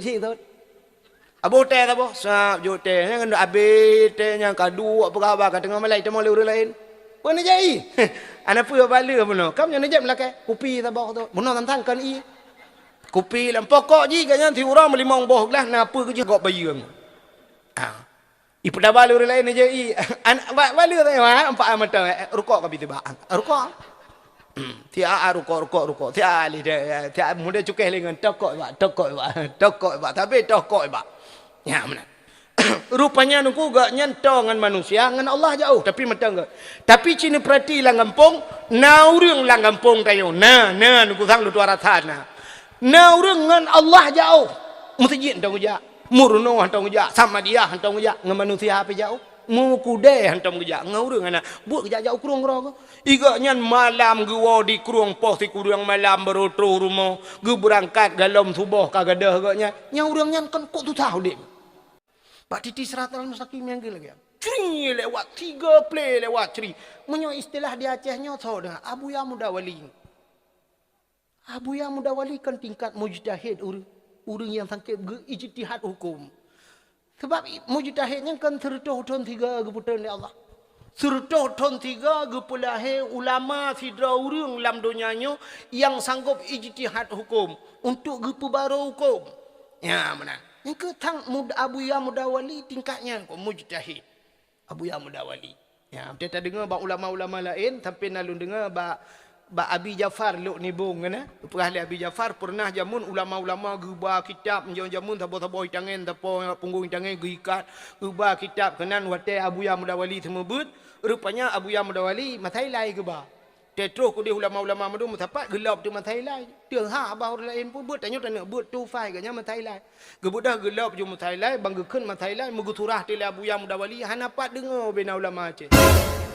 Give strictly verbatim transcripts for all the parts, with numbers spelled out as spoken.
Cit thot. Aboh teh saboh, sab jok teh. Nyan kan abéh teh nyan ka duek peugah haba ka teungoh malai teuma lé ureueng laén. Peue neujak ie? Ana peue baleueh bunoe. Kam nyan neujak meulakèe. Kupi saboh thot. Bunoe tantang kon ie. Kupi lam pokok jih gobnyan siuroe meulimong boh glah na peue keujeuh gok bayeue. Ah. Ipeudaba lé ureueng laén neujak ie. An-, ba-, baleueh teuh, ha, empat mata, eh, rukok ka bit ba. Rukok. Tiap rukok, rukok, rukok. Tiap lé deh, tiap muda cukéh lé ngon tokok bak, tokok bak, tokok bak, tapi tokok bak. Nyan meunan. Rupanya nungku gobnyan toe ngon manusia, ngon Allah jauh, tapi mantong geuh. Tapi cit neupeurati lam gampông, na ureueng lam gampông tanyoe. Na, na nungku sang lôn tuan rasa na. Na ureueng ngon Allah jauh. Meuseujid hana geujak, meurunoe hana geujak, samadiyah hana geujak, ngon manusia pih jauh. Mukudée hana geujak, ngon ureueng hana. Buet geujak-jak u krueng droe geuh. Gobnyan malam geuwoe di krueng poh sikureueng malam baroe troh rumoh, geubeurangkat golom suboh ka gadôh gobnyan. Nyang ureueng nyan kon kok susah udeb. Bak titi siratal mustaqim nyang geulagée. Cri lewat, tiga plé lewat cri. Meunyoe istilah di Aceh nyoe soe deungoe, Abuya Mudawali. Abuya Mudawali kan tingkat mujtahid ureueng, ureueng nyang sangkeb geu-ijtihad huköm. Sabab i-, mujtahid nyan kan seureutôh thon siga geupeutreun lé Allah. Seureutôh thon siga geupeulahé ulama sidroe ureueng lam donya nyoe nyang sanggob ijtihad huköm untuk geupeubaroe huköm. Nyan meunan. Nyang keu thang mud-, Abuya Mudawali tingkat nyan kok mujtahid. Abuya Mudawali. Ya, beutôi tadeungoe bak ulama-ulama laén, sampai na lôn deungoe bak, bak Abi Jafar Lhokseumawe nyan, eh. Peugah lé Abi Jafar, peureunah jameun ulama-ulama geuba kitab, nyoe jameun saboh-saboh itangen, saboh punggong itangen geuikat, geuba kitab keunan watée Abuya Mudawali seumeubeuet, rupanya Abuya Mudawali masa ilai geuba. Teutroh keudeh ulama-ulama mandum meusapat geulop teuk masa ilai. Teuhah bah ureueng laén pun beuet, tanyoe taneuk beuet tufai geuh nyan masa ilai. Geubeudôh geulop ju masa ilai, ban geukheun masa ilai, meugeusurah teuk lé Abuya Mudawali, hana pat deungoe ubena ulama Aceh.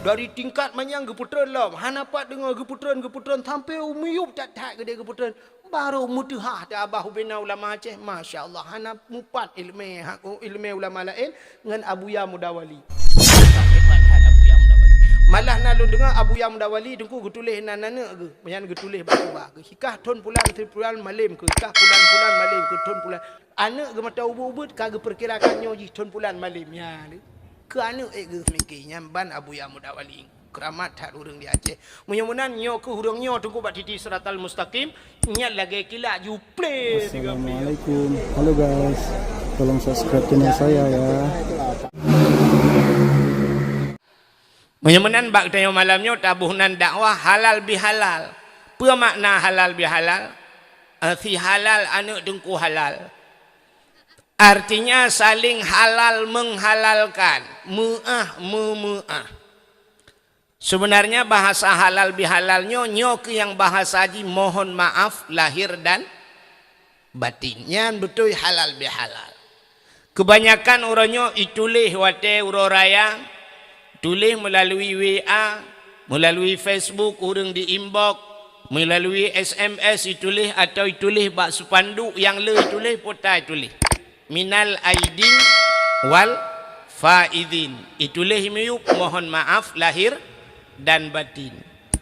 Dari tingkat manyang geupeutreun lom, hana pat deungoe geupeutreun, geupeutreun, sampai u miyueb that-that geudeh geupeutreun. Barô meuteuhah teuabah ubena ulama Aceh, masya Allah, hana mupat ileumé, ha, ileumé ulama laén ngon Abuya Mudawali. Hebat that Abuya Mudawali. Malah na lôn deungoe Abuya Mudawali teungku geutuléh nan aneuk geuh, nyan geutuléh bak kubah geuh. Sikah thon pulan, thon pulan malém keuh, sikah pulan-pulan malém keuh, thon pulan. Aneuk geuh mata ubeut-ubeut ka geupeukirakan nyoe jih thon pulan malém nyan. Keu aneuk ék geuh mike nyan ban Abuya Mudawali. Keuramat that ureueng di Aceh. Meunyoe meunan nyoe keuh ureueng nyoe teungku bak titi siratal mustaqim, nyan lagée kilak juplé tiga plé. Assalamualaikum. Halo guys, tolong subscribe channel saya ya. Meunyoe meunan bak tanyoe malam nyoe taboh nan dakwah halal bihalal. Peue makna halal bihalal? Eh, si halal aneuk teungku halal. Artinya saling halal menghalalkan, meuah memeuah. Sebenarnya bahasa halal bihalal nyoe, nyoe keuh nyang bahasa jih mohon maaf lahir dan batin. Nyan beutôi halal bihalal. Kebanyakan uroe nyoe ituléh watée uroe raya, tuléh meulalu W A, meulalu Facebook ureueng di inbox, meulalu S M S ituléh atau ituléh bak spanduk nyang le ituléh pota ituléh. Minal aidin wal faizin. Ituléh miyueb mohon maaf lahir dan batin.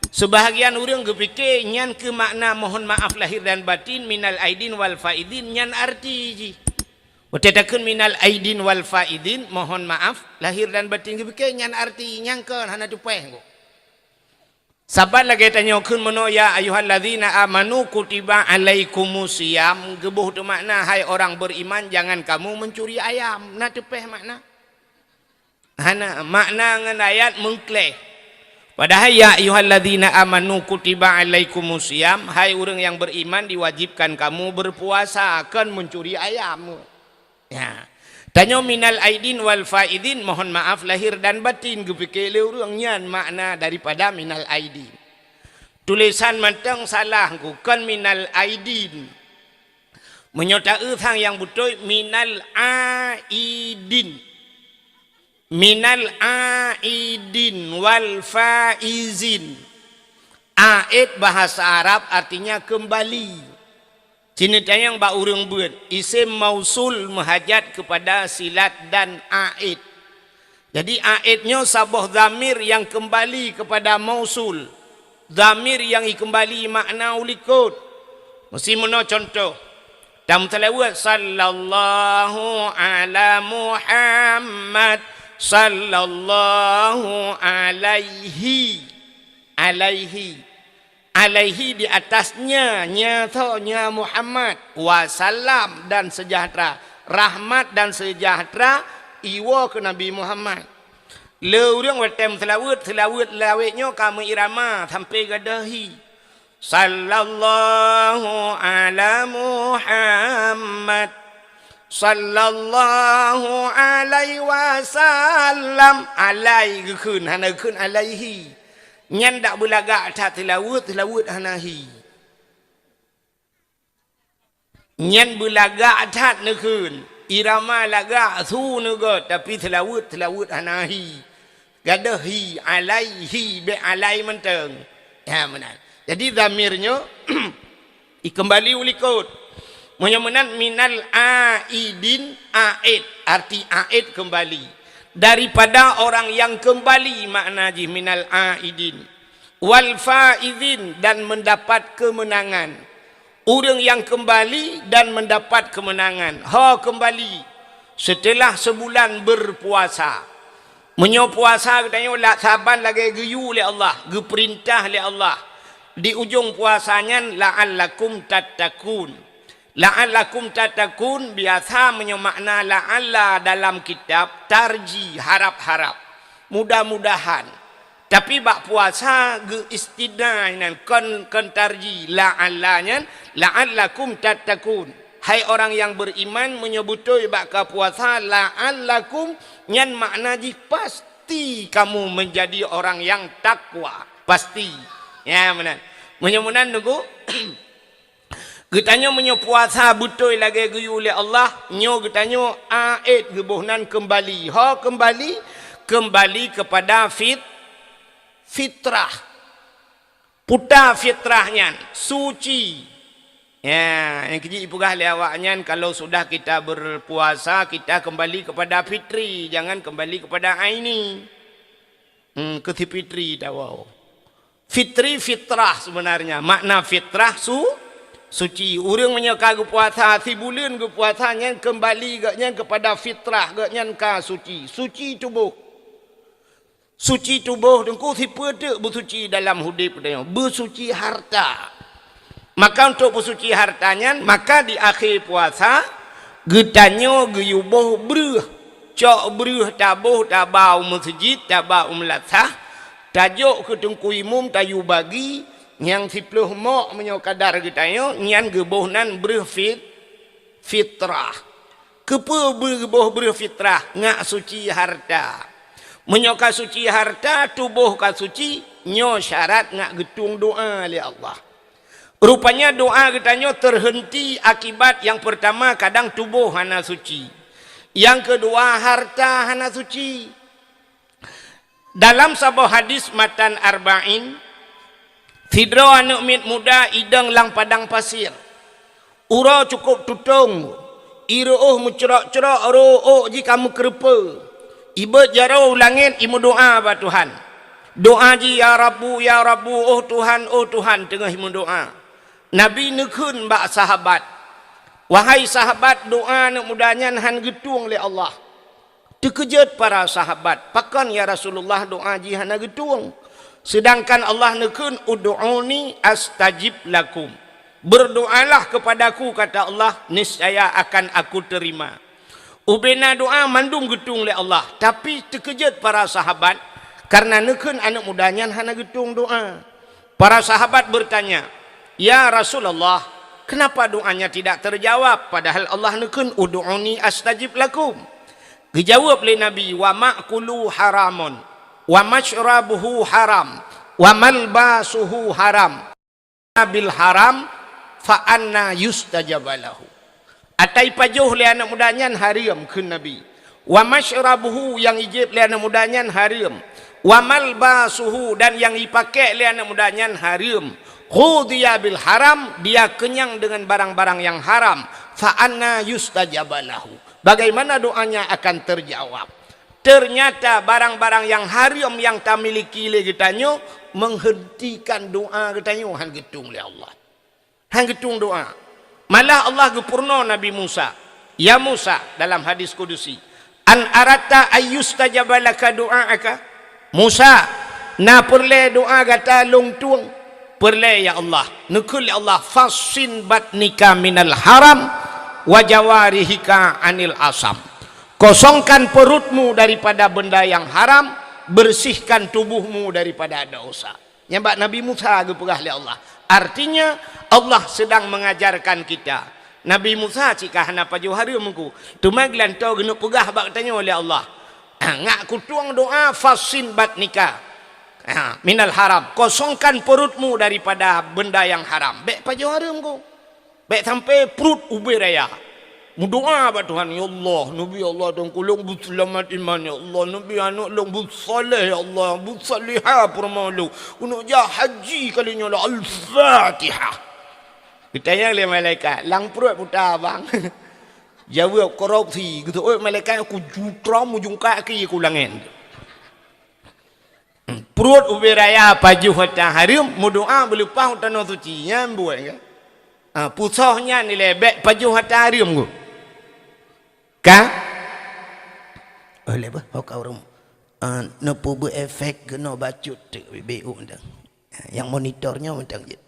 Sebahagian ureueng geupike nyan keuh makna mohon maaf lahir dan batin minal aidin wal faizin nyan arti jih. Watée takheun minal aidin wal faizin, mohon maaf lahir dan batin geupike nyan arti nyang kon hana teupeh. Saban lagée tanyoe kheun meunoe, "Ya ayyuhallazina amanu kutiba alaikumusiyam," geuboh teumakna, "Hai orang beriman, jangan kamu mencuri ayam." Na teupeh makna? Hana, makna ngon ayat meukleh. Padahai, "Ya ayyuhallazina amanu kutiba alaikumusiyam," hai ureueng nyang beriman, diwajibkan kamu berpuasa, kon mencuri ayam. Ya. Tanyoe minal aidin wal faizin, mohon maaf lahir dan batin, geupike lé ureueng nyan makna daripada minal aidin. Tulésan mantong salah, kon minal aidin. Meunyoe taeusang nyang beutôi, minal aidin. Minal aidin wal faizin. Aid bahasa Arab artinya kembali. Sini tanyong bak ureueng beuet, isim mausul meuhajat kepada silat dan aid. Jadi aid nyoe saboh dhamir nyang kembali kepada mausul. Dhamir nyang ikembali makna u likot. Meusi meunoe contoh. Kamu seulaweuet, "Sallallahu ala Muhammad, sallallahu alaihi, alaihi." Alaihi di atasnya, nya tho, nya Muhammad, wasallam dan sejahtera, rahmat dan sejahtera iwoe keu Nabi Muhammad. Le ureuëng watée meuseulaweuet, seulaweuet lawét nyoe ka meuirama sampoe gadôh hi. Sallallahu ala Muhammad, sallallahu alaihi wasallam. Alai geukheun, hana geukheun alaihi. Nyan dak beulagak that seulaweuet, seulaweuet hana hi. Nyan beulagak that neukheun. Irama lagak su neugôt, tapi seulaweuet, seulaweuet hana hi. Gadôh hi, alaihi, bék alai mantong. Ya, meunan. Jadi, dhamir nyoe ikeumbali u likot. Meunyoe meunan, minal aidin, aid, arti aid keumbali. Daripada orang yang keumbali, makna jih minal aidin. Wal faizin, dan mendapat kemenangan. Ureuëng nyang keumbali dan mendapat kemenangan. Ho keumbali seuteulah seubulan beupuasa. Meunyoe puasa geutanyoe la-, saban lagée geuyue lé Allah, geupeurintah lé Allah. Di ujong puasa nyan, la'allakum tattaqun. La'allakum tattaqun, biasa meunyoe makna la'alla dalam kitab, tarji, harap-harap, mudah-mudahan. Tapi bak puasa geu-istisna nyan, kon, kon tarji, la'alla nyan, la'allakum tattaqun. Hai orang yang beriman, meunyoe beutôi bak ka puasa, la'allakum nyan makna jih pasti kamu menjadi orang yang takwa. Pasti. Ya, meunan. Meunyoe meunan, nunggu. Geutanyoe meunyoe puasa beutôi lagée geuyue lé Allah, nyoe geutanyoe aid geuboh nan keumbali. Ho keumbali? Keumbali keupada fit-, fitrah. Puta fitrah nyan, suci. Ya, nyang keujih ipeugah lé awak nyan, kalau sudah kita berpuasa, kita kembali kepada fitri, jangan kembali kepada aini. Hmm, keu si fitri tawoe. Fitri fitrah sebenarnya. Makna fitrah su-, suci. Ureuëng meunyoe ka geupuasa, sibuleuen geupuasa nyan keumbali geuhnyan keupada fitrah, geuhnyan ka suci. Suci tuboh. Suci tuboh teungku sipeue teuk beusuci dalam udeb geutanyoe? Beusuci harta. Maka untuk peusuci harta nyan, maka di akhé puasa, geutanyoe geuyue boh breuh. Cok breuh taboh, taba u meuseujid, taba u meulasah, tajok keu teungku imum, tayue bagi, nyang siplôh mok meunyoe kadar geutanyoe, nyan geuboh nan breuh fit-, fitrah. Keupeue geuboh breuh fitrah? Ngak suci harta. Meunyoe ka suci harta, tuboh ka suci, nyoe syarat ngak geutueng doá lé Allah. Rupanya doá geutanyoe teuhenti akibat nyang peurtama kadang tuboh hana suci. Nyang keudua harta hana suci. Dalam saboh hadis matan Arba'in, sidroe aneuëk miet muda idong lam padang pasir. Uroe cukôp tutong, ié reuôh meucrok-crok, rôh ôk jih ka meukeureupeue. Ibeuet jaroe u langét, imeudoá bak Tuhan. Doá jih, "Ya Rabbu, ya Rabbu, oh Tuhan, oh Tuhan," teungoh imeudoá. Nabi neukheun bak sahabat, "Wahai sahabat, doá aneuëk muda nyan hán geutueng lé Allah." Teukeujot para sahabat, "Pakon, ya Rasulullah, doá jih hana geutueng? Seudangkan Allah neukheun, 'Ud'uni astajib lakum.' Berdoalah kepadaku," kata Allah, "niscaya akan Aku terima." Ubena doá mandum geutueng lé Allah, tapi teukeujot para sahabat kareuna neukheun aneuëk muda nyan hana geutueng doá. Para sahabat bertanya, "Ya Rasulullah, kenapa doanya tidak terjawab, padahal Allah neukheun, 'Ud'uni astajib lakum'?" Geujaweueb lé Nabi, "Wa ma'kuluhu haramun, wa masyrabuhu haram, wa malbasuhu haram. Bil haram, fa anna yustajaba lahu." Ata ipajoh lé aneuëk muda nyan hareuem, kheun Nabi. "Wa masyrabuhu," nyang ijieb lé aneuëk muda nyan hareuem. "Wa malbasuhu," dan nyang ipakék lé aneuëk muda nyan hareuem. "Ghudhiya bil haram," dia kenyang dengan barang-barang yang haram. "Fa anna yustajaba lahu." Bagaimana doanya akan terjawab? Ternyata barang-barang nyang hareuem nyang tamiliki lé geutanyoe menghentikan doá geutanyoe, hán geutueng lé Allah. Hán geutueng doá. Malah Allah geupeurunoe Nabi Musa, "Ya Musa," dalam hadis kudusi, "an aratta ayyustajaba laka du'aaka?" Musa, na peureulée doa gata lôn tueng? Peureulée, ya Allah. Neukheun lé Allah, "Fassin batnika minal haram wa jawarihika anil asam." Kosongkan perutmu daripada benda yang haram, bersihkan tubuhmu daripada dosa. Nyang bak Nabi Musa geupeugah lé Allah. Artinya, Allah sedang mengajarkan kita. Nabi Musa cit ka hana pajoh hareuem ku. Teuma geulantoe geuneuk peugah bak tanyoe lé Allah. Ngak kutueng doa, "Fassin batnika, ha, minal haram." Kosongkan perutmu daripada benda yang haram. Bék pajoh hareuem ku. Bék sampai pruet ubé raya. Meudoa bak Tuhan, "Ya Allah, neubi Allah dan kulong beuseulamat iman, ya Allah, neubi aneuk lôn beusaleh, ya Allah, beusalihah peurumoh lôn. Keuneuk jak haji kali nyoe lah. Al-Fatihah." Geutanyong lé malaikat, "Lam pruet peue ta, Bang?" Jaweueb, "Korupsi." Geuteuôt malaikat, "Ku jutrom ujong kaki ku langét." Pruet ubé raya pajoh ata hareuem, meudoa beuleupah u tanoh suci, nyan buet kan? Ha, pusoh nyan ilée bék pajoh ata hareuem ku. Ka? Oh, lé bah, ho ka ureuëng. Ah, neupeubuet efek keunoe bacut teuk bibé u mantong. Nyang monitor nyoe mantong jeuet.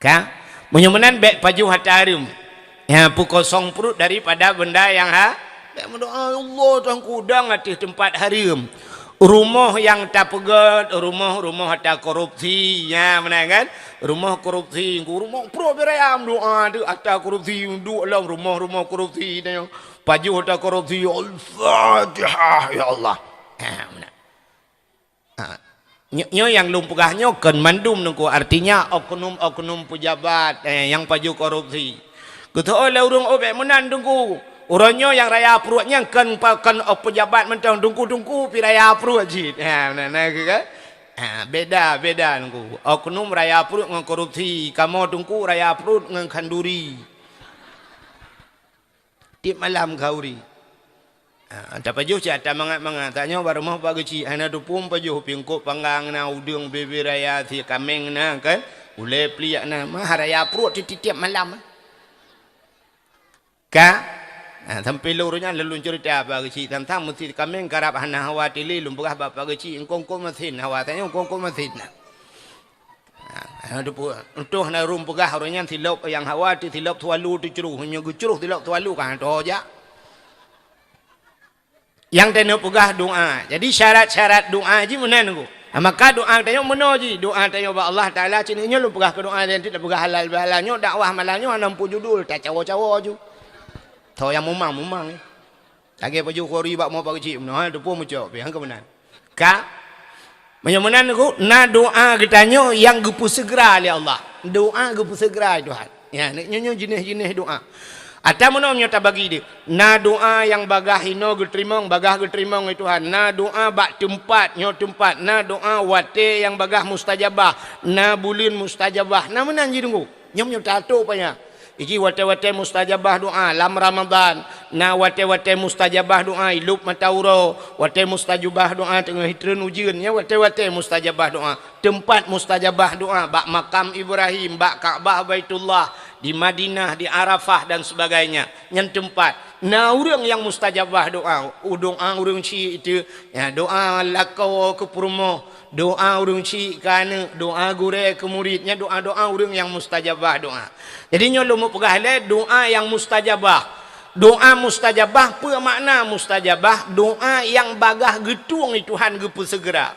Ka? Meunyoe meunan bék pajoh ata hareuem. Ya, peukosong pruet daripada benda nyang ha-, bék meudoa, "Ya Allah, Tuhanku, dong ateueh teumpat hareuem. Rumoh nyang tapeugét, rumoh-rumoh ata korupsi." Ya, meunan kan? Rumoh korupsi, rumoh pruet beuraya meudoa tu ata korupsi, duek lom rumoh-rumoh korupsi tu. Pajoh ata korupsi, "Al-Fatihah, ya Allah." Ha, meunan. Ha. Nyo-, nyoe nyang lôn peugah nyoe kon mandum nungku, artinya oknum-oknum pejabat, eh, nyang pajoh korupsi. Geuteuôt lé ureuëng, "Oh, bék meunan, Teungku. Uroe nyoe nyang raya pruet nyan kon pa-, kon, oh, pejabat mantong, Teungku-teungku pi raya pruet cit." Ha, na, na, ke, ke? Ha, beda, beda, Teungku. Oknum raya pruet ngon korupsi, kamoe, Teungku, raya pruet ngon khanduri. Tiep malam khanduri. Ha, tapajoh cit ata mangat-mangat. Tanyoe bak rumoh Pak Geuchik, hana teupeue pajoh, pingkop panggang na, udeueng bebe raya, sie kaméng na kan, ulée pliek na, mah raya pruet tiep-tiep malam. Ka? Ha, sampai lôn uroe nyan lôn ceurita Pak Geuchik, tantang meusie kaméng karab hana hawa tili, lôn peugah bak Pak Geuchik, "Engkong-kong masin hawa, tanyoe engkong-kong masin na." Ha, ha, teupeue, untôh na ureuëng peugah ureuëng nyan silop nyang hawa teu silop sualu teucruh, meunyoe geucruh silop sualu ka han tho jak. Nyang tanyoe peugah doa. Jadi syarat-syarat doa jih meunan nungku. Ha, maka doa tanyoe meunoe jih. Doa tanyoe bak Allah Taala cit nyoe lôn peugah keu doa dan tidak peugah halal bihalal nyoe dakwah malam nyoe hana muphom judul, tacawo-cawo ju. Tho nyang mumang-mumang, eh. Lagée pajoh khanduri bak rumoh Pak Geuchik meunoe, ha, teupeue mucok, pi han keu meunan. Ka? Meunyoe meunan nungku, na doa geutanyoe nyang geupeuseugera lé Allah. Doa geupeuseugera lé Tuhan. Ya, nyoe, nyoe jeuneh-jeuneh doa. Ata meunoe nyoe tabagi deh. Na doa nyang bagaih inoe geuteurimong, bagaih geuteurimong lé Tuhan. Na doa bak teumpat, nyoe teumpat. Na doa watée nyang bagaih mustajabah. Na buleuen mustajabah. Na meunan jih nungku. Nyoe meunyoe tato paya. Iji watée-watée mustajabah doa lam Ramadan, na watée-watée mustajabah doa ilop mata uroe, watée mustajabah doa teungoh jitreun ujeuen, nyan watée-watée mustajabah doa. Teumpat mustajabah doa bak makam Ibrahim, bak Ka'bah Baitullah, di Madinah, di Arafah dan sebagainya. Nyan teumpat. Na ureuëng nyang mustajabah doa, u doa ureuëng syik itu, ya, doa lakoe keu peurumoh, doa ureuëng syik keu aneuk, doa gurée keu murit, nyan doa-doa ureuëng nyang mustajabah doa. Jadi nyoe lôn peugah lé doa nyang mustajabah. Doa mustajabah, peue makna mustajabah? Doa nyang bagaih geutueng lé Tuhan geupeuseugera.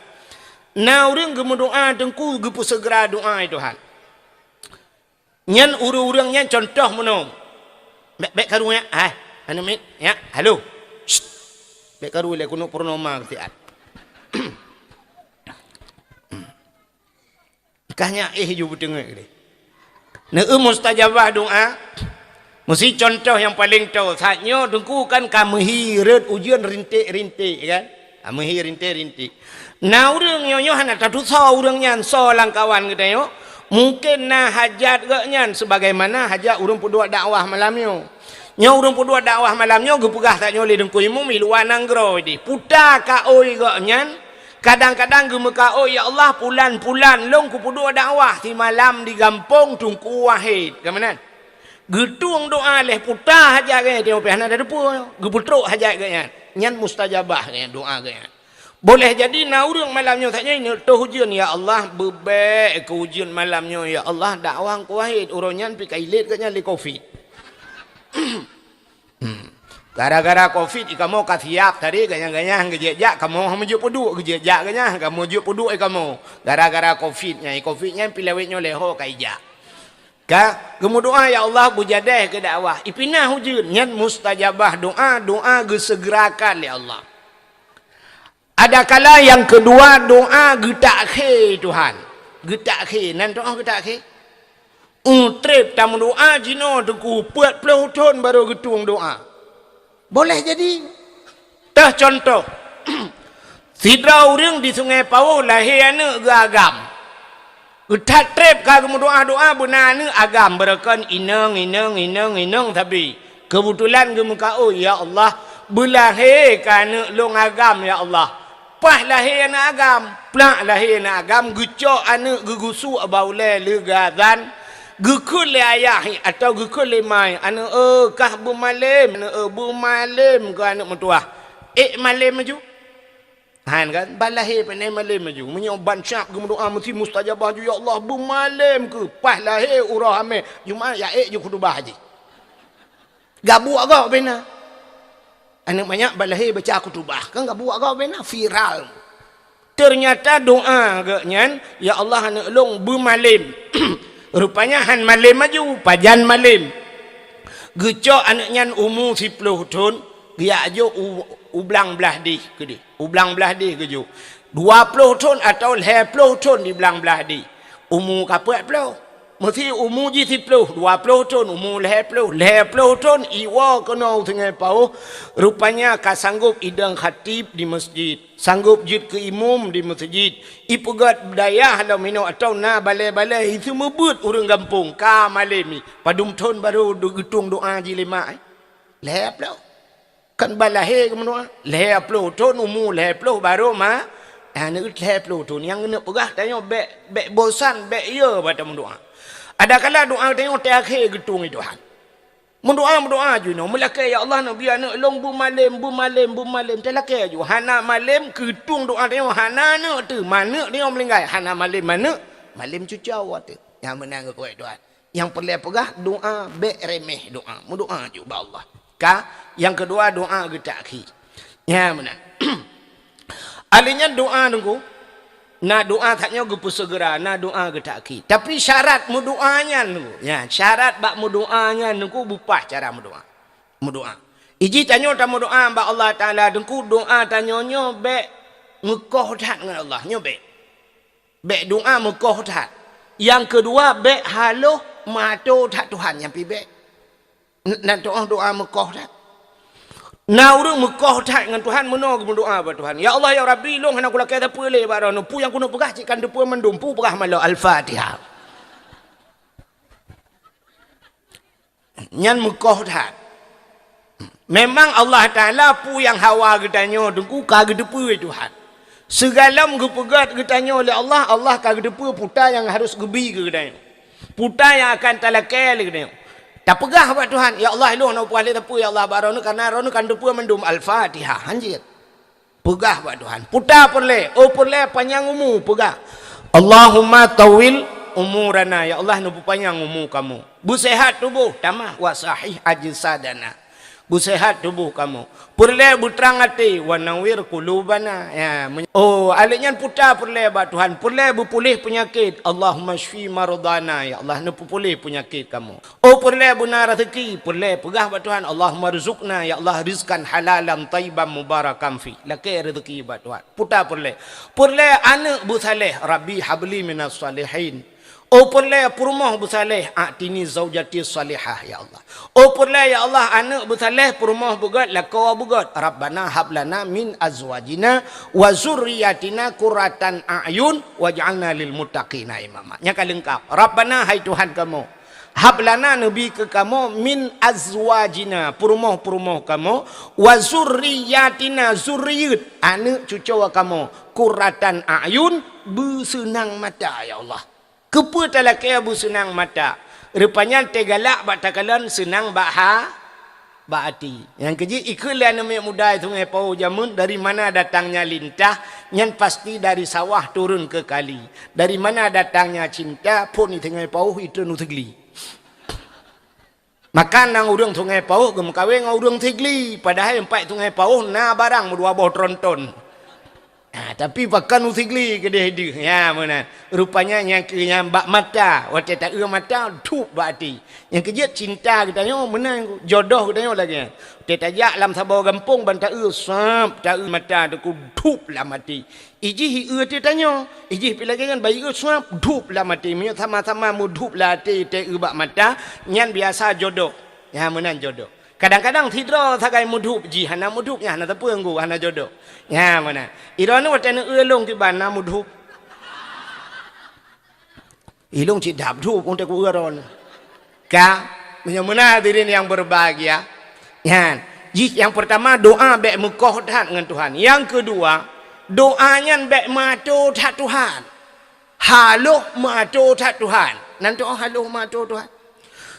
Na ureuëng geumeudoa teungku geupeuseugera doa lé Tuhan. Nyan ureuëng-ureuëng nyan contoh meunoe. Bék, bék karu nyak, hai, aneuk miet, nyak, halo. Syt. Bék karu lé keuneuk purnoma keu siat. Kah nyak éh ju beuteungeut deh. Neu mustajabah doa. Meusi contoh nyang paleng toe, saat nyoe teungku kan ka meuhi rot ujeuen rinték-rinték kan. Ka meuhi rinték-rinték. Na ureuëng nyoe-nyoe hana tatusoe ureuëng nyan soe lam kawan geutanyoe. Mungken na hajat geuh nyan sebagaimana hajat ureuëng peuduek dakwah malam nyoe. Nyoe ureuëng peuduek dakwah malam nyoe geupeugah tanyoe lé Teungku Imum i luwa nanggroe deh. Puta kaôi geuh nyan, kadang-kadang geumeukaôi, "Ya Allah, pulan-pulan lôn kupeuduek dakwah simalam di gampông Teungku Wahid." Ka meunan? Geutueng doa lé puta hajat geuh nyan, teuma pih hana tateupeue, geupeutrok hajat geuh nyan. Nyan mustajabah geuh nyan, doa geuh nyan. Boleh jadi na ureuëng malam nyoe saja neuk toh ujeuen, "Ya Allah, beubek keu ujeuen malam nyoe, ya Allah, dakwah kuwahid." Uroe nyan pih ka ilét geuh nyan lé covid. Hmm. Gara-gara covid, kamoe ka siap tadi, ganyang-ganyang geujak-jak, kamoe meujeuet peuduek geujak-jak ganyang, kamoe jeuet peuduek kamoe. Gara-gara covid nyan, covid nyan pih lawét nyoe lé ho ka ijak. Ka, geumeudoa, "Ya Allah, beujadeh keu dakwah." Ipinah ujeuen, nyan mustajabah doa, doa geuseugerakan lé Allah. Adakala nyang keudua, doa geutakhé Tuhan. Geutakhé, nan doa geutakhé. Ueh, treb tameudoa jinoe teungku, peuet ploh thon barô geutueng doa. Boleh jadi. Teuh cuntoh, sidroe ureuëng di Sungai Pawôh lahé aneuëk geuh agam. Geuthat treb ka geumeudoa-doa beuna aneuëk agam, beureukan inong, inong, inong, inong sabe. Keubeutulan geumeukaôi, "Ya Allah, beulahé ka aneuëk lôn agam, ya Allah." Paih lahé aneuëk agam, plak lahé aneuëk agam, geucok aneuëk geugusuk bak ulée lheueh geuazan, geukheun lé ayah atawa geukheun lé ma, "Aneuëk eu, kah beumalem, aneuëk eu, beumalem keu aneuëk meutuwah." Ék malem laju. Han kan? Ban lahé pane malem laju. Meunyoe ban siap geumeudoa meusti mustajabah ju, "Ya Allah, beumalem keu." Paih lahé uroe Hamé, Jumat ya ék ju khutubah jih. Gabuek gob bena. Aneuëk manyak ban lahé baca khutubah, kan gabuek gob bena, viral. Teunyata doa geuh nyan, "Ya Allah, aneuëk lôn beumalem." Rupanya han malem laju, pajan malem. Geucok aneuëk nyan umu siploh thon, geujak jok u, u blang blaih deh keudeh. U blang blaih deh geujok. Dua ploh thon atawa lhée ploh thon di blang blaih deh. Umu ka peuet ploh. Meusti umu jih siploh, dua ploh thon, umu lhée ploh, lhée ploh thon iwoe keunoe u Sungai Pawôh, rupanya ka sanggop idong khatib di meuseujid, sanggop jeuet keu imum di meuseujid, ipeugét dayah lom inoe atawa na balée-balée, iseumeubeuet ureuëng gampông, ka malem nyan. Padum thon barô geutueng doa jih lé mak, eh? Lhée ploh. Kan ban lahé geumeudoa, lhée ploh thon umu, lhée ploh barô ma, aneuëk lhée ploh thon. Nyang keuneuk peugah tanyoe bék, bék bosan, bék yö bak tameudoa. Adakala doa tanyoe teuakhé geutueng lé Tuhan. Meudoa, meudoa ju nyoe, meulakée, "Ya Allah, neubi aneuëk lôn beumalem, beumalem, beumalem." Talakée ju, hana malem, geutueng doa tanyoe hana aneuëk teuma, aneuëk tanyoe meuninggai, hana malem aneuëk, malem cucoe watée. Nyang meunan geukheun Tuhan. Nyang peureulée peugah, doa bék reméh doa. Meudoa ju bak Allah. Ka, nyang keudua, doa geutakhé. Nyan meunan. Ahli nyan doa teungku. Na doa that nyoe geupeuseugera, na doa geutakhé. Tapi syarat meudoa nyan teungku. Ya, syarat bak meudoa nyan teungku beupaih cara meudoa. Meudoa. Iji tanyoe tameudoa bak Allah Taala teungku, doa tanyoe nyoe bék meukoh that ngon Allah. Nyoe bék. Bék doa meukoh that. Nyang keudua, bék haloh meuato that Tuhan, nyan pih bék. N-, nan doa, doa meukoh that. Na ureuëng meukoh that ngon Tuhan, meunoe geumeudoa bak Tuhan, "Ya Allah, ya Rabbi, lôn hana kulakée sapeue lé bak droeneuh. Peue nyang keuneuk peugah cit ka neuteupeue mandum. Peue peugah malom?" Al-Fatihah. Nyan meukoh that. Memang Allah Taala peue nyang hawa geutanyoe teungku ka geuteupeue Tuhan. Sigohlom geupeugét geutanyoe lé Allah, Allah ka geuteupeue peue nyang harôh geubi keu geutanyoe. Peue nyang akan talakée lé geutanyoe. Tapeugah bak Tuhan, "Ya Allah, lôn hana peugah lé sapeue, ya Allah, bak droeneuh, kareuna droeneuh ka neuteupeue mandum." Al-Fatihah, hanjeuet. Peugah bak Tuhan. Peue peureulée, oh peureulée panyang umu, peugah, "Allahumma tawwil umurana." Ya Allah, neupeupanyang umu kamoe. Beuseuhat tuboh, tamah, "wa sahih ajsadana." Beuseuhat tuboh kamoe. Peureulée beutrang até, "wa nawwir qulubana." Ya, men-, oh, aléh nyan peue peureulée bak Tuhan. Peureulée beupuléh peunyakét, "Allahumma syfi mardana." Ya Allah, neupeupuléh peunyakét kamoe. Oh, peureulée beuna rezeki, peureulée peugah bak Tuhan, "Allahumma rzuqna," ya Allah, "rizqan halalan thayyiban mubarakan fi." Lakée rezeki bak Tuhan. Peue peureulée. Peureulée aneuëk beusaléh, "Rabbi habli minas salihin." Oh, peureulée peurumoh beusaléh, "A'tini zaujati salihah," ya Allah. Oh, peureulée, ya Allah, aneuëk beusaléh, peurumoh beugét, lakoe beugét, "Rabbana hablana min azwajina wa zurriyatina qurratan a'yun waj'alna lil muttaqina imama." Nyan ka leungkap. "Rabbana," hai Tuhan kamoe, "hablana," neubi keu kamoe, "min azwajina," peurumoh-peurumoh kamoe, "wa zurriyatina," zuriyeuet, aneuëk cucoe kamoe, "qurratan a'yun," beuseunang mata, ya Allah. Keupeue talakée beuseunang mata? Rupanya teugalak bak takalon seunang bak ha, bak até. Nyang keujeuet ikheun lé aneuk miet muda Sungai Pauh jameun, dari mana datangnya lintah, nyan pasti dari sawah turun ke kali. Dari mana datangnya cinta, phon di Sungai Pauh itreun u Sigli. Maka na ureuëng Sungai Pauh geumeukawen ngon ureuëng Sigli, padahai empat Sungai Pauh na barang meudua boh tronton. Ha, tapi pakon u Sigli keudeh deuh. Ya, meunan. Rupanya nyang keu nyang bak mata, watée taeu mata, dhup bak até. Nyang keujeuet cinta geutanyoe meunan, jodoh geutanyoe lagée nyan. Watée tajak lam saboh gampông ban taeu, sab, taeu mata teuku, dhup lam até. Ijih ieu teutanyoe, ijih pi lagée nyan bayeue suab dhup lam até. Meunyoe sama-sama mudhup lam até teueu bak mata, nyan biasa jodoh. Nyan meunan jodoh. Kadang-kadang sidroe sagai mudhup jih hana mudhup, nyan hana teupeu ngu, hana jodoh. Nyan meunan. Iroe nyoe watée neueu lôn kiban na mudhup. Ilong cit dap dup untuk uron. Ka, meunyoe meunan hadirin yang berbahagia. Nyan, jih yang pertama doa bék meukoh that ngon Tuhan. Yang kedua, doa nyan bék meuato that Tuhan. Haloh meuato that Tuhan. Nan tu haloh meuato Tuhan.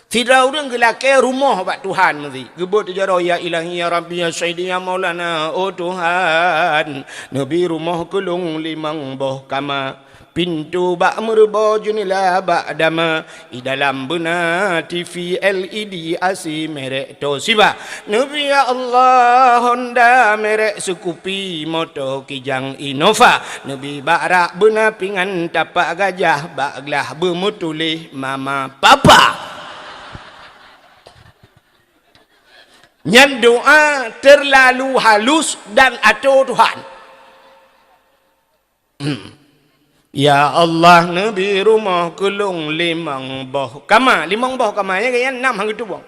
Sidroe ureuëng geulakée rumoh bak Tuhan meusi. Geubeuet jaroe, "Ya Ilahi, ya Rabbi, ya Sayyidi, ya Maulana, oh Tuhan, neubi rumoh keu lôn limong boh kama." Pintoe bak meureubo, jeunela bak dama, i dalam beuna T V L E D, A C merek Toshiba. Neubi ya Allah Honda merek Scoopy, moto Kijang Innova. Neubi bak rak beuna pingan tapak gajah, bak glah beumeutuléh mama papa. Nyan doa terlalu halus dan ato Tuhan. Hmm. Ya Allah, neubi rumoh keu lôn limong boh kama. Limong boh kama, ya, kan? Nam han geutubong.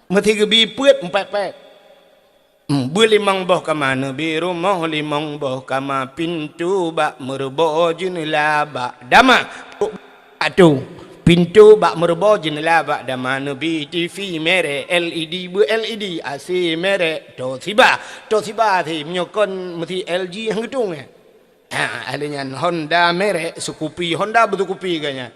Meusti geubi peuet empat-empat. Hmm, beulimong boh kama, neubi rumoh limong boh kama, pintoe bak meureubo, jeunela bak dama. Atu, pintoe bak meureubo, jeunela bak dama, neubi T V merek L E D, beu L E D, A C merek Toshiba. Toshiba si, meunyoe kon meusti L G han geutung, ya. Ha, ahli nyan Honda merek Scoopy, Honda beuseukupi geuh nyan.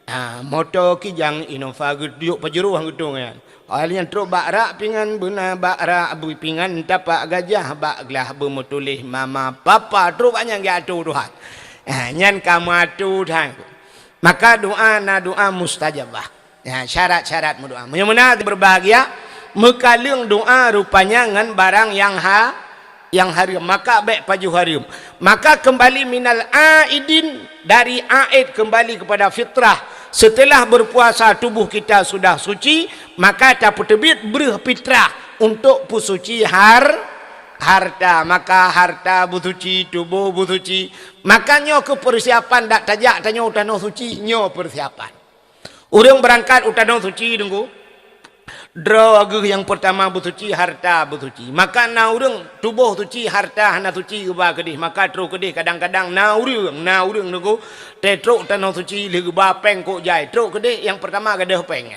Ha, moto Kijang Innova geuduyok pajero han geutung nyan. Ahli nyan trok bak rak pingan beuna, bak rak bui pingan tapak gajah, bak glah beumeutuléh mama papa, trok bak nyan geuato Tuhan. Ha, nyan ka meuato Tuhan. Maka doa na doa mustajabah. Ya, syarat-syarat meudoa. Meunyoe meunan berbahagia, meukaleueng doa rupanya ngon barang nyang ha, nyang hareuem, maka bék pajoh hareuem. Maka kembali minal aidin, dari aid kembali kepada fitrah. Setelah berpuasa tubuh kita sudah suci, maka tapeuteubiet breuh fitrah untuk peusuci har-, harta. Maka harta beusuci, tuboh beusuci. Maka nyoe keuh persiapan dak tajak tanyoe u tanoh suci, nyoe persiapan. Ureuëng beurangkat u tanoh suci, Teungku, droe geuh nyang peurtama beusuci, harta beusuci. Maka na ureuëng tuboh suci, harta hana suci geuba keudeh, maka trok keudeh. Kadang-kadang na ureuëng, na ureuëng, Teungku, teutrok u tanoh suci lheueh geuba péng kok jai, trok keudeh nyang peurtama gadôh péng.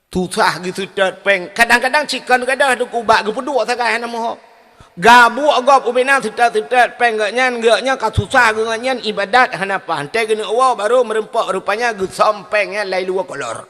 Susah geuseutôt péng. Kadang-kadang cit kon gadôh, Teungku, bak geupeuduek sagai hana meuho. Gabuek gob ubena seutôt-seutôt péng gobnyan, gobnyan ka susah geuh ngon nyan, ibadat hana paih. Teuh geuneuk woe barô meureumpok, rupanya geusöm péng nyan lai luwa kolor.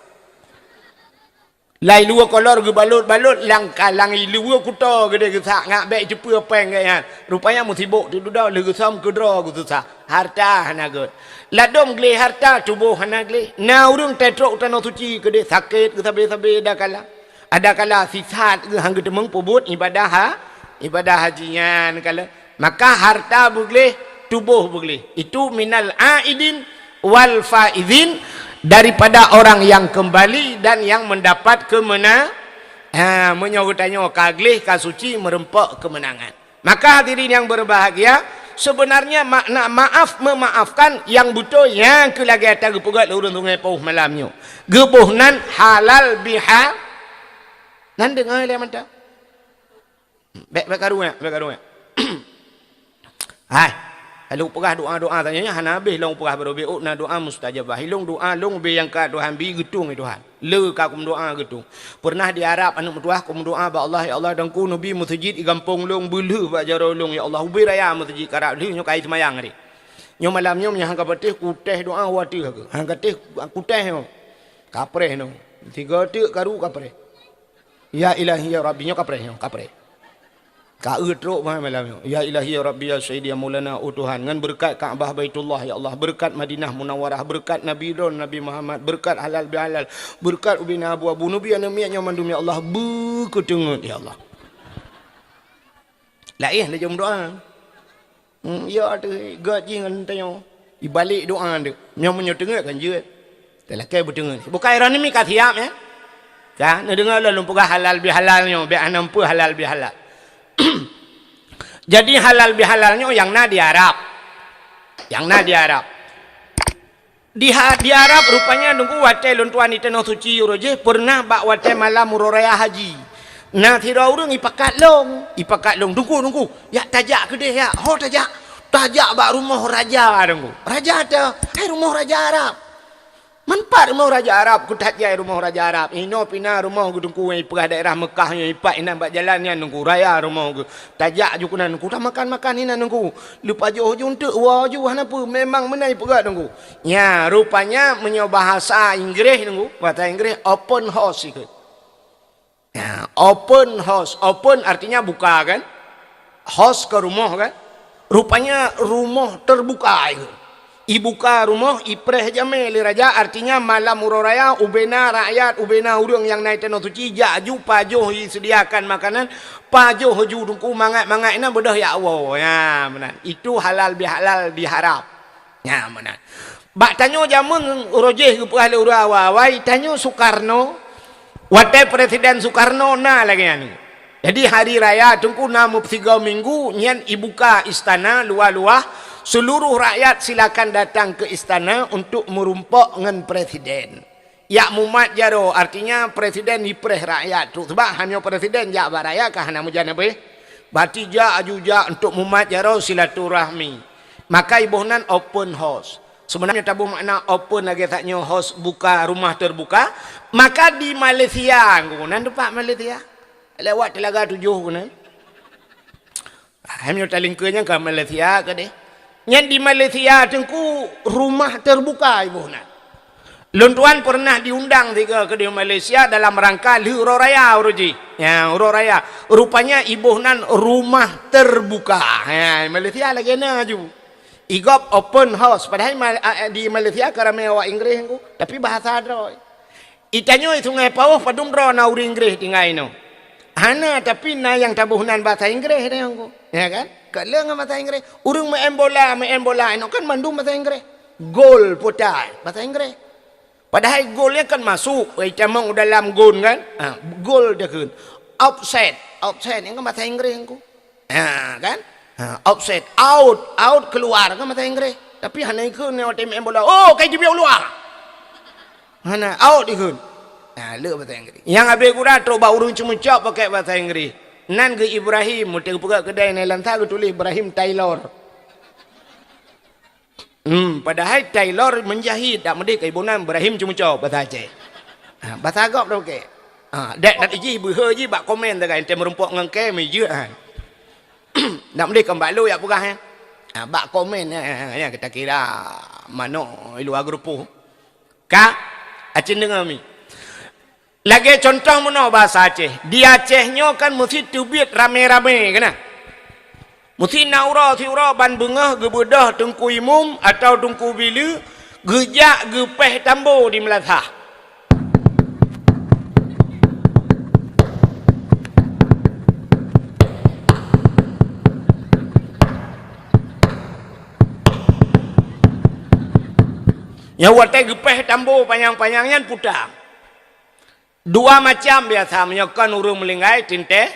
Lai luwa kolor geubalot-balot, lam ka-, lam luwa kuto geudeh geusak, ngat bék teupeue péng gobnyan. Rupanya meusibok teuh dudoe lheueh geusöm keudroe geususah. Harta hana gét. Ladôm gleh harta, tuboh hana gleh. Na ureuëng teutrok u tanoh suci keudeh sakét geusabe-sabe, ada kala. Ada kala sisat geuh han geuteumeung peubuet ibadah ha-, ibadah haji nyan kala. Maka harta beugleh, tuboh beugleh. Itu minal aidin wal faizin, daripada orang yang kembali dan yang mendapat keumena-, ha, meunyoe geutanyoe ka gleh, ka suci, meureumpok keumeunangan. Maka hadirin yang berbahagia, sebenarnya makna maaf, memaafkan nyang beutôi, nyang keu lagée ata geupeugét lé ureuëng Sungai Pauh malam nyoe. Geuboh nan halal biha-, nan deungoe lé mantong. Bék, bék karu nyan, bék karu nyan. Hai, lalu peugah doa-doa tanyoe nyan hana habéh lôn peugah barô bék, oh, na doa mustajabah. Ilong doa lôn bék nyang ka Tuhan bi geutung, ya Tuhan. Le ka kumeudoa geutung. Pernah di Arab aneuk meutuah kumeudoa bak Allah, "Ya Allah, Teungku, neubi meuseujid i gampông lôn, beulheueh bak jaroe lôn, ya Allah, ubé raya meuseujid karab lheueh nyoe kai seumayang deh. Nyoe malam nyoe meunyoe han ka patéh kutéh doa watée keu. Han ka téh kutéh nyoe." Kapreh nyoe. Tiga teuk karu kapreh. Ya Ilahi ya Rabbi nyoe kapreh nyoe, kapreh. Ka eu trok bah malam nyoe. Ya Ilahi ya Rabbi ya Sayyidi ya Maulana, oh Tuhan, ngon beureukat Ka'bah Baitullah ya Allah, beureukat Madinah Munawwarah, beureukat Nabi droen Nabi Muhammad, beureukat halal bihalal, beureukat ubena abu-abu, neubi aneuk miet nyoe mandum ya Allah, beukeuteungeut ya Allah. Laén laju meudoa. Hmm, ya teuh, gét jih ngon tanyoe. Ibalek doa tu. Nyoe meunyoe teungeut kan jeuet. Talakée beuteungeut. Bukai droeneuh mi ka siap, ya? Ka, neudeungoe lôn peugah halal bihalal nyoe, bék hana peue halal bihalal. Jadi halal bihalal nyoe nyang na di Arab. Nyang na di Arab. Di ha-, di Arab rupanya Teungku watée lôn tuan di Tanoh Suci uroe jih peureunah bak watée malam uroe raya haji. Na sidroe ureuëng ipakat lông, ipakat lông, "Teungku, Teungku, jak tajak keudeh jak, ho tajak, tajak bak rumoh raja Teungku." Raja teuh, hai rumoh raja Arab. Man pat rumoh raja Arab, keu that jai rumoh raja Arab. Inoe pih na rumoh geuh Teungku nyang ipeugah daerah Meukah nyoe ipat inan bak jalan nyan Teungku, raya rumoh geuh. Tajak ju keunan Teungku, tamakan-makan inan Teungku. Leupajoh ju eunteuk woe ju hana peue, memang meunan ipeugah Teungku. Nya, rupanya meunyoe bahasa Inggréh Teungku, bahasa Inggréh open house ikheun. Nya, open house, open artinya buka kan? House ke rumoh kan? Rupanya rumoh terbuka ikheun. Ibuka rumoh, ipreh jamé lé raja, artinya malam uroe raya, ubena rakyat, ubena ureuëng nyang na i Tanoh Suci, jak ju pajoh iseudiakan makanan, pajoh ju Teungku mangat-mangat inan beudôh jak woe. Nya, meunan. Itu halal bihalal di Arab. Nya, meunan. Bak tanyoe jamén uroe jih geupeugah lé ureuëng awai-awai, tanyoe Sukarno, watée Presiden Sukarno na lagée nyan. Jadi hari raya Teungku na meupeusigoe minggu nyan ibuka istana luwah-luwah, seluruh rakyat silakan datang ke istana untuk meurumpok ngon presiden. Jak mumat jaroe, artinya presiden ipreh rakyat tu. Sebab hanyoe presiden jak bak rakyat ka hana meujan habéh. Berarti jak aju jak untuk mumat jaroe silaturahmi. Maka iboh nan open house. Sebenarnya taboh makna open lagée that nyoe house buka, rumah terbuka. Maka di Malaysia, nan teumpat Malaysia. Lewat Telaga Tujuh keunan. Hai meunyoe talingkeue nyan ka Malaysia keudeh. Nyan di Malaysia Teungku rumah terbuka iboh nan. Lôn tuan peureunah diundang sigoe keudeh Malaysia dalam rangka lheueh uroe raya uroe jih. Ya, uroe raya. Rupanya iboh nan rumah terbuka. Ya, Malaysia lagée na ju. Igop open house. Padahai ma-, a, a, di Malaysia ka ramé awak Inggréh Teungku. Tapi bahasa droe. Itanyoe Sungai Pauh padum droe na ureuëng Inggréh tinggai inoe. Hana, tapi na nyang taboh nan basa Inggréh teuh Teungku. Ya kan? Ka lheueh ngon basa Inggréh. Ureuëng meu'en bola, meu'en bola inoe kan mandum basa Inggréh. Gol, putai, basa Inggréh. Padahai gol nyan kan masuk, itamong dalam gon kan? Ha, gol dia kheun. Offside, offside nyan kan basa Inggréh Teungku. Ha, kan? Ha, offside, out, out keluar kan basa Inggréh. Tapi hana ikheun watée meu'en bola. Oh, kai jibiet u luwa. Hana, out ikheun. Ha, le basa Inggréh. Nyang habéh gura trok bak ureuëng ceumeucok pakai basa Inggréh. Nan geuh Ibrahim, meuteupeugah keudai nai lam sa geutuléh Ibrahim Tailor. Hmm, padahai tailor menjahit, dak meudeh keu iboh nan Ibrahim ceumeucok basa Aceh. Ha, basa gob dah pakai. Ha, dak, dak jih beuhe jih bak komen tagai ente meurumpok ngon ke meujeuet han. Dak meudeh keu bak lôn yak peugah eh. Ha, bak komen eh, ya kita kira manok i luwa geurupoh. Ka? Aceh deungoe mi. Lagée cuntoh meunoe basa Aceh. Di Aceh nyoe kan meusi teubiet ramé-ramé keunan. Meusi na uroe siuroe ban beungoh geubeudôh teungku imum atawa teungku bileue geujak geupéh tambo di meulasah. Nyang watée geupéh tambo panyang-panyang nyan puta. Dua macam biasa meunyoe kon ureuëng meulinggai teuntée,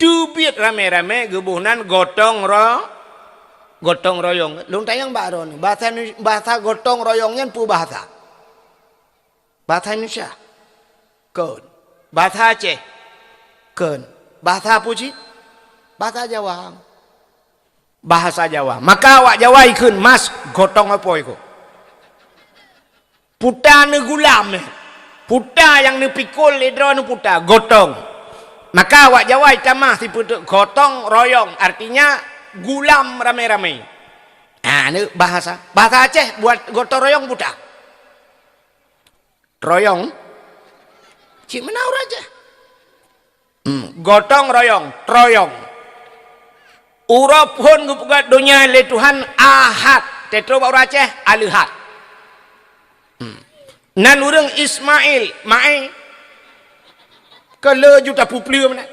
teubiet ramé-ramé geuboh nan gotong ro-, gotong royong. Lôn tanyong bak droeneuh, bahasa, bahasa gotong royong nyan peue bahasa? Bahasa Indonesia? Kon. Bahasa Aceh? Kon. Bahasa peue cit? Bahasa Jawa. Bahasa Jawa. Maka awak Jawa ikheun mas gotong apo iko? Puta neugulam, eh. Puta nyang neupikul lé droeneuh puta, gotong. Maka awak Jawa itamah sipeuteuk gotong royong, artinya gulam ramé-ramé. Ha, ni bahasa. Bahasa Aceh buat gotong royong puta. Royong. Cit meunan ureueng Aceh. Hmm, gotong royong, troyong. Uroe phon geupeugah donya lé Tuhan Ahad. Teutroe bak ureueng Aceh, Aleuhat. Hmm. Nan ureueng Ismail, Maé. Keu le juta peupleuem na.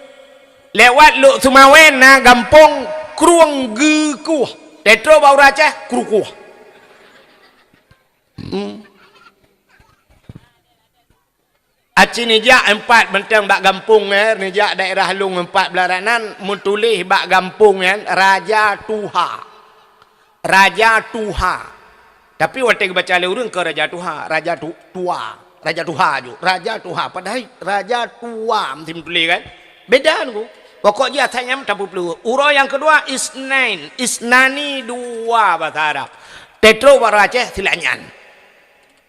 Lewat Lhokseumawe na gampông Krueng Geukuh. Teutroe bak ureueng Aceh, Krukuh. Hmm. Aci neujak empat beunteng bak gampông, eh, neujak daerah Lông empat belah ranan, meutuléh bak gampông nyan Raja Tuha. Raja Tuha. Tapi watèe geubaca lé ureueng keu Raja Tuha, Raja Tu-, Tua, Raja Tuha ju, Raja Tuha. Padahai Raja Tua meusti meutuléh kan? Beda ngon. Pokok jih asai nyan tapeupleueh. Uroe nyang keudua Isnain, Isnani dua bahasa Arab. Teutroe bak ureueng Aceh Seulanyaan.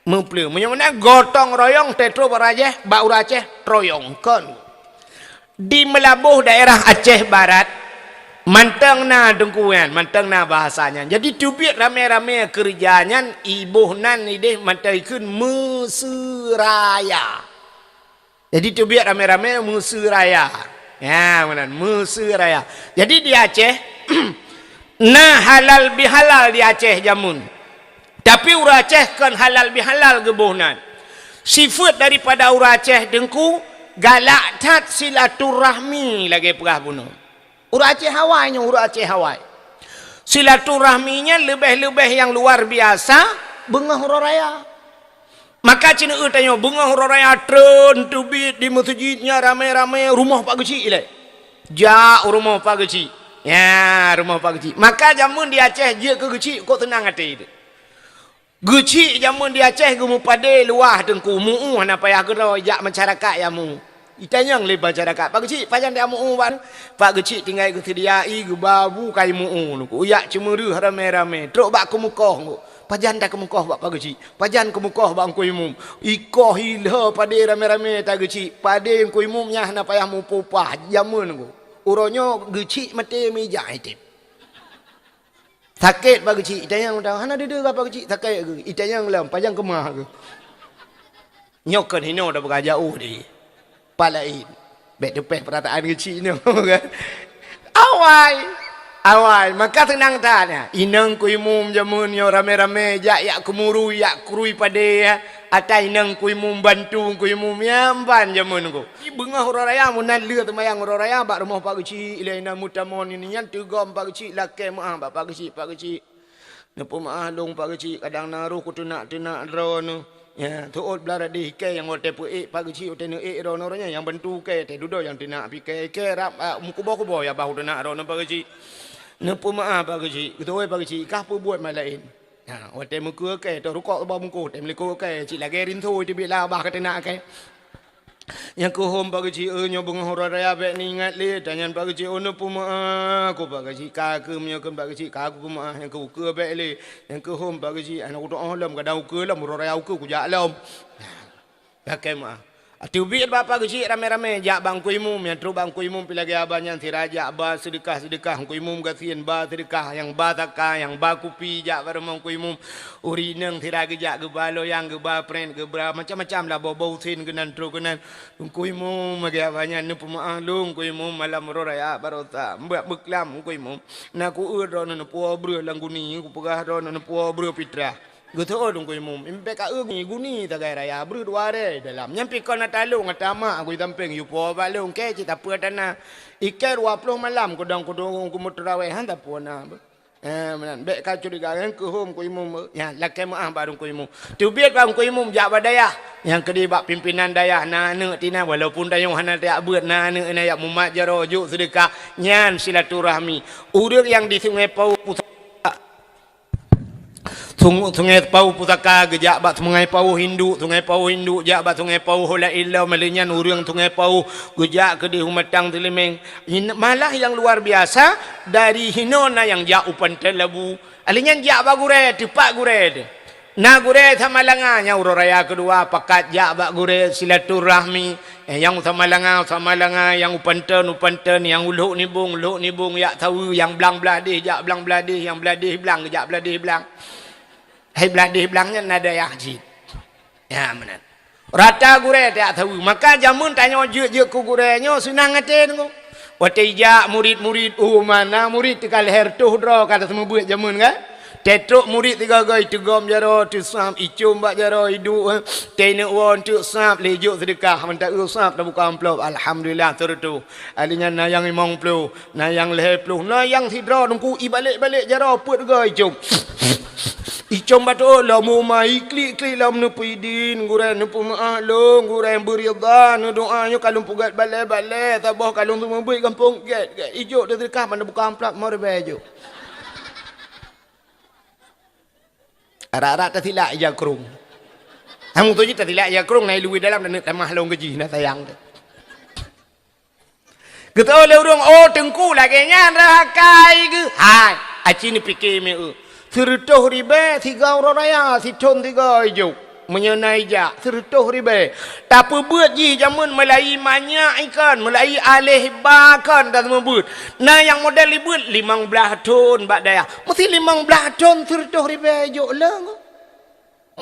Meupleueh. Meunyoe meunan gotong royong teutroe bak ureueng Aceh, bak ureueng Aceh troyong kon. Di Meulaboh daerah Aceh Barat, mantong na teungku nyan, mantong na bahasa nyan. Jadi teubiet ramé-ramé keureuja nyan, iboh nan idéh mantong ikheun Meuseuraya. Jadi teubiet ramé-ramé Meuseuraya. Ya, meunan, Meuseuraya. Jadi di Aceh, na halal bihalal di Aceh jameun. Tapi ureueng Aceh kon halal bihalal geuboh nan. Sifeuet daripada ureueng Aceh teungku, galak that silaturahmi lagèe peugah bunoe. Ureueng Aceh awai nyoe, ureueng Aceh awai. Silaturahmi nyan leubeh-leubeh nyang luar biasa beungoh uroe raya. Maka ci neueu tanyoe beungoh uroe raya treun teubiet di meuseujid nyan ramé-ramé rumoh Pak Geuchik ilèe. Jak u rumoh Pak Geuchik. Ya, rumoh Pak Geuchik. Maka jameun di Aceh jeuet keu Geuchik kok seunang até teuh. Geuchik jameun di Aceh geumeupadé luwah teungku, mu'uh hana payah keudroe jak masyarakat nyang mu'uh. Itanyong lé masyarakat, "Pak Geuchik, pajan dak mu'uh bak?" Pak Geuchik tinggai geuseudia ie geuba bu kai mu'uh teungku. Jak ceumeureuh ramé-ramé, trok bak keumeukoh teungku. "Pajan takeumeukoh bak Pak Geuchik? Pajan keumeukoh bak Teungku Imum?" Ikoh ilheueh padé ramé-ramé ta Geuchik. Padé Teungku Imum nyan hana payah mupah-upah jameun teungku. Uroe nyoe Geuchik maté meujak item. Sakét Pak Geuchik, itanyong, hana deuh-deuh Pak Geuchik, sakét geuh. Itanyong lom, pajan keumah geuh. Nyoe kon hinoe tapeugah jaoh deh. Pat laén. Bèk teupèh peurataan Geuchik nyoe kan. Awai. Awai, maka seunang that nyan. Inong Teungku Imum jameun nyoe ramé-ramé jak, jak keumurui, jak krui padé, ya. Ata inong Teungku Imum bantu Teungku Imum, ya, ban jameun teungku. Beungoh uroe raya, meunan lheueh seumayang uroe raya, bak rumoh Pak Geuchik, ilèe inan meutamong nyan, teugom Pak Geuchik, lakèe meu'ah bak Pak Geuchik, Pak Geuchik. Neupeumeu'ah lôn Pak Geuchik, kadang na roh kuteunak-teunak droeneuh. Ya, teuôt blah radeh ikèe nyang watèe peuék Pak Geuchik, watèe neuék droeneuh, roh nyan nyang bantu ikèe, teuh dudoe nyang teunak pih ikèe, ikèe rab, a, meukuboh-kuboh ya bah teunak droeneuh Pak Geuchik. Neupeumeu'ah Pak Geuchik, geuteuôt Pak Geuchik, kah peubuet mat laén. Ha, watèe meukeue ikèe, teuh rukok bak bungkôh, teuh meulikot ikèe, cit lagèe rinso teubiet lah bah ka teunak ikèe. Nyang keuhom Pak Geuchik, eh, nyoe beungoh uroe raya bèk neuingat lé. Tanyan Pak Geuchik, oh, neupeumeu'ah ku Pak Geuchik, ka keuh meunyoe kheun Pak Geuchik, ka kupeumeu'ah, nyang keu ukeue bèk lé. Nyang keuhom Pak Geuchik, hana kutoh lom, kadang ukeue lom, uroe raya ukeue kujak lom. Lakèe meu'ah. Teubiet bak Pak Geuchik ramé-ramé, jak bak Teungku Imum, nyang trok bak Teungku Imum pih lagèe abah nyan sira jak ba seudeukah-seudeukah, Teungku Imum gasien ba seudeukah, nyang ba saka, nyang ba kupi jak bak rumoh Teungku Imum. Ureueng inong sira geujak geuba loyang, geuba prèt, geuba macam-macam lah, boh-boh usen keunan trok keunan. Teungku Imum, lagèe awak nyan neupeumeu'ah lôn, Teungku Imum, malam uroe raya baroesa. Mbak beuklam, Teungku Imum. Na kueu droeneuh neupuwoe breueh lam guni, kupeugah droeneuh neupuwoe breueh fitrah. Geuteuôt Teungku Imum, "Impèk ka eu guni, guni sagai raya, breueh dua rèe dalam. Nyan pih kon ata lôn, ata mak, kusampéng yue puwoe bak lôn, kèe cit tapeue tana. Ikèe dua ploh malam kudong-kudong kumeuteurawèh, han tapeue na." Eh, meunan. Bèk ka curiga, nyang keuhom Teungku Imum. Nyan, lakèe meu'ah bak Teungku Imum. Teubiet bak Teungku Imum jak bak dayah. Nyang keudeh bak pimpinan dayah, na aneuk tinan, walaupun tanyoe hana tajak beuet, na aneuk inan jak mumat jaroe, jok seudeukah. Nyan silaturahmi. Ureueng nyang di Sungai Pauh Pusaka. Sung-, Sungai Pauh Pusaka geujak bak Sungai Pauh Induk, Sungai Pauh Induk jak bak Sungai Pauh Laén lom, lheueh nyan ureueng Sungai Pauh geujak keudeh u Matang Teulimeng. Hin-, malah nyang luar biasa, dari hinoe na nyang jak u Pantai Labu. Lheueh nyan jak bak gurèe, teupat gurèe teuh. Na gurèe Samalanga, nyan uroe raya keudua pakat jak bak gurèe silaturahmi. Eh, nyang u Samalanga, u Samalanga, nyang u Panton, u Panton, nyang u Lhok Nibong, u Lhok Nibong, jak saweue, nyang blang blah deh, jak blang blah deh, nyang blah deh blang, jak blah deh blang. Hai blah deh blang nyan na dayah cit. Ya, meunan. Rata gurée tajak saweue. Maka jameun tanyoe jeuet-jeuet keu gurée nyoe seunang até teungku. Watée ijak murit-murit, oh, mana murit teuka lhée reutôh droe ka taseumeubeuet jameun kan? Tetrok murit tiga goi teugom jaroe, teusab icom bak jaroe iduek, eh. Teuneuk woe teuk sab lé jok seudeukah, mantap eu sab tabuka amplop, alhamdulillah, teureutôh. Ahli nyan na nyang limong ploh, na nyang lhée ploh, na nyang sidroe teungku ibalek-balek jaroe peuet goi icom. Icom bacut lom uma, iklik-klik lom neupeuidin, gurée neupeumaáh lôn, gurée beuridha, neudoá nyoe ka lôn peugét balée-balée, saboh ka lôn seumeubeuet gampông gét, gét. Ijok teuseudeukah ban tabuka amplop lima ribée jok. Arak-arak tasilak ija krong. Hang tu jih tasilak ija krong, na ilui dalam dan tamah lôn gaji, na sayang teuh. Geuteu lé ureuëng, "Oh, teungku lagée nyan rhah akai geuh." Hai, aci neupike meu. Seureutôh ribée siga uroe raya, sithon siga ijok. Meunyoe na ijak, seureutôh ribée. Tapeubeuet jih jameun meulayi manyak ikon, meulayi aléh ba kon taseumeubeuet. Na nyang model ibeuet limong blaih thon bak dayah. Meusi limong blaih thon seureutôh ribée ijok leueng.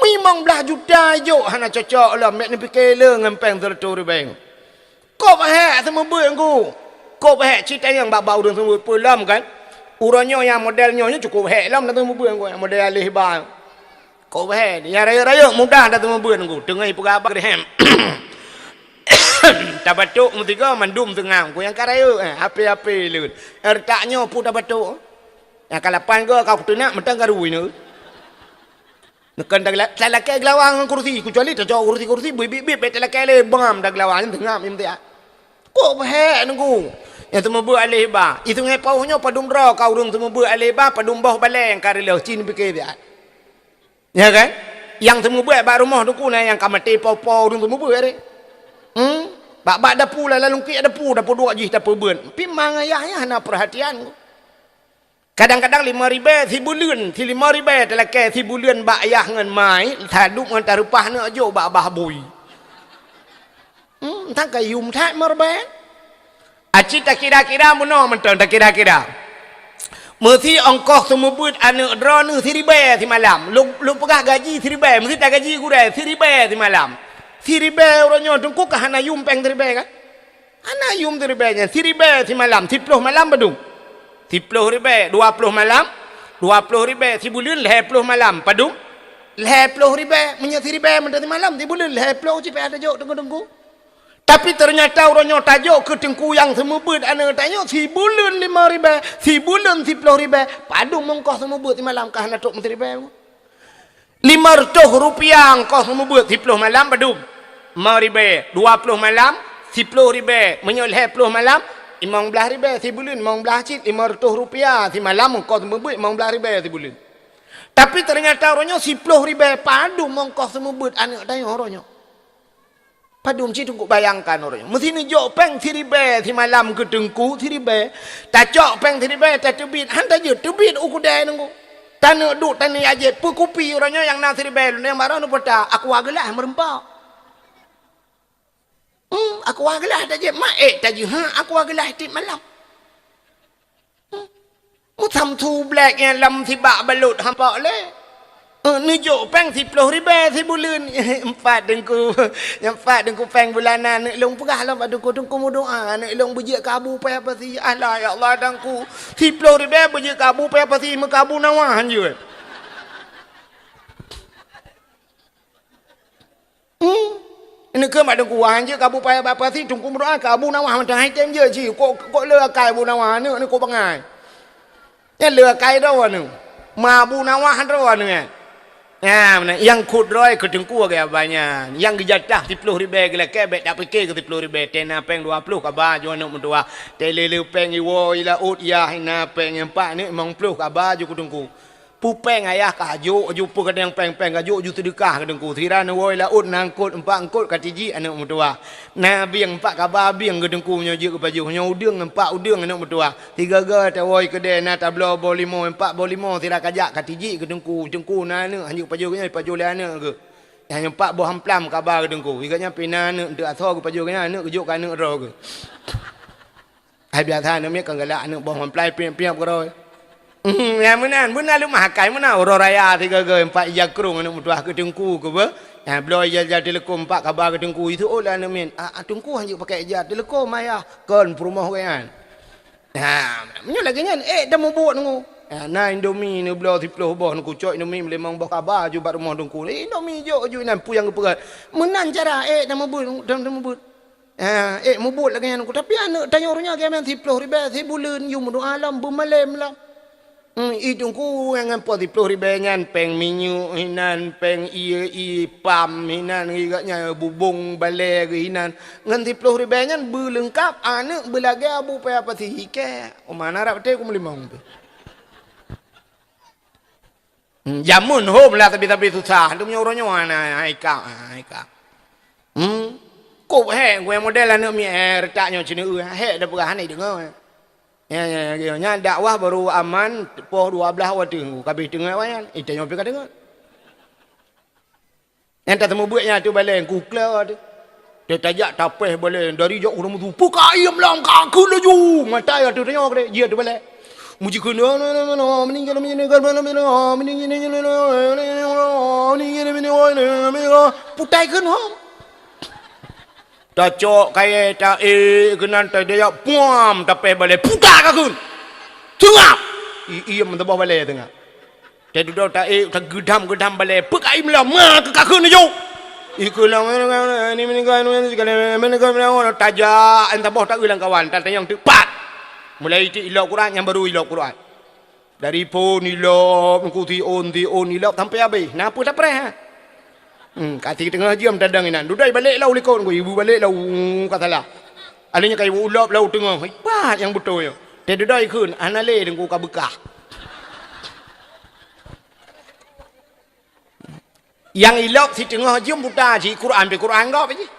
Limong blaih juta ijok hana cocok lom, mek neupike leueng ngon péng seureutôh ribée. Kôb hék seumeubeuet teungku. Kôb hék cit tanyong bak-bak ureuëng seumeubeuet peue lom kan. Uroe nyoe nyang model nyoe, nyoe cukôp hék lom dah seumeubeuet teungku, nyang model aléh ba. Kôb hék, nyang rayeuk-rayeuk mudah dah seumeubeuet teungku. Teungoh ipeugah bak rehem. Tabatok meusigoe mandum teungam, ku nyang ka rayeuk, eh, ape-ape leuet. Ertak nyoe peue tabatok. Nyang ka lapan goe ka kuteunak mantong ka rui nyoe. Neukan talakée geulawa ngon kursi, keucuali tacok kursi-kursi, bit-bit bék talakée lé, bam tageulawa nyan teungam imtiak. Kôb hék teungku. Nyang seumeubeuet aléh ba. Iseungai paoh nyoe padum droe ka ureuëng seumeubeuet aléh ba, padum boh balée nyang ka reuloh, ci neupike siat. Ya kan? Nyang seumeubeuet bak rumoh teungku na nyang ka maté po-po ureuëng seumeubeuet deh. Hmm? Bak-bak dapu, lam lungkiek dapu, dapu duek jih tapeubeuet. Pi mang ayah nyan hana peurhatian. Kadang-kadang lima ribée sibuleuen, si lima ribée talakée sibuleuen bak yah ngon mai, taduek ngon tareupah neuk jok bak bah bui. Hmm, entang ka yum that lima ribée. Aci takira-kira meunoe mantong takira-kira. Meusi ongkoh seumeubeuet aneuk droeneuh siribée simalam. Lôn, lôn peugah gaji siribée, meusi tagaji gurée siribée simalam. Siribée uroe nyoe teungku ka hana yum péng siribée kan? Hana yum siribée nyan, siribée simalam, siploh malam padum? Siploh ribée, dua ploh malam, dua ploh ribée sibuleuen, lhée ploh malam padum? Lhée ploh ribée, meunyoe siribée mantong simalam, sibuleuen lhée ploh cit payah tajok teungku-teungku. Tapi teunyata uroe nyoe tajok keu teungku nyang seumeubeuet aneuk tanyoe sibuleuen lima ribée, sibuleuen siploh ribée, padum ongkoh seumeubeuet simalam ka hana trok meusiribée. Lima reutôh rupiah ongkoh seumeubeuet siploh malam padum? Lima ribée, dua ploh malam, siploh ribée, meunyoe lhée ploh malam, limong blaih ribée sibuleuen, limong blaih cit, lima reutôh rupiah simalam ongkoh seumeubeuet limong blaih ribée sibuleuen. Tapi teunyata uroe nyoe siploh ribée padum ongkoh seumeubeuet aneuk tanyoe uroe nyoe. Padum cit teungku bayangkan uroe nyoe. Meusi neujok péng siribée simalam keu teungku, siribée. Tacok péng siribée tateubiet, han tajeuet teubiet u keudè teungku. Taneuk duek taneuk jak jieb, peukupi uroe nyoe nyang na siribée, lôn nyang barô neupeugah, aqua geulaih meureumpok. Hmm, aqua geulaih tajieb, mak ék tajeuet, ha, aqua geulaih tiep malam. Meusamsu blek nyang lam sibak balot hampa lé. Eh, neujok péng siploh ribée sibuleuen. Empat teungku, empat teungku péng bulanan. Aneuk lôn peugah lom bak teungku, teungku meudoá. Aneuk lôn beujeuet keu Abu Paya Pasi. Alah, ya Allah, teungku. Siploh ribée beujeuet keu Abu Paya Pasi, meukabu nawa hanjeuet. Hmm. Ini keu mak teungku, han jeuet keu Abu Paya Pasi, teungku meudoá keu Abu Nawah mantong, hai tem jeuet cit, kok, kok le akai Abu Nawah, aneuk ni kok bangai. Nyan le akai droe aneuk. Ma Abu Nawah droe aneuk nyan. Nyan, meunan, nyang khot droe keu teungku agak banyak. Nyang geujatah siploh ribée geulakée, bék tapike keu siploh ribée. Tena péng dua ploh kaba ju aneuk meutuwah. Tele le péng iwoe i laôt, yah ina péng empat ni limong ploh kaba ju keu teungku. Pupéng ayah ka jok, ju peue keudéng péng-péng ka jok, ju seudeukah keu teungku. Sira neuwoe laôt na eungkot, empat eungkot ka tijik aneuk meutuwah. Na bieng empat kaba bieng keu teungku nyoe jeuet keu pajoh, nyoe udeueng empat udeueng aneuk meutuwah. Sigaga tawoe keudè na tabloe boh limo, empat boh limo sira kajak ka tijik keu teungku. Teungku na aneuk, hanjeuet pajoh keu nyoe, pajoh lé aneuk geuh. Nyan empat boh amplam kaba keu teungku. Sigoe nyan pih na aneuk, eunteuk asoe geupajoh keu nyan, aneuk geujok keu aneuk droe geuh. Hai biasa aneuk miet kan galak aneuk boh mamplai piep-piep keudroe. Hmm, nyang meunan, meunan leumah akai meunan uroe raya sigoe-goe empat ija krong aneuk meutuwah keu teungku keu beuh. Ha, bloe ija-, ija Telekom, "Pak, kaba keu Teungku?" Itu, "Oh, lah aneuk miet." "Ah, ah, Teungku hanjeuet pakai ija Telekom, ayah." Kon peurumoh gobnyan. Ha, meunyoe lagèe nyan, ék tameubuet Teungku. Ha, na Indomie neubloe siplôh boh, neukucok Indomie meulimong boh, kaba ju bak rumoh Teungku. Indomie jok ju inan, peue nyang geupeugah. Meunan cara, ék tameubuet, tam-, tameubuet. Ha, ék mubuet lagèe nyan Teungku. Tapi aneuk tanyoe uroe nyoe lagèe nyan siplôh ribèe sibuleuen, yum dua lom, beumalém lom. Hmm, i Teungku nyang ngon po siplôh ribèe nyan, péng minyeuk inan, péng ie, ie pam inan, geuh nyan bubông balèe geuh inan. Ngon siplôh ribèe nyan beuleungkap aneuk beulagèe abu paya pasi ikèe. Uma na rab teuh ku meulimong teuh. Hmm, jameun hom lah tapi-tapi susah. Tu meunyoe uroe nyoe hana, hai kak, hai kak. Hmm. Kok hék, geuh model aneuk miet, eh, reutak nyoe ceuneuk, hék dah peugah hana deungoe. Ya, ya, ya, ya. Nyan dakwah baru aman poh dua blah watèe, kabeh teungoh wayan. Eh, tanyoe pih ka deungoe. Nyang tateumeubuet nyan ateueh balèe, ku kla teuh. Teutajak tapéh balèe, dari jak ureueng meusu, "Peukaiem lom, ka kheun laju!" Mata ya teuh tanyoe keudéh, jih ateueh balèe. Meuji kheun, putai kheun hom. Tacok kayèe taék keunan, tadayat puam tapéh balèe, puta ka kheun. Teungab! I-, iem meusaboh balèe teungab. Tadudoe taék, tageudam-geudam balèe, peukaiem lom, ma keu ka kheun laju. Ikheun lom, tajak, saboh taeu lam kawan, tatanyong teuk pat. Mulai teuk ilop Quran, nyang baru ilop Quran. Dari phon ilop, ku siôn, siôn ilop sampai habéh. Na peue tapreh, ha? Hmm, ka siteungoh jeuem tadong inan. Dudoe balek lom likot ku, ibu balek lom, ka salah. Alèh nyan ka ibu lop lom teungoh. Ipat nyang beutôi nyoe. Teududoe ikheun, hana lé Teungku ka beukah. Nyang ilop siteungoh jeuem buta jih, Quran pih Quran gob jih.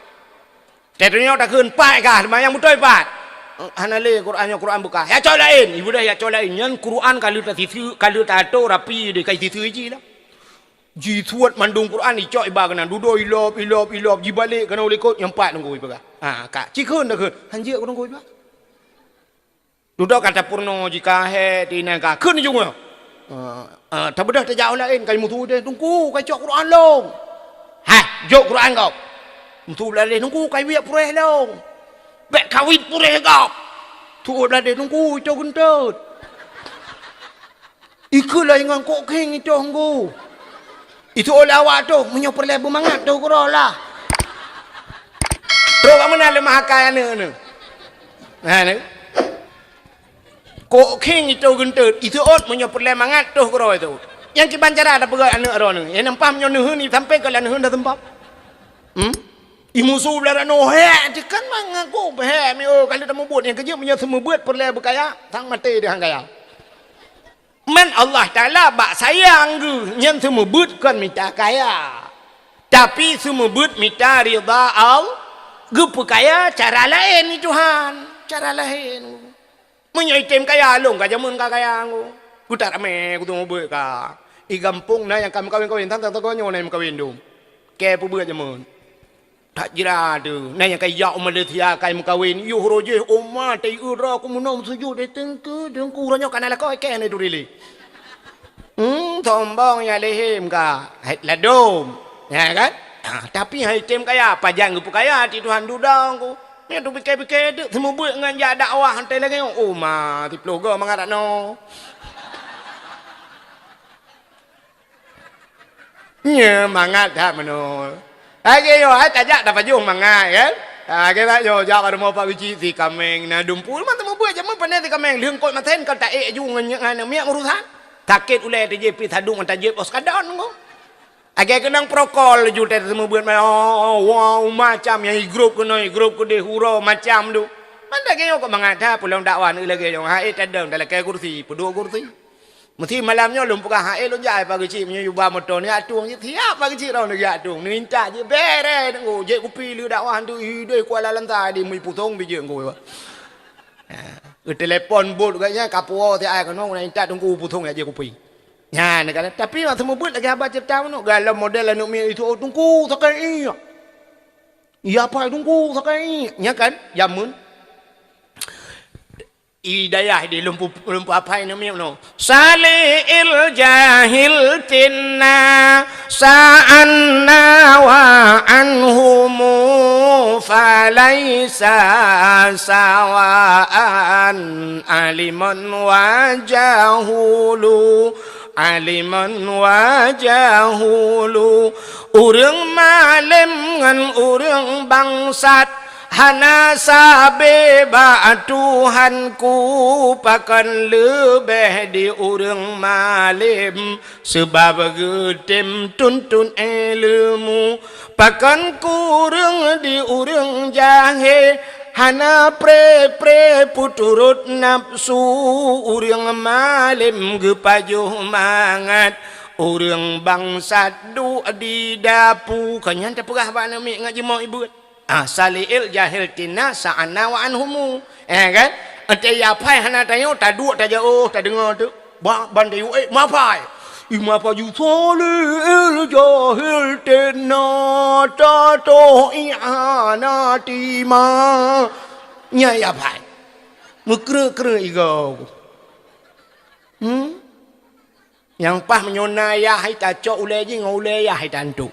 Teuh tanyoe takheun, "Pat kah, teuma nyang beutôi pat." "Hana lé Quran nyoe, Quran beukah." "Ya cok laén." Ibu dah ya cok laén. Nyan Quran ka lheueh tasiseu, ka lheueh tato rapi deh, ka siseu jih lah. Jisuet mandum Quran, icok iba keunan. Dudoe ilop, ilop, ilop, jibalek keunan u likot, nyang pat Teungku ipeugah. Ha, ka. Cikheun takheun. Hanjeuet keu Teungku iba. Dudoe ka tapeurunoe jih ka hék, teuinai ka kheun jih nyoe. Ah, ah, tabeudôh tajak u laén, ka meusu deh, "Teungku, ka cok Quran lom." "Hah, jok Quran gob?" Meusu blah deh, "Teungku, ka wiek puréh lom." "Bèk kawit puréh gob." Tu'ôt blah deh, "Teungku, ito geunteut." Ikheun lom ngon kok khieng itoh Teungku. Itu'ôt lé awak toh, meunyoe peureulèe beumangat toh keudroe lah. Trok bak meunan lé meuhakai aneuk nyoe. Nah, nyoe. Kok khieng itoh geunteut, itu'ôt meunyoe peureulèe mangat toh keudroe itu'ôt. Nyang kiban cara tapeugah aneuk droeneuh. Nyang nampak meunyoe neuheun, sampé keu lam neuheun dah seumpap. Hmm? Imusu blah droeneuh, hék, tekan mangat kok, hék, mi, oh, ka lheueh tameubuet nyang keujeuet meunyoe seumeubeuet peureulèe beukaya, sang maté deh han kaya. Man Allah Taala bak sayang geuh nyan seumeubeuet kon mita kaya, tapi seumeubeuet mita ridha Allah. Geupeukaya cara laén ni Tuhan, cara laén. Meunyoe item kaya lôn ka jameun ka kaya ngô. Kutak ramé kuteumeubuet ka. I gampông na nyang ka meukawen-kawen, tang-tang nyoe na meukawen dum. Kèe peubuet jameun. That jira tu, na nyang ka ijak u Malaysia ka meukawen, yoh roh jih uma teuiura ku meunoe meusujut di teungku, teungku uroe nyoe ka na lakoe kèe na itu rili. Hmm, sombong ya lehim ka, hai ladom, ya kan? Ha, tapi hai tem kaya, pajan geupeukaya ti Tuhan dudang ku. Nyan tu pike-pike tu, seumeubeuet ngon jak dakwah teuh lagèe nyoe, uma siploh goe mangat dak noe. Nyoe mangat that meunoe. Lagèe nyoe hai tajak tapajoh mangat kan? Ha, lagèe nyoe jak bak rumoh Pak Geuchik si kaméng na dumpeue, mantong mubuet jameun pandai si kaméng lheueh kot masen ka taék ju ngon nyan miet urusan. Sakét ulèe teuh jih pih sadung mata jeuet os kadon ngô. Lagèe keunong prokol ju teuh seumeubeuet ma-, oh, oh, wow, macam nyang i grup keunoe, i grup keudeh uroe macam tu. Man lagèe nyoe kok mangat that peulom dakwah nyoe lagèe nyoe. Hai tadong talakèe kursi, peuduek kursi. Meusi malam nyoe lôn peugah, "Hai lôn jak Pak Geuchik meunyoe yuba moto neujak tueng." Siap Pak Geuchik droeneuh geujak tueng. Neuintat jih bèrèh teungku, jép kupi lheueh dakwah tu ideh Kuala Lantai di Mui Pusong bijéh ngô. Ha, geutelepon bot geuh nyan ka puwoe si ai keunoe neuintat teungku Pusong jak jép kupi. Nyan kan, tapi mak seumeubeuet lagèe haba ceurita meunoe, galom model aneuk miet itu, "Oh, teungku, sakai ié." "Iya, Pak, teungku, sakai ié." Nyan kan, jameun. I dayah di lumpu, lumpu apai namiet nyoe. Salil jahil cinna, Sa'anna wa anhumu falaisa sawa'an aliman wa jahulu, aliman wa jahulu. Ureuëng malém ngon ureuëng bangsat hana sabe bak Tuhanku, pakon leubeh di ureuëng malém. Sabab geutem tuntot ileumu, pakon kureueng di ureuëng jahé, hana pré-pré peuturot nafsu. Ureuëng malém geupajoh mangat, ureuëng bangsat duek di dapu. Ka nyan tapeugah bak aneuk miet ngon jimoe ibuet. Ah, sali'il jahil tina sa'ana wa anhumu. Eh, kan? Ente ya phai hana tanyoe, taduek tajaoh, tadeungoe tu. Ba-, ban tayue, eh, ma phai. Ih, ma phai ju sali'il jahil tina tatoh i hana tima. Nya ya phai. Meukreuek-kreuek igoe. Hmm? Nyang paih meunyoe na yah hai tacok ulée jih ngon ulée yah hai tantu.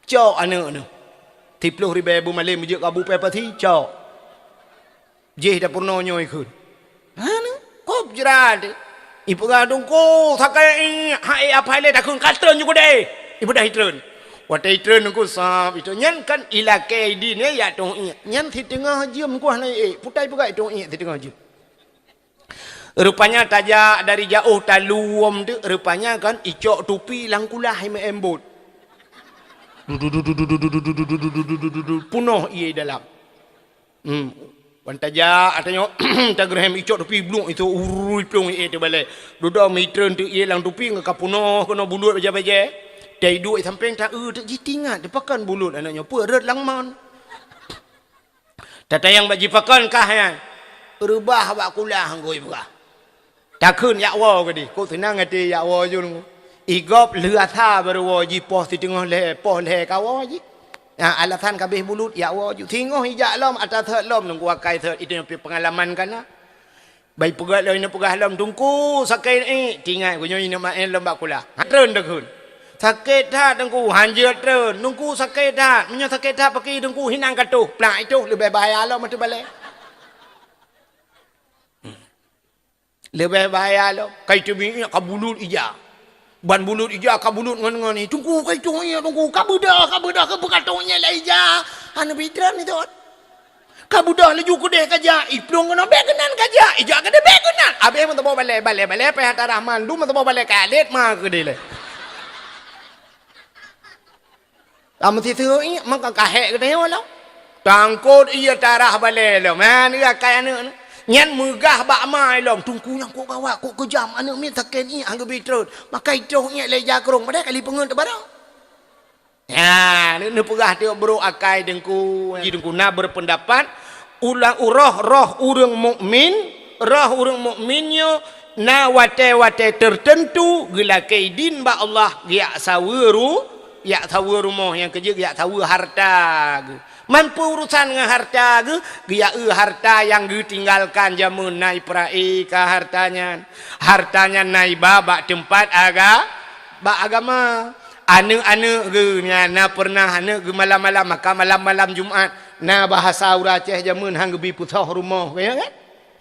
Cok aneuk nyoe. Siplôh ribée beumalém jeuet keu Abu Pepasi, cok. Jih tapeurunoe nyoe ikheun. Hana, kop jrat. Ipeugah teungku, sakai i, hai apai lé takheun ka treun ju keudeh. Ipeugah itreun. Watée itreun teungku sab, itreun. Nyan kan ilakée idin ya, ya tong iek. Nyan siteungoh jeuem ku hana iek. Putai peugah itong iek siteungoh jeuem. Rupanya tajak dari jaoh taluem tu, rupanya kan icok tupi lam kulah imeu'en bot. Punoh ié dalam. Hmm. Wan tajak, tanyoe tageureuhem icok tupi bluek itu urui plueng ié teubalée. Dudoe meutreun tu ié lam tupi ngon ka punoh keunoe bulut bajée-bajée. Tai duek sampéng ta eu teuk jitingat, dipakan bulut aneuk nyoe peue rot lam mon. Tatayang bak jipakon kah nyan. Reubah bak kulah ngon ipeugah. Takheun jak woe keudeh. Kok seunang até jak woe ju nunggu. Igop lheueh asa baru woe jipoh siteungoh lhée, poh lhée ka woe jih. Nah, alasan kabeh bulut jak woe ju. Singoh ijak lom ata sot lom nunggu akai sot itu nyang pengalaman kana. Bai peugah lom, ineuk peugah lom, "Teungku, sakét ié." Tingat geuh nyoe ineuk maén lom bak kulah. Hatreun takheun. "Sakét that, Teungku." Hanjeuet treun. "Teungku, sakét that." "Meunyoe sakét that, pakri Teungku hinang katoh." Plak itoh leubeh bahaya lom ateueh balée. Leubeh bahaya lom. Kai teubiet ka bulut ija. Ban bulut ija ka bulut ngon-ngon ni. "Teungku, kai toh ié, Teungku. Ka beudôh, ka beudôh, ka beukatoh ié lé ija." Hana bitreun itu. Ka beudôh laju keudeh ka jak, iplueng keunoe bék keunan ka jak, ijak keudeh bék keunan. Abéh meusaboh balée, balée, balée, pih ata Rahman, dum meusaboh balée ka lét ma keudeh lé. Ka meusiseue ié, maka ka hék keudeh lom. Tangkot ié tarah balée lom, man ié akai aneuk nyoe. Nyan meugah bak ma lom, "Teungku nyang kok gawat, kok keujam, aneuk miet sakét ié, han geubi treun." Maka itroh ié lé jakrong, padahai kali peungeut teubarang. Nya, neu-, neupeugah tiep brok akai Teungku. Ji Teungku na berpendapat, ulang uroh roh ureuëng mukmin, roh ureuëng mukmin nyoe na watée-watée tertentu geulakée idin bak Allah, geujak saweue ru-, geujak saweue rumoh nyang keujeuet geujak saweue harta geuh. Man peue urusan ngon harta geuh, geujak eu harta nyang geutinggalkan jameun na ipeuraya ka harta nyan. Harta nyan na iba bak teumpat aga-, bak agama. Aneuk-aneuk geuh nyan na peureunah aneuk geuh malam-malam, maka malam-malam Jumat na bahasa ureuëng Aceh jameun han geubi peusoh rumoh, ya kan?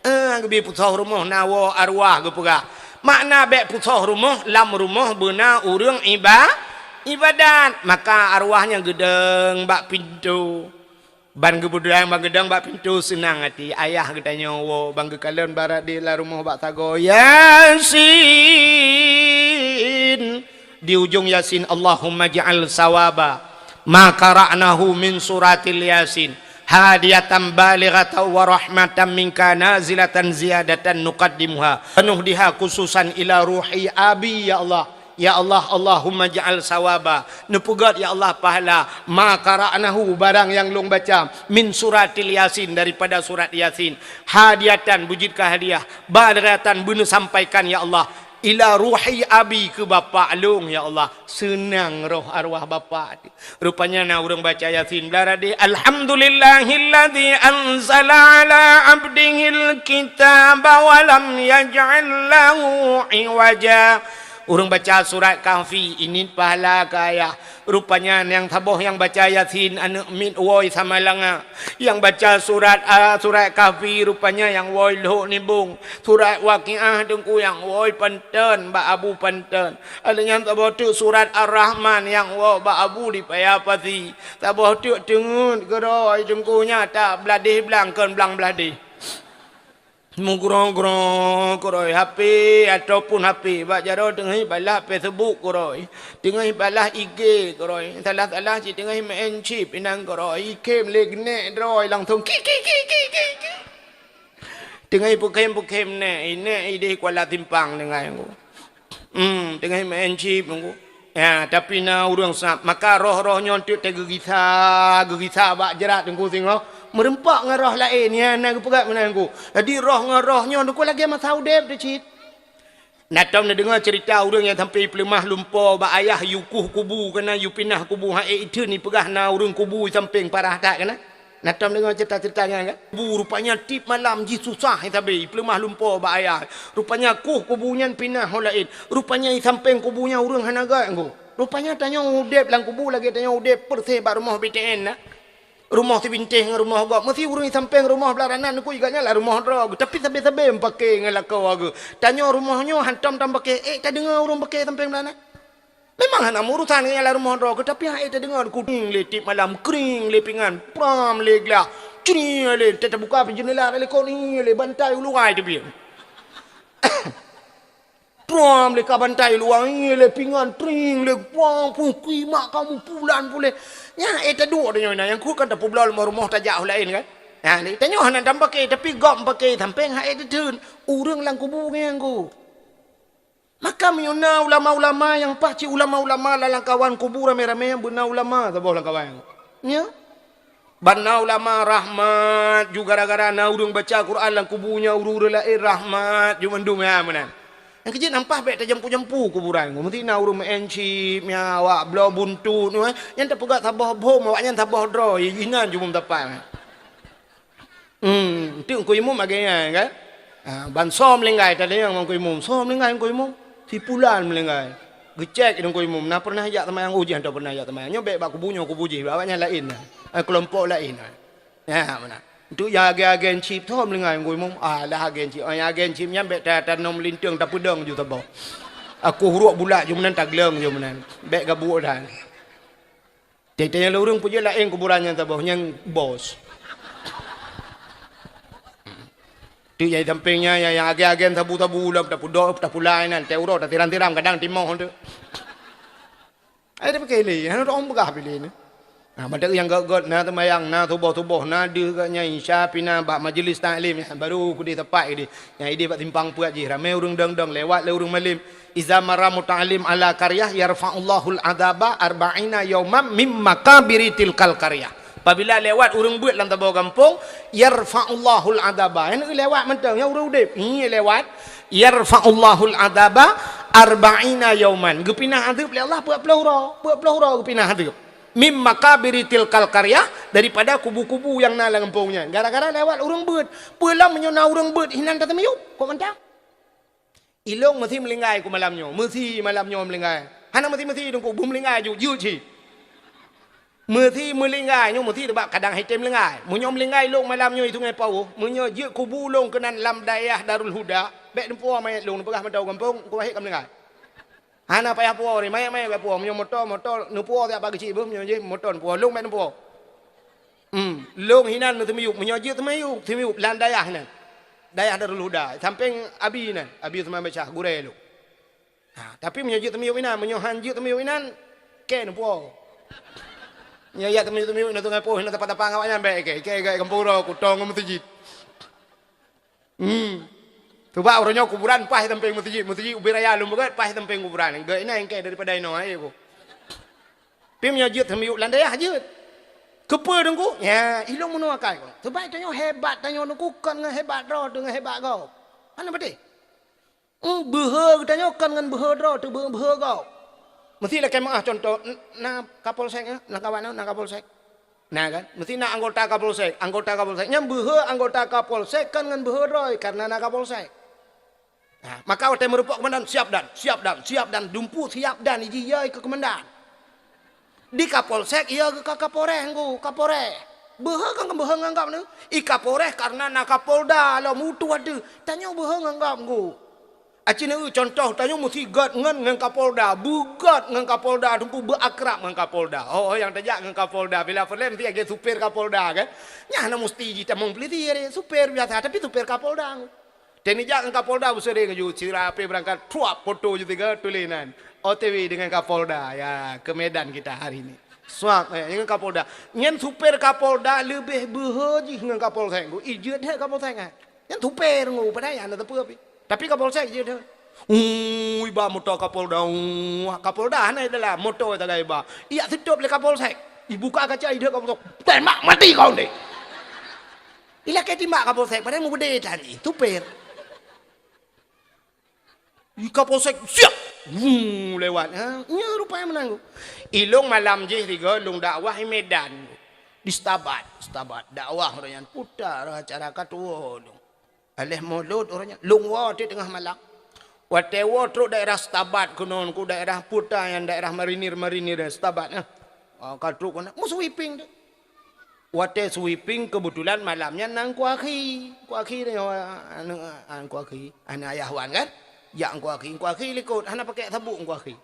Eh, han geubi peusoh rumoh na woe arwah geupeugah. Makna bék peusoh rumoh, lam rumoh beuna ureuëng iba-, ibadat, maka arwah nyan geudong bak pintoe. Ban geubeudang, ban geudong bak pintoe seunang até. Ayah geutanyoe woe, ban geukalon barat di lam rumoh bak sagoe, "Yasin!" Di ujong Yasin, "Allahumma ja'al sawaba ma qara'nahu min suratil Yasin hadiyatan balighatan wa rahmatan minka nazilatan ziyadatan nuqaddimuha wa nuhdiha khususan ila ruhi abi, ya Allah." Ya Allah, Allahumma ja'al sawaba, neupeugét ya Allah pahala, ma qara'nahu, barang nyang lôn baca, min suratil Yasin, daripada surat Yasin, hadiyatan, beujeuet keu hadiah, balighatan, beuneusampaikan ya Allah, ila ruhi abi, keu bapak lôn ya Allah, seunang roh arwah bapak. Rupanya na ureuëng baca Yasin blah radeh, "Alhamdulillahilladzi anzala ala abdihil kitaba wa lam yaj'al lahu iwaja, Ureuëng baca surat Kahfi, init pahala keu ayah. Rupanya nyang saboh nyang baca Yasin aneuëk miet woe sama langa. Nyang baca surat, a, surat Kahfi rupanya nyang woe lhok nibong. Surat Waqiah teungku nyang woe panton bak Abu panton. Ada nyang saboh teuk surat Ar-Rahman nyang woe bak Abu di Paya Pasi. Saboh teuk teungeut keudroe teungku nyata bladeh blang kon blang bladeh. Meugrong-grong keudroe H P ataupun H P bak jaroe teungoh balah Facebook keudroe, teungoh balah I G keudroe, salah-salah cit teungoh main chip inan keudroe, ikhém lé geunek droe langsung ki ki ki ki ki ki. Teungoh peukhém-peukhém nèk, nèk idéh Kuala Simpang teungoh. Hmm, teungoh main chip nunggu. Ya, tapi na ureuëng sab, maka roh-roh nyoe teuk teugeugisa, geugisa bak jrat teungku singoh. Meureumpok ngon roh laén, ya, na geupeugah meunan teungku. Jadi roh ngon roh nyoe teungku lagée masa udeb teuh cit. Na tom neudeungoe ceurita ureuëng nyang sampai peuleumoh lumpo bak ayah yue kueh kubu keunan yue pinah kubu, ha ék itheun ipeugah na ureuëng kubu sampéng parah that keunan. Na tom deungoe ceurita-ceurita nyan kan? Bu rupanya tiep malam jih susah sabe, peuleumoh lumpo bak ayah. Rupanya kueh kubu nyan pinah ho laén. Rupanya i sampéng kubu nyan ureuëng hana gét ngon. Rupanya tanyoe udeb lam kubu lagée tanyoe udeb peureséh bak rumoh B T N na. Rumoh sibintéh ngon rumoh gob. Meusi ureuëng i sampéng rumoh blah ranan ku igat nyan lah rumoh droe. Tapi sabe-sabe meupaké ngon lakoe geuh. Tanyoe rumoh nyoe hantom tam paké, ék tadeungoe ureuëng paké sampéng blah ranan. Memang hana meuurusan ngon nyang lam rumoh droe, tapi hai tadeungoe kuding lé tiep malam, kring lé pingan, pram lé glah, cri lé, teubuka pih jeundela lé koni lé bantai uluwai teubiet. Pram lé ka bantai uluwai lé pingan, tring lé pang pukui mak kamu pulan pulé. Nya eh taduek donya na nyang kut kan tapubloe lam rumoh tajak u laén kan. Nah, ni tanyoe hana tam paké tapi gob paké sampéng hai teuteun. Ureuëng lam kubu ngieng ku. Maka meunyoe na ulama-ulama nyang paih cit ulama-ulama lam lamkawan kubu ramé-ramé beuna ulama saboh lamkawan. Nya? Ban na ulama rahmat ju gara-gara na ureuëng baca Quran lam kubu nyan ureuëng-ureuëng laén rahmat ju mandum nyan meunan. Nyang keujeuet nyan paih bék tajampu-jampu kuburan. Meusti na ureuëng meu'en chip, nya awak bloe buntut nyoe, nyan tapeugah saboh bom awak nyan saboh droe, inan ju bom tapak. Hmm, enteuk Teungku Imum lagée nyan kan? Ha, ban soe meulinggai tanyong ngon Teungku Imum, soe meulinggai ngon Teungku Imum? Si pulan meulinggai. Geucék Teungku Imum, na pernah jak seumayang ujeuen atau pernah jak seumayang. Nyoe bék bak kubu nyoe kubu jih, awaknyan laén na. Eh, keulompok laén na. Ya, mana? Enteuk nyang agen-agen chip soe meulinggai ngon Teungku Imum? Ah, lah agen chip. Oh, nyang agen chip nyan bék ta-, tanom linteung tapeudong ju saboh. Aku huruk bulat ju meunan tagleueng ju meunan. Bék gabuek dah. Teuntèe nyang lôn ureueng peujeuet laén kuburan nyang saboh, nyang bos. Teuk nyang sampéng nyan, nyang, nyang agen-agen sabu-sabu lom tapudok, tapulai nan, teuh uroe tatiram-tiram, kadang timoh teuk. Ai tapike lé, hana teuong peugah pih lé nyoe. Nah, mantong nyang gét-gét, na teumayang, na tuboh-tuboh, na deuh gét nyang isya pih na bak majeulis taklim, baru keudeh teumpat keudeh. Nyang ideh bak simpang peuet jih, ramé ureueng dong-dong, lewat lé ureueng malém. Iza marra muta'allim ala qaryah yarfa'ullahul adzaba arba'ina yauman mim makabiri tilkal qaryah. Apabila lewat ureueng beuet lam saboh gampông, yarfa'ullahul adzaba. Nyan lewat mantong, nyan ureueng udeb. Nyan lewat, yarfa'ullahul adzaba arba'ina yauman. Geupinah adeueb lé Allah peuet ploh uroe. Peuet ploh uroe geupinah adeueb. Mim makabiri tilkal qaryah, daripada kubu-kubu nyang na lam gampông nyan. Gara-gara lewat ureueng beuet. Peue lom meunyoe na ureueng beuet, hinan tateumiyueb. Kok mantong? Ilong meusi meulinggai ku malam nyoe, meusi malam nyoe meulinggai. Hana meusi-meusi Teungku, beumeulinggai ju, jeuet cit. Meusi meulinggai nyoe meusi teubak kadang hai tem meulinggai. Meunyoe meulinggai ilong malam nyoe i Sungai Pauh, meunyoe jeuet kubu lôn keunan lam dayah Darul Huda, bék neupuwoe manyét lôn, neupeugah mantong gampông, ku wahé ka meulinggai. Hana payah puwoe, manyét-manyét bék puwoe. Meunyoe moto, moto neupuwoe siat bak geuchik beuh, meunyoe jih moto neupuwoe, lôn bék neupuwoe. Hmm, lôn hinan neuteumiyueb, meunyoe jeuet teumiyueb, teumiyueb lam dayah nyan. Dayah Darul Huda, sampéng Abi nyan, Abi Usman Basyah, gurée lôn. Ha, tapi meunyoe jeuet teumiyueb inan, meunyoe han jeuet teumiyueb inan, kée neupuwoe. Nyoe jak teumiyueb-teumiyueb inan Sungai Pauh, inan tapa-tapa ngon awaknyan bék, kée, kée gét gampông uroe, kutong ngon meuseujid. Hmm. Sabab uroe nyoe kuburan paih sampéng meuseujid, meuseujid ubé raya lôn beugét paih sampéng kuburan. Gét inan kée daripada inoe, hai ku. Pih meunyoe jeuet teumiyueb lam dayah jeuet. Keupeue Teungku? Nya, ilong meunoe akai ku. Sabab tanyoe hebat tanyoe Teungku kon ngon hebat droe teuh ngon hebat gob. Hana beutôi. Hmm, beuhe geutanyoe kon ngon beuhe droe teuh beu-, beuhe gob. Meusi lakée meuáh contoh, n-, na Kapolsek, eh, na kawan, na Kapolsek. Na kan? Meusi na anggota Kapolsek, anggota Kapolsek. Nyan beuhe anggota Kapolsek kon ngon beuhe droe karena na Kapolsek. Ha, maka watée meurumpok komandan, "Siap dan, siap dan, siap dan," dumpeue siap dan, iji ya keu komandan. Di Kapolsek ya keu Kapolres nggu, Kapolres. Beuhe kan beuhe nganggap ni. I Kapolres karena na Kapolda lom utuh ada. Tanyoe beuhe nganggap nggu. Aci neu contoh tanyoe mesti gat ngon, ngon Kapolda. Beugat ngon Kapolda, teungku beuakrab ngon Kapolda. Oh, nyang tajak ngon Kapolda. Bila film mesti lagée supir Kapolda kan. Nyan na mesti jitamong polisi, supir biasa tapi supir Kapolda. Teuneujak ngon Kapolda beuseude ngeujok sira api beurangkat, truap foto jih tiga tuléh nan, "O T W dengan Kapolda, ya, ke Medan kita hari ini." Suap, eh, dengan Kapolda. Nyan supir Kapolda leubeh beuhe jih ngon Kapolsek. Ijeuet that Kapolsek, eh. Nyan supir ngu, padahai hana teupeu api. Tapi Kapolsek jeuet that. Ui, ba moto Kapolda, ui, Kapolda hana dalam moto tagay ba. Ijak seutop lé Kapolsek. Ibuka kaca ideuek Kapolsek. Tembak mati kau ni. Ilakée timbak Kapolsek, padahai mubeude tadi, supir. I Kapolsek, "Siap!" Wuu, lewat. Ha? Nyoe rupanya meunang. Ilong malam jih tiga, long dakwah di Medan. Di Setabat, Setabat. Dakwah orang nyan putar acara katuwo long. Aléh mulod orang nyan. Long woe di teungoh malam. Watée woe trok daerah Setabat keunoe, ku daerah putar nyang daerah marinir-marinir Setabat. Ha? Oh, ka trok keunoe. Meusweeping tu. Watée sweeping, keubeutulan malam nyan na Teungku Akhi. Teungku Akhi nyoe, aneuk, Teungku Akhi, aneuk ayah wan kan? Jak Teungku Akhi, Teungku Akhi likot, hana pakèk sabuk Teungku Akhi.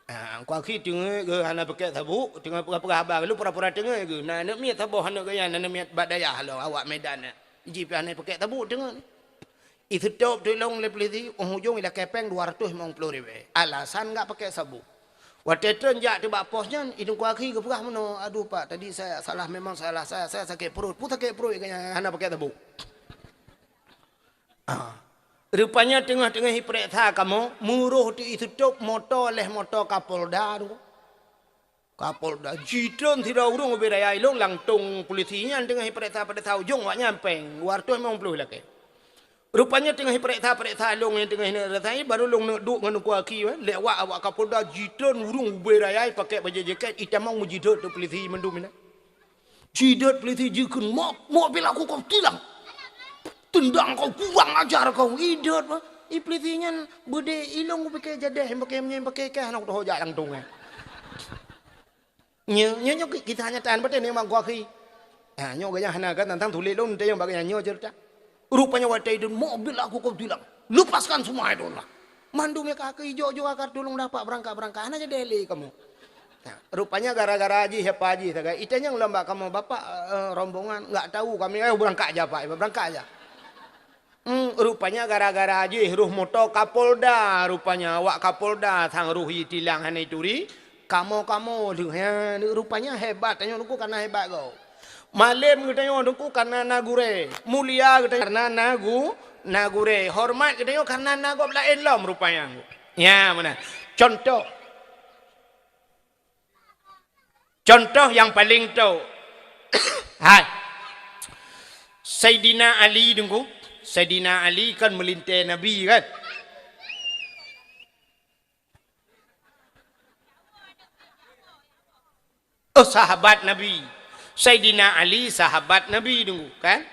Ah, Teungku Akhi teungeut geuh hana pakèk sabuk, teungoh peugah-peugah haba, lalu pura-pura teungeut geuh. Na aneuk miet saboh aneuk geuh nyan, aneuk miet bak dayah lom, awak Medan nyan. Jih pih hana pakèk sabuk teungeut. Iseutop tulông lé peulisi, óh ujông ilakée péng dua ratus limong ploh ribèe. Alasan nggak pakai sabuk. Watée treun jak teuh bak pos nyan, i Teungku Akhi geupeugah meunoe, "Aduh, Pak, tadi saya salah, memang salah saya, saya sakét perut." Peue sakét perut, hana pakai sabuk. Ah. Rupanya teungoh-teungoh ipeuriksa kamoe, meuroh teuh iseutop moto lé moto Kapolda tu. Kapolda jitreun sidroe ureuëng ubé raya ilong, langtong polisi nyan teungoh ipeuriksa-peuriksa ujong awak nyan péng dua ratus limong ploh lakée. Rupanya teungoh ipeuriksa-peuriksa long nyang teungoh ineuk rasai, baru long neuk duek ngon Teungku Akhi, eh. Lewat awak Kapolda jitreun ureuëng ubé raya pakai bajée jakét itamong meujidot tu polisi mandum inan. Jidot polisi jikheun, "Mok, mok bila aku kau tilang. Tendang kau, kurang ajar kau." Idot bah. I polisi nyan beudé ilong kupike jadeh, pakai meunyan pakai kah, hana kutoho jak langtong, eh. Nyoe, nyoe, nyoe kisah nyata, beutôi ni Teungku Akhi. Ha, nyoe geuh hana kan tantang tuléh lôn teuh nyang bak nyoe ceurita. Rupanya watée idun mobil aku kau tilang. Lepaskan semua itu lah. Mandum ya kaki ijo-jo akar tulung dapat berangkat-berangkat. Hana jadi lé kamu. Nah, rupanya gara-gara jih siapa jih sagai. Itanyong lom bak kamu, "Bapak, eh, rombongan?" "Enggak tahu kami." "Eh, berangkat aja, Pak. Berangkat aja." Hmm, rupanya gara-gara jih roh moto Kapolda, rupanya awak Kapolda sang roh itilang hana ituri, kamoe-kamoe lheueh. Ha, rupanya hebat, tanyoe Teungku kana hebat gob. Malém geutanyoe Teungku kana na gurée, mulia geutanyoe karena na gu-, na gurée, hormat geutanyoe karena na gob laén lom rupanya. Ya, meunan. Contoh. Contoh nyang paleng tok. Hai. Saidina Ali Teungku. Saidina Ali kan meulintée Nabi kan? Oh, sahabat Nabi. Saidina Ali sahabat Nabi Teungku kan?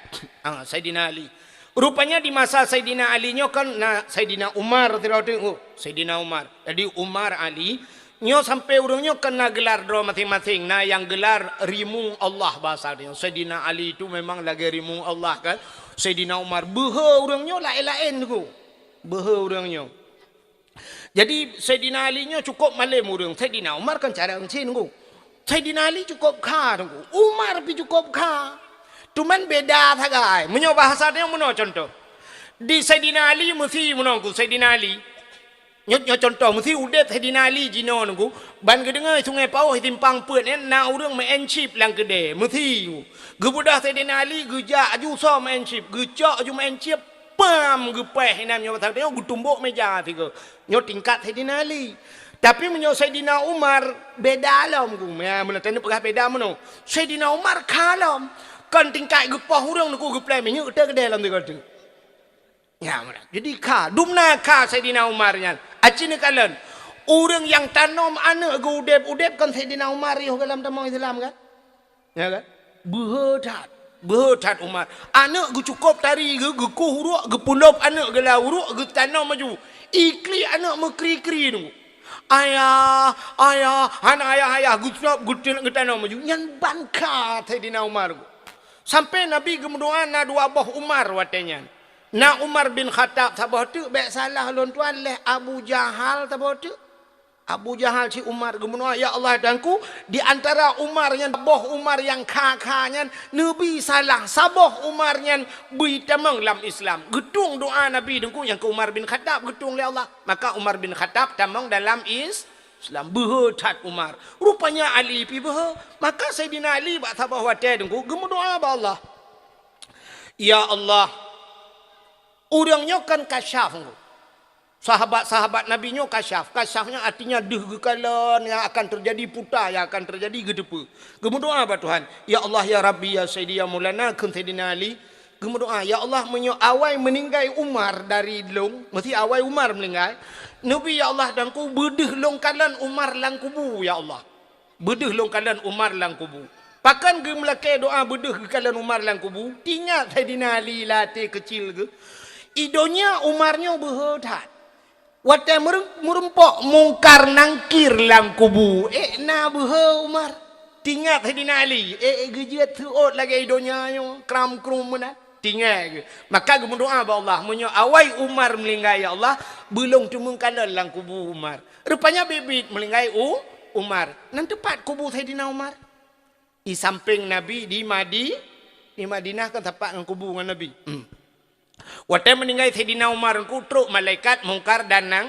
Ah, Saidina Ali. Rupanya di masa Saidina Ali nyoe kan na Saidina Umar sidroe teuk, oh, Saidina Umar. Jadi Umar, Ali, nyoe sampai ureuëng nyoe kan na gelar droe maséng-maséng, na nyang gelar rimueng Allah bahasa nyoe. Saidina Ali itu memang lagée rimueng Allah kan. Saidina Umar, beuhe ureuëng nyoe laén-laén Teungku. Beuhe ureuëng nyoe. Jadi Saidina Ali nyoe cukup malém ureuëng. Saidina Umar kan cara euncin Teungku. Saidina Ali cukup kha Teungku. Umar pih cukup kha. Cuman beda sagai. Meunyoe bahasa nyoe meunoe contoh. Di Saidina Ali meusi meunoe Teungku, Saidina Ali. Nyoe, nyoe contoh, meusi udeb Saidina Ali jinoe Teungku. Ban geudeungoe Sungai Pauh simpang peuet nyan na ureuëng meu'en chip lam keudée. Meusi. Geubeudôh Saidina Ali geujak aju soe meu'en chip, geucok aju meu'en chip. Pam geupéh inan nyoe pasal nyoe geutumbok meja sigoe. Nyoe tingkat Saidina Ali. Tapi meunyoe Saidina Umar beda lom Teungku. Ya, meunan tanyoe peugah beda meunoe. Saidina Umar kha lom. Kon tingkat geupoh ureuëng Teungku geuplai minyeuk teuh keudeh lom sigoe teuk. Ya, meunan. Jadi kha, dumna kha Saidina Umar nyan. Aci neukalon. Ureuëng nyang tanom aneuëk geuudeb-udeb kon Saidina Umar yoh goh lam tamong Islam kan? Ya kan? Beuhe that. Beuhe that Umar. Aneuk geucukôp tari, geu-, geukueh uruek, geupeulop aneuk geulam uruek, geutanom laju. Iklik aneuk meukri-kri nunggu. "Ayah, ayah, hana ayah, ayah," geucukôp, geutin-, geutanom laju. Nyan ban kha Saidina Umar. Sampai Nabi geumeudoa na dua boh Umar watée nyan. Na Umar bin Khattab saboh teuk, bék salah lôn tuan, lé Abu Jahal saboh teuk. Abu Jahal cit Umar geumeudoa, "Ya Allah Tuhanku, di antara Umar nyan, boh Umar nyang kha-kha nyan, neubi salah saboh Umar nyan bri tamong lam Islam." Geutueng doa Nabi Teungku nyang keu Umar bin Khattab, geutueng lé Allah. Maka Umar bin Khattab tamong dalam Is-, Islam. Beuhe that Umar. Rupanya Ali pih beuhe. Maka Saidina Ali bak saboh watée Teungku geumeudoa bak Allah, "Ya Allah, ureuëng nyoe kan kasyaf." Sahabat-sahabat Nabi nyoe kasyaf. Kasyaf nyan artinya deuh geukalon nyang akan teujadi, puta nyang akan teujadi geuteupeue. Geumeudoa bak Tuhan, "Ya Allah, ya Rabbi, ya Sayyidi, ya Maulana," kheun Saidina Ali. Geumeudoa, "Ya Allah, meunyoe awai meuninggai Umar dari lôn, meusti awai Umar meuninggai, neubi ya Allah Tuhanku beudeuh lôn kalon Umar lam kubu, ya Allah." Beudeuh lôn kalon Umar lam kubu. Pakon geumeulakée doa beudeuh geukalon Umar lam kubu? Teuingat Saidina Ali lam até keucil geuh. I donya Umar nyoe beuhe that. Watée meurem-, meurumpok Mungkar Nangkir lam kubu, ék na beuhe Umar. Teuingat Saidina Ali, ék geujeuet seuôt lagée i donya nyoe, kram-krum meunan. Teuingat geuh. Maka geumeudoa bak Allah, "Meunyoe awai Umar meuninggai, ya Allah, beulôn teumeung kalon lam kubu Umar." Rupanya biet-biet meuninggai U-, Umar. Nan teupat kubu Saidina Umar. I sampéng Nabi di Madi-, di Madinah kan sapat ngon kubu ngon Nabi. Hmm. Watée meuninggai Saidina Umar Teungku, trok malaikat Mungkar dan Nang-,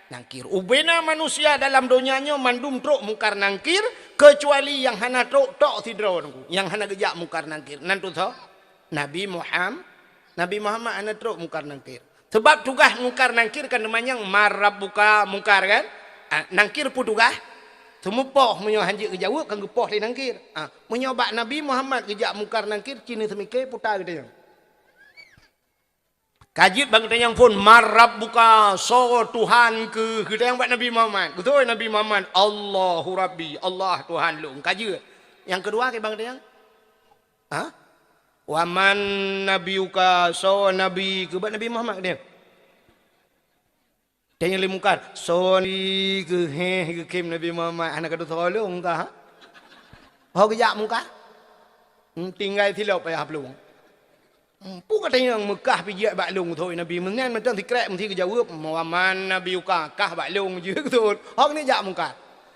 Nangkir. Ubena manusia dalam donya nyoe mandum trok Mungkar Nangkir, keucuali nyang hana trok tok sidroe Teungku, nyang hana geujak Mungkar Nangkir. Nan teuh soe? Nabi Muham-, Nabi Muhammad hana trok Mungkar Nangkir. Sebab tugaih Mungkar Nangkir kan teumanyong, "Man rabbuka?" Mungkar kan? Ah, Nangkir peue tugaih? Seumupoh, meunyoe hanjeuet geujaweueb kan geupoh lé Nangkir. Ah, meunyoe bak Nabi Muhammad geujak Mungkar Nangkir, ci neuseumiké peue geutanyoe. Ka jeuet bak geutanyoe phon, "Man rabbuka?" Soe Tuhan keuh? Geutanyoe bak Nabi Muhammad. Geutôi Nabi Muhammad, "Allahu Rabbi, Allah Tuhan lôn." Ka jeuet. Nyang keudua keu bak geutanyoe? Ha? "Wa man nabiyuka?" Soe nabi keuh bak Nabi Muhammad geutanyoe? Tanyong lé Mungkar, "Soe nabi keuh?" Heh, geukheun Nabi Muhammad, "Hana ka tusoe lôn kah?" Ho geujak Mungkar? Hmm, tinggai silop payah plueng. Hmm, peue ka tanyong Meukah pih jeuet bak lôn, geutôi Nabi. Meunan mantong sikrek meusti geujaweueb, "Wa man nabiyuka?" Kah bak lôn jeuet, geutôi. Ho keuneuk jak Mungkar.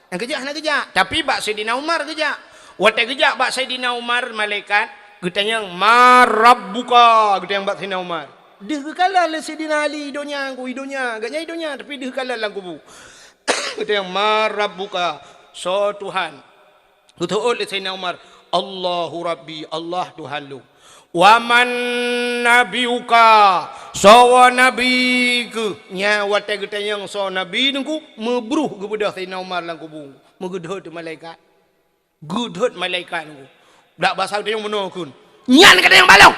Nyang geujak hana geujak, tapi bak Saidina Umar geujak. Watée geujak bak Saidina Umar, malaikat geutanyong, "Man rabbuka?" Geutanyong bak Saidina Umar. Deuh geukalon lé Saidina Ali i donya, i donya, gobnyan i donya, tapi deuh kalon lam kubu. Geutanyong, "Man rabbuka?" Soe Tuhan? Geuteuôt lé Saidina Umar, "Allahu Rabbi, Allah Tuhan lôn." "Wa man nabiyuka?" Soe nabi keuh? Nyan watée geutanyong soe nabi Teungku, meubruh geubeudôh Saidina Umar lam kubu. Meugeudhôt malaikat. Geudhôt malaikat Teungku. Dak basa geutanyong meunoe kheun. Nyan ka tanyong bak lôn.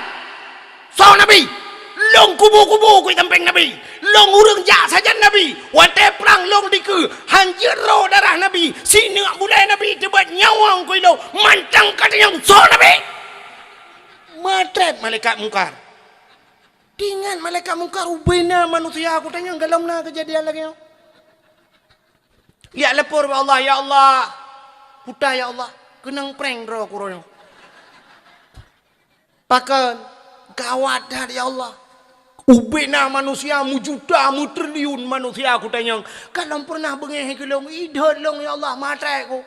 Soe nabi? Lôn kubu-kubu kui sampéng nabi. Lôn ureuëng jak sajan nabi. Watée prang lôn dikeue, hanjeuet ro darah nabi. Sineuk bulée nabi teubeuet nyawöng kui lôn. Mantong ka tanyong soe nabi? Meutrép malaikat Mungkar. Teuingat malaikat Mungkar, ubena manusia, geutanyong gohlom na keujadian lagée nyoe. Jak lapor bak Allah, "Ya Allah, puta ya Allah, keunong prang droe ku uroe nyoe." Pakon? Gawat that ya Allah. Ubena manusia meujuta, meutriliun manusia geutanyong. Gohlom peureunah beungéh keu lôn, idhôt lôn ya Allah, meutrép ku.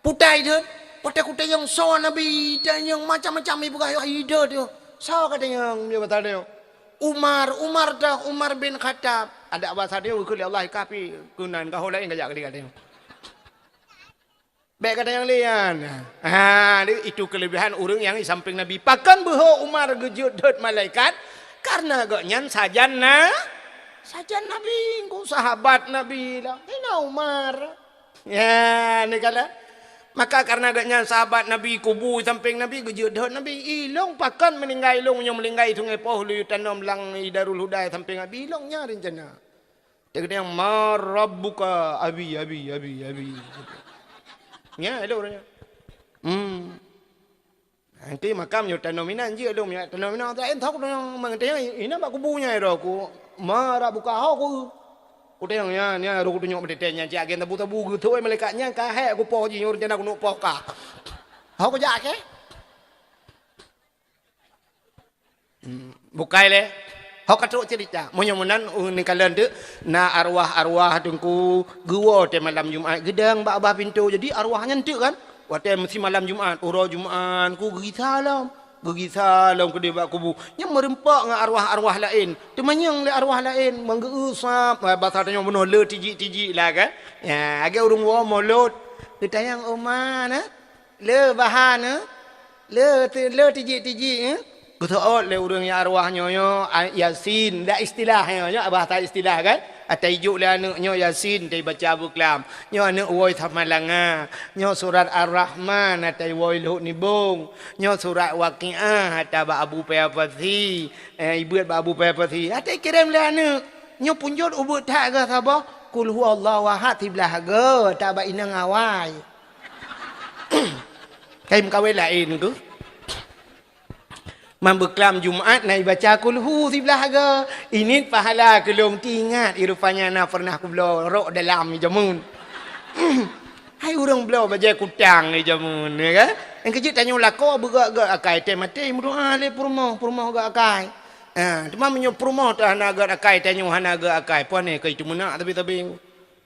Puta idhôt, watée geutanyong soe nabi, tanyong macam-macam ipeugah idhôt nyoe. Soe ka tanyong nyoe bak tanyoe? Umar, Umar dah, Umar bin Khattab. Adak basa tanyoe geukheun lé Allah, "Kah pih keunan, ka ho laén ka jak keu lé ka tanyong." Bék ka tanyong lé nyan. Ha, itu kelebihan ureuëng nyang di sampéng Nabi. Pakon beuhe Umar geujeuet dhôt malaikat? Karena gobnyan sajan na, sajan Nabi, engko sahabat Nabi lah. Hina Umar. Ya, ni kala. Maka karena gobnyan sahabat Nabi, kubu sampéng Nabi, geujeuet dhôt Nabi. "I lôn pakon meuninggai lôn, nyoe meuninggai Sungai Poh, lôn tanom lam i Darul Huda sampéng Abi, lôn nyan rencana." Dia kata, "Man rabbuka?" "Abi, abi, abi, abi." Ya, itu orangnya. Hmm. Nanti makam nyoe tanoh minan jeuet lom, nyoe tanoh minan, tak entok nyoe, meuteunyoe inan bak kubu nyan ro ku, mara buka ho ku. Ku teunyong nyan, nyan ro ku tunyok meuteuntèe nyan, cit agen tabu-tabu geuthôi malaikat nyan, ka hék ku poh jih, nyoe rencana ku nuk poh ka. Ho ku jak kèe? Hmm, bukai lé. Ho ka trok cerita. Meunyoe meunan, uh, neukalon teuk, na arwah-arwah teungku geuwoe watèe malam Jumat, geudong bak babah pintoe. Jadi arwah nyan teuk kan, watèe meusi malam Jumat, uroe Jumat, ku geugisa lom. Geugisa lom keudéh bak kubu. Nyan meureumpok ngon arwah-arwah laén. Teumanyong lé arwah laén, meugeu-eu sab, basa tanyoe bunoe le tijik-tijik lah kan. Ya, lagèe ureueng woe mulod. Geutanyong, "Oma na? Le bahan na? Le ti-, le tijik-tijik, eh?" Geuseuôt lé ureueng nyang arwah nyoe, nyoe, a, Yasin. Dak istilah nyoe, nyoe bahasa istilah kan. Ata ijok lé aneuk nyoe Yasin, ata ibaca beuklam. Nyoe aneuk woe Samalanga. Nyoe surat Ar-Rahman, ata iwoe Luhut Nibong. Nyoe surat Waqiah, ata bak Abu Paya Pasi. Eh, ibeuet bak Abu Paya Pasi. Ata ikirém lé aneuk. Nyoe punjot ubeuet that geuh saboh. Qul huwallahu ahad siblah geuh, ata bak inong awai. Kai meukawen laén keuh. Man beuklam Jumat na ibaca kulhu siblah goe. Init pahala keu lôn teuingat, i rupanya na pernah kubloe rok dalam i jameun. Hai ureueng bloe bajèe kutang i jameun, ya kan? Nyang keujeuet tanyoe lakoe beugöt-göt akai, teuh maté meudoa lé peurumoh, peurumoh göt akai. Ha, teuma meunyoe peurumoh teuh hana göt akai, tanyoe hana göt akai, pane keu itu meunak tabi-tabi.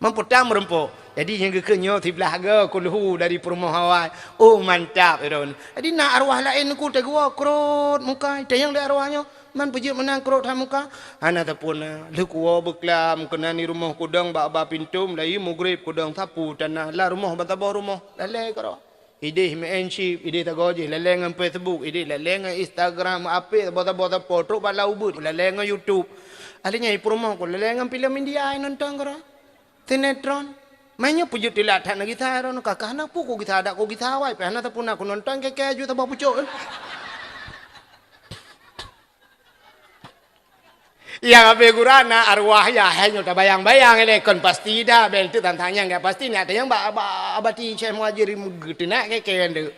Meupeutang meureumpok. Jadi nyang geukheun nyoe siblah goe kulhu dari peurumoh awai. Oh, mantap, Iron. Jadi na arwah laén ku teugeuwoe krot muka, tanyong lé arwah nyoe, "Man peujeuet meunan krot that muka?" "Hana sapeue na. Lheueh kuwoe beuklam keunan di rumoh kudong bak ba pintoe, meulayeue mugreb kudong sapu tanah. Lam rumoh ban saboh rumoh. Lalè keudroe." Idéh meu'en chip, idéh sagoe jih, lalè ngon Facebook, idéh lalè ngon Instagram, apé saboh-saboh sapo, trok bak lam ubeut, lalè ngon YouTube. Ahli nyan i peurumoh ku, lalè ngon filem India, i nonton keudroe. Sinetron. Meunyoe peujeuet teulat that neugisa droeneuh, ka, ka hana peue kugisa, dak kugisa awai, pih hana sapeue na kunonton, kèe-kèe aju saboh pucok. Nyang habéh gura na arwah yah, hai nyoe tabayang-bayang lé, kon pasti dah, bèk teuk tantang nyang gak pasti, nyak tanyong bak, bak, bak abati Syekh Muhajir geuteunak kèe-kèe nyan teuk.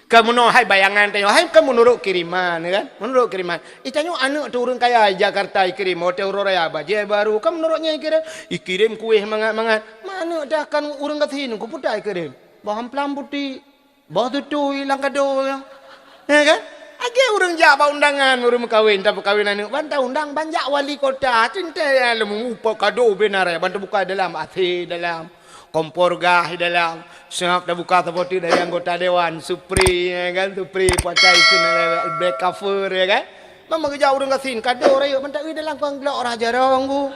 Ka meunoe hai bayangan tanyoe, hai ka meunurot kiriman, kan? Meunurot kiriman. Itanyoe aneuk teuh ureueng kaya di Jakarta ikirém, hotel Royal, bajèe baru, ka meunurot nyan ikirém. Ikirém kueh mangat-mangat. Ma aneuk teuh kan ureueng gasien, ku peue ta ikirém. Boh amplam putéh, boh tutui lam kado nyan. Ya kan? Lagèe ureueng jak bak undangan, ureueng meukawen, tapeukawen aneuk, ban taundang, ban jak wali kota, teuntèe lom mupa kado beu na raya, ban tabuka dalam, AC dalam. Kompor gas di dalam. Seungab tabuka saboh teuk dari anggota dewan, spray, ya kan? Spray, pakai keunan black cover, ya kan? Mama geujak ureueng gasien, kado rayeuk, mantap eu dalam kon glok rah jarong ku.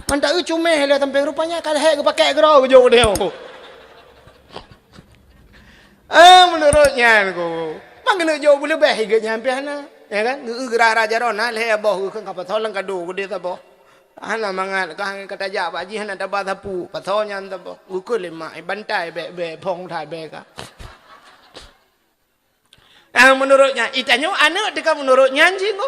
Mantap eu cuméh lé sampéng, rupanya ka lhèe geupakèk keudroe geujok u deh. Ah, meunurot nyan ku. Mang keuneuk jok beuleubeh i geuh nyan pih hana, ya kan? Geu-, geurah-rah jaroe na lhèe boh geuh kheun ka pasoe lam kado geudeh saboh. Hana mangat ka, ka tajak bak jih hana taba sapeue, pasoe nyan saboh. Geukheun lé mak, "Eh, bantai bèk-bèk, phôn that bèk ka." Ah, meunurot nyan, itanyoe aneuk teuh ka meunurot nyan cit ku.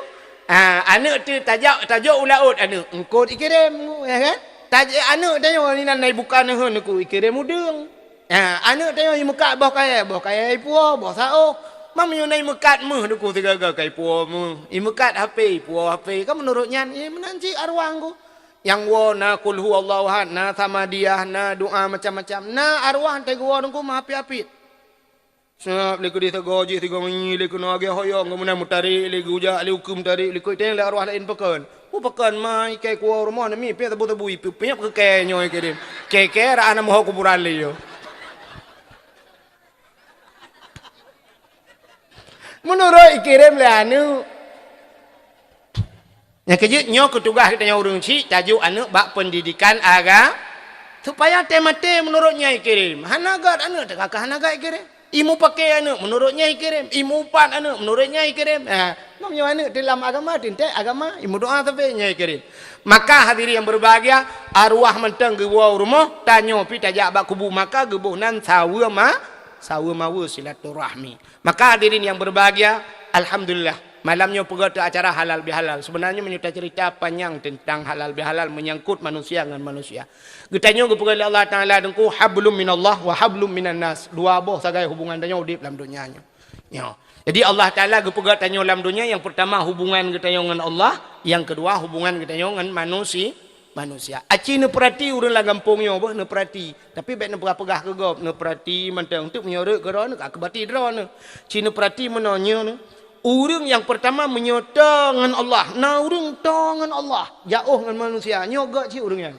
Ah, aneuk teuh tajak, tajok u laôt aneuk, eungkôt ikirém ku, ya kan? Taj-, aneuk tanyoe inan na ibuka neuheun ku, ikirém udeueng. Ha, aneuk tanyoe imeukat boh kayèe, boh kayèe ipuwoe, boh saôh. Ma meunyoe na imeukat méuh duku sigaga ka ipuwoe méuh. Imeukat HP, ipuwoe HP. Kan meunurot nyan, eh, meunan cit arwah ku. Nyang woe na Qul Huwallahu Ahad, na Samadiyah, na doa macam-macam. Na arwah teuh geuwoe Teungku meuhapit-hapit. Seungab lé keudeh sagoe jih sigoe ngi lé keunoe agée hoyong, geuh meunan meutarek lé geujak lé ukeue meutarek likot teng lé arwah laén pakon. Pakon ma ikai kuwoe rumoh nami pih sabu-sabu ipeue-peue keu kèe nyoe keudeh. Kèe-kèe rak hana meuho kuburan lé yo. Meunurot ikirém lé aneuk. Nyang keujeuet nyoe keu tugaih geutanyoe ureueng chik tajok aneuk bak peundidikan aga-, supaya teuh maté meunurot nyan ikirém. Hana gét aneuk teuka ka hana gét ikirém. Imupakè aneuk meunurot nyan ikirém, imuupat aneuk meunurot nyan ikirém. Ha, meunyoe aneuk teuh lam agama, teuntèe agama, imeudoa sabe nyan ikirém. Maka hadirin yang berbahagia, arwah mantong geuwoe u rumoh, tanyoe pih tajak bak kubu maka geuboh nan saweue ma-, saweue maweue silaturahmi. Maka hadirin yang berbahagia, alhamdulillah, malam nyoe peugah teuh acara halal bihalal. Sebenarnya meunyoe tacerita panyang teuntang halal bihalal menyangkut manusia ngon manusia. Geutanyoe geupeugah lé Allah Taala Teungku, hablum minallah wa hablum minan nas. Dua boh sagai hubungan tanyoe udeb lam donya nyoe. Nyoe. Jadi Allah Taala geupeugah tanyoe lam donya, nyang peurtama hubungan geutanyoe ngon Allah, nyang keudua hubungan geutanyoe ngon manusi-, manusia. Aci neupeurati ureuëng lam gampông nyoe beuh, neupeurati. Tapi bék neupeugah-peugah keu gob, neupeurati mantong teuk meunyoe rot keudroe neuh ka keubati droeneuh. Ci neupeurati meunoe nyoe neuh. Ureuëng nyang peurtama meunyoe toe ngon Allah, na ureuëng toe ngon Allah, jaoh ngon manusia, nyoe gét cit ureuëng nyan.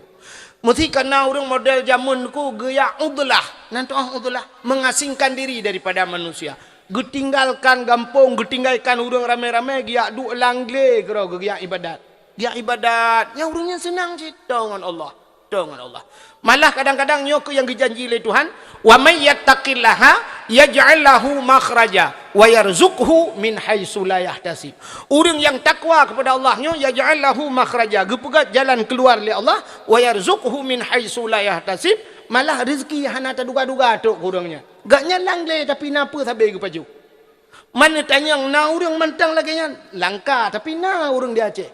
Meusi kana ureuëng model jameun ku geujak udlah, nan teuh udlah, mengasingkan diri daripada manusia. Geutinggalkan gampông, geutinggalkan ureuëng ramé-ramé, geujak duek lam glé keudroe geujak ibadat. Geujak ibadat, nyang ureuëng nyan seunang cit toe ngon Allah. Toe ngon Allah. Malah kadang-kadang nyoe keuh nyang geujanji lé Tuhan, "Wa may yattaqillaha yaj'al lahu makhraja wa yarzuqhu min haitsu la yahtasib." Ureuëng nyang takwa kepada Allah nyoe, "yaj'al lahu makhraja", geupeugét jalan keuluar lé Allah, "wa yarzuqhu min haitsu la yahtasib", malah rezeki hana taduga-duga trok keu ureuëng nyan. Gét nyan lam glé tapi na peue sabe geupajoh. Man neutanyong na ureuëng mantong lagée nyan? Langka, tapi na ureuëng di Aceh.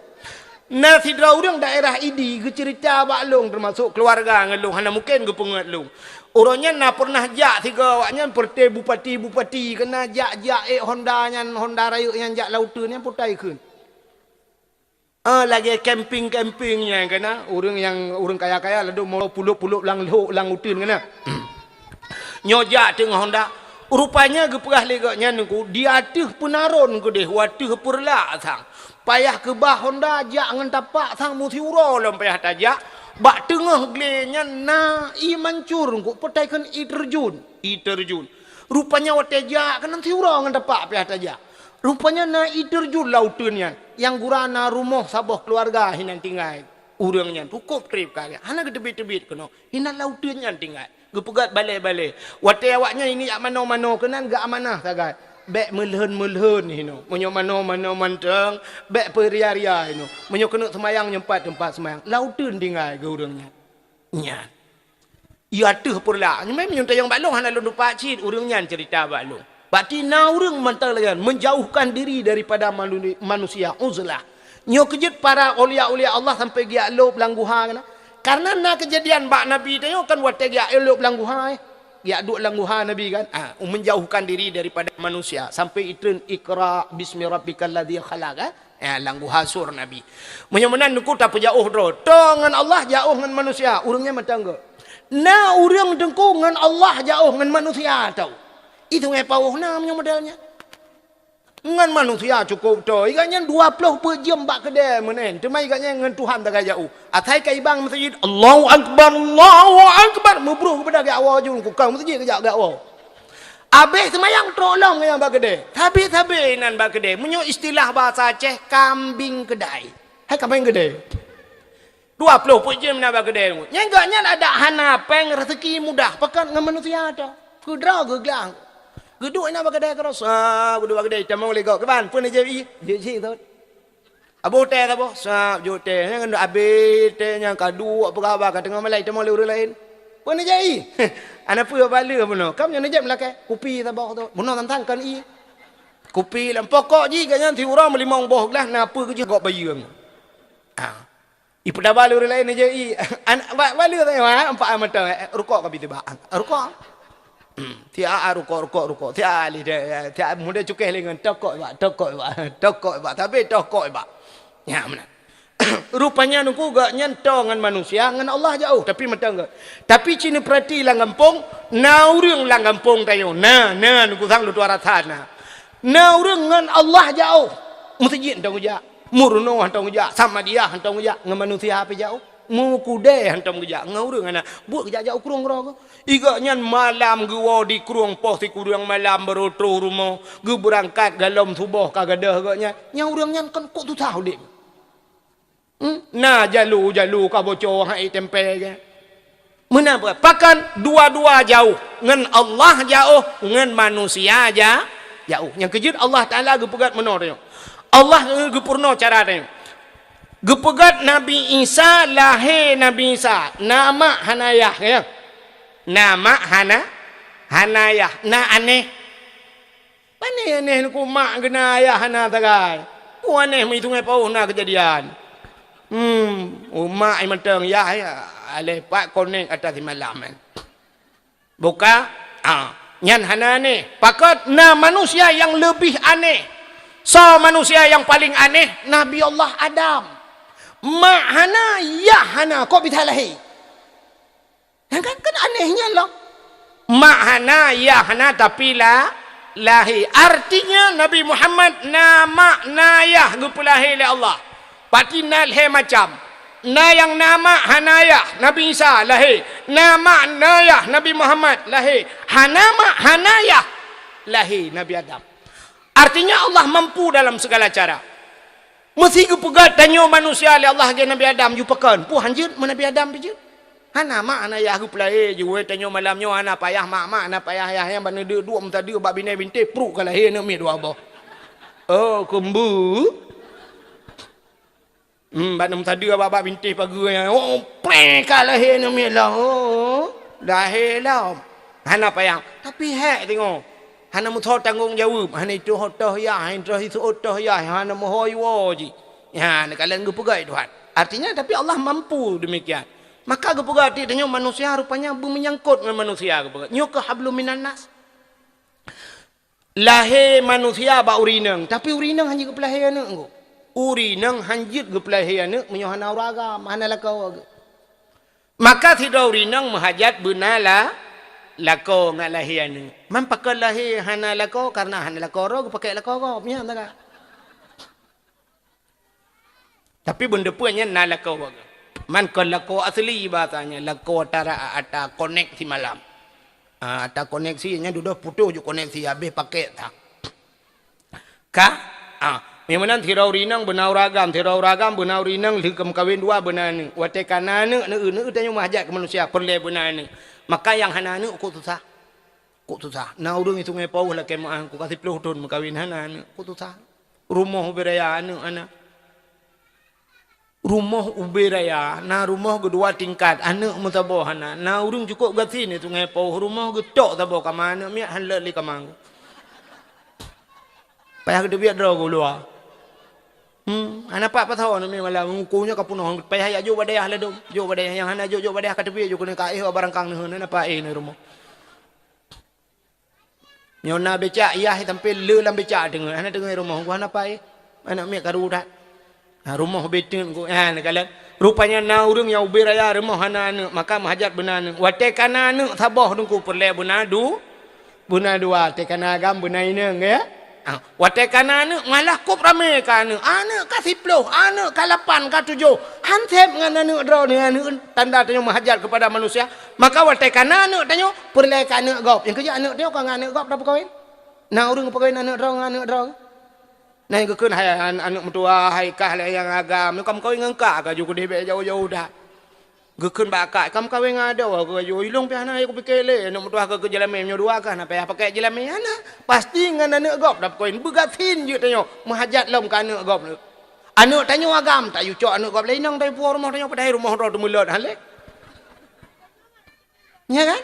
Na sidroe ureuëng daerah Idi geuceurita bak lôn, teumasok keuluwarga ngon lôn, hana mungken geupeungeut lôn. Uroe nyan na peureunah jak sigoe awaknyan, peureuté bupati-bupati, keunan jak-jak ék honda nyan, honda rayeuk nyan jak lam uteuen nyan, putai kheun. Ah, lagée camping-camping nyan keunan, ureuëng nyang, ureuëng kaya-kaya ladôm mo pulop-pulop lam lhok lam uteuen keunan. Nyoe jak teungoh honda. Rupanya geupeugah lé gobnyan ngon ku, di ateueh peunaron keudeh, u ateueh peureulak sang. Payah keubah honda jak ngon tapak sang meusiuroe lom payah tajak. Bak teungoh glé nyan na ié mancur ngon ku, peue tai kheun ié teurjun. Ié teurjun. Rupanya watée jak keunan siuroe ngon tapak payah tajak. Rupanya na ié teurjun lam uteuen nyan, nyang gura na rumoh saboh keuluwarga hinan tinggai. Ureuëng nyan cukôp treb kaya, hana geuteubiet-teubiet keunoe, hinan lam uteuen nyan tinggai. Geupeugét balée-balée. Watée awaknyan ini jak manoe-manoe keunan geuamanah sagai. Bék meulhon-meulhon hinoe. Meunyoe manoe-manoe mantong, bék peuria-ria hinoe. Meunyoe keuneuk seumayang nyoe pat teumpat seumayang. Lam uteuen tinggai geu ureuëng nyan. Nyan. Ié ateueh peureulak. Nyoe meunan tanyong bak lôn hana lôn tupat cit, ureuëng nyan ceurita bak lôn. Berarti na ureuëng mantong lagée nyan, menjauhkan diri daripada manu-, manusia, uzlah. Nyoe keuh jeuet para aulia-aulia Allah sampai geujak lôb lam guha keunan. Karena na keujadian bak Nabi tanyoe kan watée geujak lôb lam guha, eh. Geujak duek lam guha Nabi kan. Ah, menjauhkan diri daripada manusia. Sampai itreun Iqra bismi rabbikal ladzi khalaq, eh. Ya, lam guha sur Nabi. Meunyoe meunan ngon ku tapeujauh droe. Toe ngon Allah, jaoh ngon manusia. Ureuëng nyan mantong gét. Na ureuëng teungku ngon Allah jaoh, ngon manusia toe. Itu ngai paoh na meunyoe model nyan. Ngon manusia cukôp toe. Ié gobnyan dua ploh peuet jeuem bak keudée meunan. Teuma ié gobnyan ngon Tuhan tagai jaoh. Asai ka iban meuseujid, "Allahu Akbar, Allahu Akbar." Meubroh keupada geuwoe jun ku kang meuseujid geujak geuwoe. Abéh seumayang trok lom ngon nyang bak keudée. Sabe-sabe nan bak keudée. Meunyoe istilah bahasa Aceh, kambing keudai. Hai kambing keudai. Dua ploh peuet jeuem na bak keudée. Nyan gobnyan adak hana péng rezeki mudah pakat ngon manusia toe. Keudroe geuglang. Geuduek na bak keudée keurasa, geuduek bak keudée tamong lé gob. Kiban, peue neujép ié? Jép ié thot. Abéh teh saboh, sab jok teh. Nyan abéh teh nyan ka duek peugah haba ka teungoh malai teuma lé ureuëng laén. Peue neujép ié? Hana peue bak lheueh bunoe. Kam nyoe neujép lakée. Kupi saboh tu. Bunoe tantang kon ié. Kupi lam pokok jih gobnyan siuroe meulimong boh glah na peue keujeuet gok bayeue. Ah. Ipeudaba lé ureuëng laén neujép ié. An-, ba-, bak lheueh teuh, ha, empat mata, eh, rukok ka bi tibak. Rukok. Hmm, tiap rukok, rukok, rukok. Tiap lé deh, tiap muda cukéh lé ngon tokok bak, tokok bak, tokok bak. Tapi tokok bak. Ya, meunan. Rupanya nungku gobnyan toe ngon manusia, ngon Allah jaoh, tapi mantong gét. Tapi ci neupeurati lam gampông, na ureuëng lam gampông tanyoe. Na, na nungku sang lôn tuan rasa na. Na ureuëng ngon Allah jaoh. Meuseujid hana geujak, meurunoe hana geujak, samadiyah hana geujak, ngon manusia pih jaoh. Meukudée hana geujak, ngon ureuëng hana. Buet geujak jak u krueng droe geuh. Ié gobnyan malam geuwoe di krueng poh sikureueng malam baru troh rumoh, geubeurangkat golom suboh ka gadôh gobnyan. Nyang ureuëng nyan kan kok susah udeb. Hmm? Na jalu-jalu ka boco hai tempe ke. Meunan peukat. Pakan dua-dua jaoh. Ngon Allah jaoh, ngon manusia ja-, jaoh. Nyang keujeuet Allah Taala geupeugét meunoe tanyoe. Allah geupurunoe cara tanyoe. Geupeugét Nabi Isa, lahé Nabi Isa. Na mak hana yah, ya. Na mak hana, hana yah. Na aneh. Pane aneh nungku mak geuna ayah hana sagai. Peue aneh meuitungai paoh na keujadian. Hmm, umak i mantong yah, ya, aleh pat konek atas simalam, eh. Buka, ah. Nyan hana aneh. Pakon na manusia nyang leubeh aneh. Soe manusia nyang paleng aneh? Nabi Allah Adam. Mak hana, yah hana, kok bisa lahé? Nyan kan, kan aneh nyan lom. Mak hana, yah hana, tapi la-, lahé. Artinya Nabi Muhammad na mak, na yah geupeulahé lé Allah. Pati na lhée macam. Na nyang na mak hana yah, Nabi Isa lahé. Na mak na yah, Nabi Muhammad lahé. Hana mak hana yah, lahé Nabi Adam. Artinya Allah mampu dalam segala cara. Meusé geupeugah tanyoe manusia lé Allah lagée Nabi Adam, yue pakon? Peue han jeuet meu Nabi Adam pih jeuet? Hana mak hana yah geupeulahé, jeuet tanyoe malam nyoe hana payah mak-mak, hana payah yah-yah, bak neuduek-duek meusadeue bak binéh bintéh, pruet ka lahé aneuëk miet dua boh. Oh, keumbu. Hmm, bak meusadeue bak, bak bintéh pageue nyan. Oh, preh ka lahé aneuëk miet lom. Oh, lahé lom. Hana payah. Tapi hék teungoh. Hana meusoe tanggong jaweueb. Hana itoh toh yah, hana itoh itoh toh yah, hana meuhôi woe jih. Ya, neukalon geupeugah Tuhan. Artinya, tapi Allah mampu demikian. Maka geupeugah, tanyoe manusia rupanya beumeunyangkot ngon manusia geupeugah. Nyoe keuh hablum minan nas. Lahé manusia bak ureuëng inong, tapi ureuëng inong han jeuet geupeulahé aneuëk geuh. Ureuëng inong han jeuet geupeulahé aneuëk meunyoe hana ureuëng agam, hana lakoe geuh. Maka sidroe ureuëng inong meuhajat beuna la-, lakoe ngat lahé aneuëk. Man pakon lahé hana lakoe, kareuna hana lakoe droe geupakék lakoe gob, nyan meunan. Tapi beuneupeue nyan na lakoe. Man kon lakoe asli bahasanya, lakoe tara ata koneksi malam. Ah, ata koneksi nyan dudoe putôh ju koneksi habéh pakék tak. Ka? Ah, nyang meunan sidroe ureuëng inong beuna ureuëng agam, sidroe ureuëng agam beuna ureuëng inong lheueh ka meukawen dua beuna aneuëk. Watée ka na aneuëk, neueu-neueu tanyoe meuhajat keu manusia peureulée beuna aneuëk. Maka nyang hana aneuëk kok susah. Kok susah. Na ureuëng di Sungai Pauh lakée meuáh, ku ka siplôh thon meukawen hana aneuëk. Kok susah. Rumoh ubé raya aneuëk hana. Rumoh ubé raya, na rumoh geudua tingkat, aneuëk meusaboh hana. Na ureuëng cukôp gasien di Sungai Pauh, rumoh geutok saboh kama, aneuëk miet han lé kama. Payah geuteubiet droe geuh u luwa. Hmm, hana pat pasoe aneuëk miet malam, uku nyoe ka peunoh, payah jak jok bak dayah ladôm, jok bak dayah nyang hana jok, jok bak dayah ka teubiet jok keuneuk ka éh barangkang neuheun, hana pat éh neuh rumoh. Nyoe na becak, yah sampai le lam becak teungoh. Hana teungoh rumoh, gua hana pai. Aneuëk miet karu that. Ha, rumoh beuteuet gua. Ha, neukalon. Rupanya na ureuëng nyang ubé raya rumoh hana aneuëk, maka meuhajat beuna aneuëk. Watée ka na aneuëk saboh teungku peureulée beuna du-, beuna dua. Watée ka na agam beuna inong, ya. Ha, watée ka na aneuëk malah kôb ramé ka aneuëk. Aneuëk ka siplôh, aneuëk ka lapan, ka tujoh. Han sép ngon aneuëk droeneuh, aneuëk tanda tanyoe meuhajat keupada manusia. Maka watée ka na aneuëk tanyoe, peureulée keu aneuëk gob. Nyang keujeuet aneuëk tanyoe ka ngon aneuëk gob tapeukawen. Na ureuëng peukawen aneuëk droe ngon aneuëk droe. Na nyang geukheun hai an-, aneuëk meutuah, hai kah lé nyang agam, nyoe ka meukawen ngon kah, ka ju keudeh bék jauh-jauh that. Geukheun bak kah, ka meukawen ngon adoe, ka ju ilong pih hana, hai kupike lé, aneuëk meutuah ka keu jeulamé, nyoe dua kah, na payah pakai jeulamé, hana. Pasti ngon aneuëk gob tapeukawen, beugasien jeuet tanyoe, meuhajat lom keu aneuëk gob. Aneuëk tanyoe agam, tayue cok aneuëk gob lé inong, tayue puwoe rumoh tanyoe, padahai rumoh droe teumeulot, han lé. Nya kan?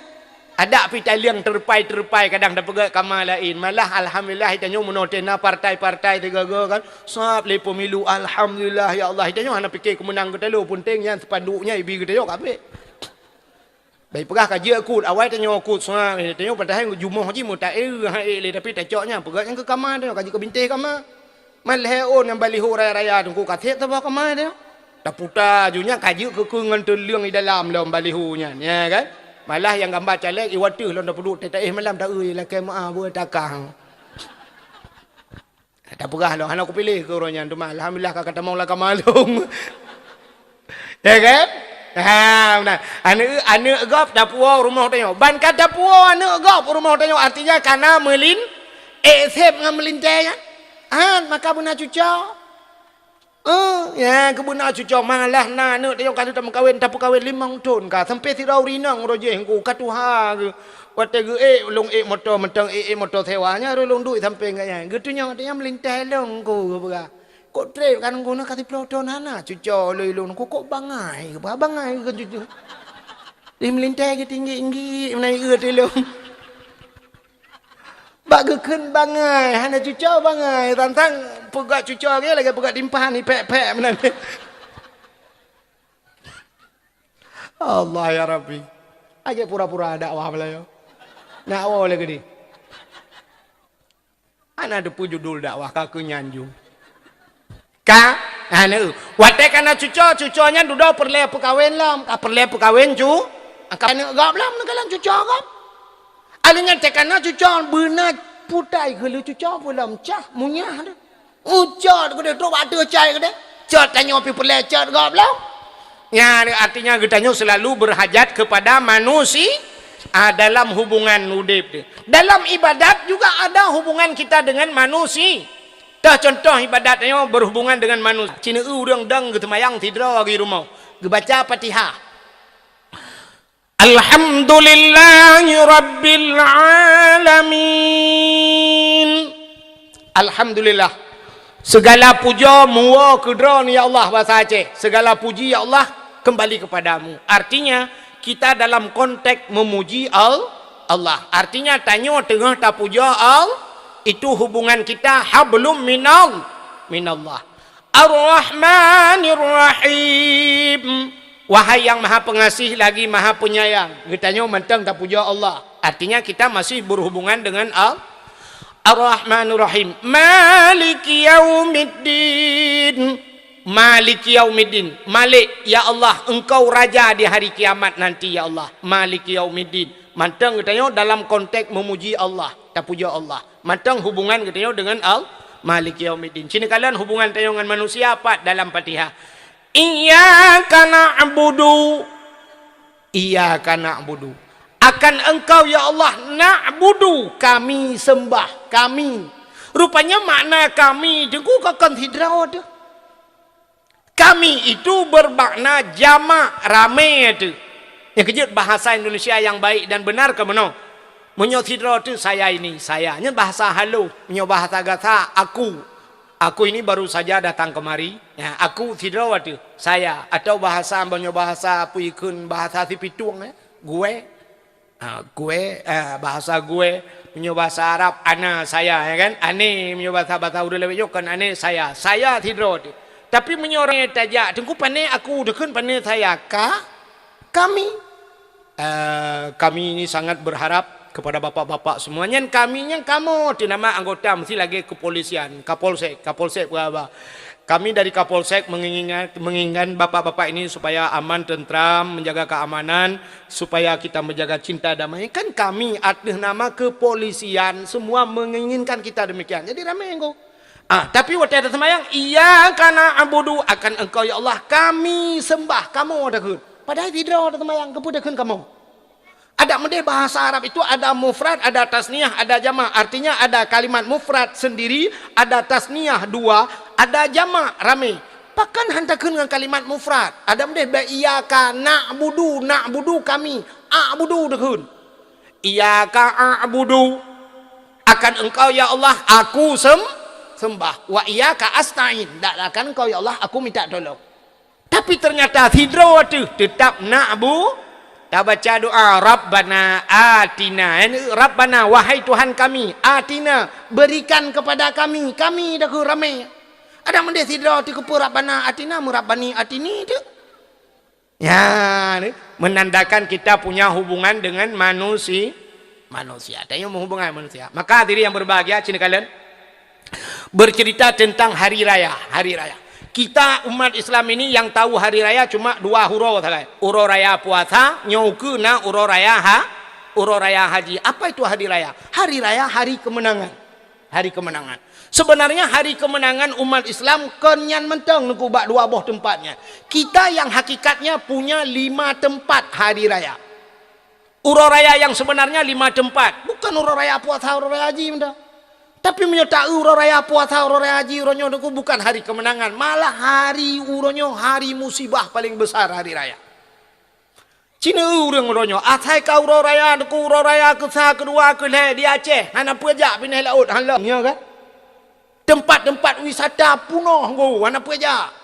Adak pih taliang teurupai-teurupai kadang tapeugét kama laén. Malah alhamdulillah, tanyoe meunoe teuh na partai-partai teuga-ga kan. Sab lé pemilu, alhamdulillah ya Allah. Tanyoe hana pike keumeunang geutanyoe, peunteng nyan spanduk nyan ibi geutanyoe ka abéh. Bai peugah ka jeuet kut, awai tanyoe kut sab, tanyoe padahai jumoh jih meutaéh, ha ék lé tapi tacok nyan peugét nyang keu kama tanyoe ka jeuet keu bintéh kama. Man lhée ôn nyang baliho raya-raya teungku ka sép saboh kama teuh. Taputa ju nyan ka jeuet keu-keu ngon teuleueng di dalam lom baliho nyan, ya kan? Malah nyang gamba caleg iwateuh lom tapeuduek teuh taéh malam taeu lakée meuah beue takang. Tapeugah lom hana kupiléh keu uroe nyan teuma alhamdulillah ka katamong lam kama lom. Ya kan? Ha, meunan. Aneuëk, aneuëk gob tapuwoe rumoh tanyoe. Ban ka tapuwoe aneuëk gob rumoh tanyoe, artinya kana meulin, ék sép ngon meulintée nyan. Han, maka beuna cucoe. Eh, ya, keubeuna cucoe malah na aneuëk tanyoe ka lheueh tameukawen, tapeukawen limong thon ka. Sampai sidroe ureuëng inong roh jih ngku ka tuha geuh. Watée geuék, lôn ék moto mantong, ék, ék moto sewa. Nyan roh lôn duek sampai ngon nyan. Geutunyok tanyoe meulintée lôn ngku geupeugah. Kok trép kan guna ka siplôh thon hana cucoe lôn ilôn, kok, kok bangai, bangai keu cucoe. Di meulintée geutinggi-tinggi, meunan ié tilông. Bak geukheun bangai, hana cucoe bangai, tantang peugah cucoe lagée, lagée peugah timphan, ipék-pék meunan. Allah ya Rabbi. Lagée pura-pura dakwah Meulayu. Nak woe lé keudeh. Hana teupeu judul dakwah ka keu nyan ju. Ka? Hana. Watée ka na cuco, cuco nyan dudoe peureulée peukawen lom. Ka peureulée peukawen cu, ka aneuk gob lom neukalon cuco gob. Aleuh nyan tée ka na cuco beuna putai geuleu cuco peue lom cah munyah deh. Ucot keudeh trok bak ateueh cai keudeh. Cot tanyoe pih peureulée cot gob lom. Nyan artinya geutanyoe selalu berhajat kepada manusia, ah, dalam hubungan udeb tu. Dalam ibadat juga ada hubungan kita dengan manusia. Tah contoh ibadat tanyoe berhubungan dengan manusia. Cina ureuëng dong geuteumayang sidroe di rumoh. Geubaca Fatihah. Alhamdulillahi rabbil alamin. Alhamdulillah. Segala puja muwoe keu Droeneuh ya Allah, bahasa Aceh. Segala puji ya Allah kembali kepadamu. Artinya, kita dalam konteks memuji Al-, Allah. Artinya, tanyoe teungoh tapuja Al-, itu hubungan kita hablum minal, minallah. Ar-Rahmanir-Rahim. Wahai yang Maha Pengasih lagi Maha Penyayang. Geutanyoe mantong tapuja Allah. Artinya kita masih berhubungan dengan Al-, Ar-Rahmanir-Rahim. Maliki yaumiddin. Maliki yaumiddin. Malik, ya Allah, Engkau Raja di hari kiamat nanti, ya Allah. Maliki yaumiddin. Mantong geutanyoe dalam konteks memuji Allah, tapuja Allah. Mantong hubungan geutanyoe dengan Al-, Maliki yaumiddin. Cina kalon hubungan tanyoe ngon manusia pat dalam Fatihah. Iyyaka na'budu. Iyyaka na'budu. Akan Engkau, ya Allah, na'budu, kami sembah, kami. Rupanya makna kami teungku kon sidroe teuh. Kami itu bermakna jamak, ramé teuh. Nyang keujeuet bahasa Indonesia yang baik dan benar keuh meunoe. Meunyoe sidroe teuh saya ini, saya. Nyan bahasa halus. Meunyoe bahasa gasa, aku. Aku ini baru saja datang kemari. Ya, aku sidroe teuh, saya. Atau bahasa, meunyoe bahasa peue ikheun, bahasa Sipitueng, eh, gue. Ha, gue, eh, bahasa gue, meunyoe bahasa Arab, ana, saya, ya kan? Ane, meunyoe bahasa, bahasa ureuëng lawét nyoe kon ane, saya. Saya sidroe teuh. Tapi meunyoe ureuëng tajak, teungku pane aku, dikheun pane saya, ka, kami. Eh, kami ini sangat berharap kepada bapak-bapak semua. Nyan kami, nyan kamoe teuh nama anggota mesti lagée kepolisian, Kapolsek, Kapolsek peue haba. Kami dari Kapolsek menginginkan, menginginkan bapak-bapak ini supaya aman, tentram, menjaga keamanan, supaya kita menjaga cinta damai. Kan kami atas nama kepolisian semua menginginkan kita demikian. Jadi ramai engko. Ah, tapi watée taseumayang, "Iyyaka na'budu," akan Engkau ya Allah kami sembah, kamoe takheun. Padahai sidroe taseumayang, keupeue takheun kamoe? Adak meudeh bahasa Arab itu ada mufrad, ada tasniah, ada jamak. Artinya ada kalimat mufrad sendiri, ada tasniah dua, ada jamak ramé. Pakon han takheun ngon kalimat mufrad? Adak meudeh bak iyyaka na'budu, na'budu kami, a'budu takheun. Iyyaka a'budu, akan Engkau ya Allah aku sem-, sembah. Wa iyyaka asta'in, dan akan Engkau ya Allah aku minta tolong. Tapi ternyata sidroe teuh tetap na'bu-, tabaca doa, "Rabbana atina." Yani, "Rabbana, wahai Tuhan kami, atina, berikan kepada kami." Kami dah ke ramai. Adak meudeh sidroe teuh keupeue, "Rabbana atina," meurabbani atini teuh. Ya, ni menandakan kita punya hubungan dengan manusi-, manusia. Tanyoe meuhubungan manusia. Maka hadirin yang berbahagia, cina kalon. Bercerita tentang hari raya, hari raya. Kita umat Islam ini yang tahu hari raya cuma dua uroe sagai. Uroe raya puasa, nyoe ukeue na uroe raya ha-, uroe raya haji. Apa itu hari raya? Hari raya hari kemenangan. Hari kemenangan. Sebenarnya hari kemenangan umat Islam kon nyan mantong teungku bak dua boh teumpat nyan. Kita yang hakikatnya punya lima tempat hari raya. Uroe raya yang sebenarnya lima tempat. Bukan uroe raya puasa, uroe raya haji mantong. Tapi meunyoe ta-eu uroe raya puasa, uroe raya haji, uroe nyoe teungku bukan hari kemenangan. Malah hari uroe nyoe hari musibah paling besar hari raya. Cina ureuëng uroe nyoe, asai ka uroe raya teungku, uroe raya keusa, keudua, keulhée di Aceh, hana peue jak binéh laôt, hana lom, ya kan? Tempat-tempat wisata punoh nggo, hana peue jak.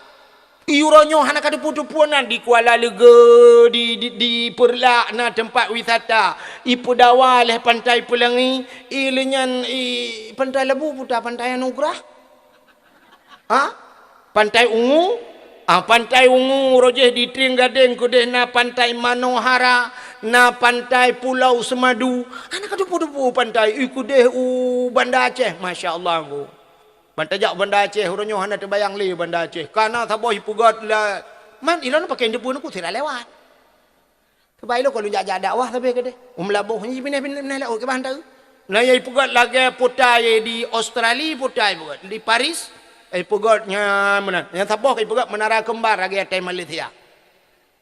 Uroe nyoe hana ka teupeu-teupeu nan di Kuala Leuge, di, di, di Peureulak na tempat wisata. Ipeudawa lé Pantai Peulangi, i lé nyan i Pantai Labu puta Pantai Anugerah. Ha? Pantai Ungu, Ah, Pantai Ungu, rojéh di Trienggadeng, keudeh na Pantai Manohara, na Pantai Pulau Semadu. Hana ka teupeue-teupeue pantai, i keudeh u Banda Aceh, masya Allah, Teungku. Ban tajak Banda Aceh, uroe nyoe hana teubayang lé Banda Aceh. Kana saboh ipeugöt la, man ilôn pakai teupeue Teungku sira lewat. Sabab ilôn ka lôn jak-jak dakwah sabe keudeh. U Meulaboh nyoe pinah-pinah laôt kiban teu. Na nyang ipeugöt lagèe peue ta di Australia, peue ta ipeugöt di Paris, ipeugöt nyan meunan. Nyang saboh ka ipeugöt Menara Kembar lagèe di Malaysia.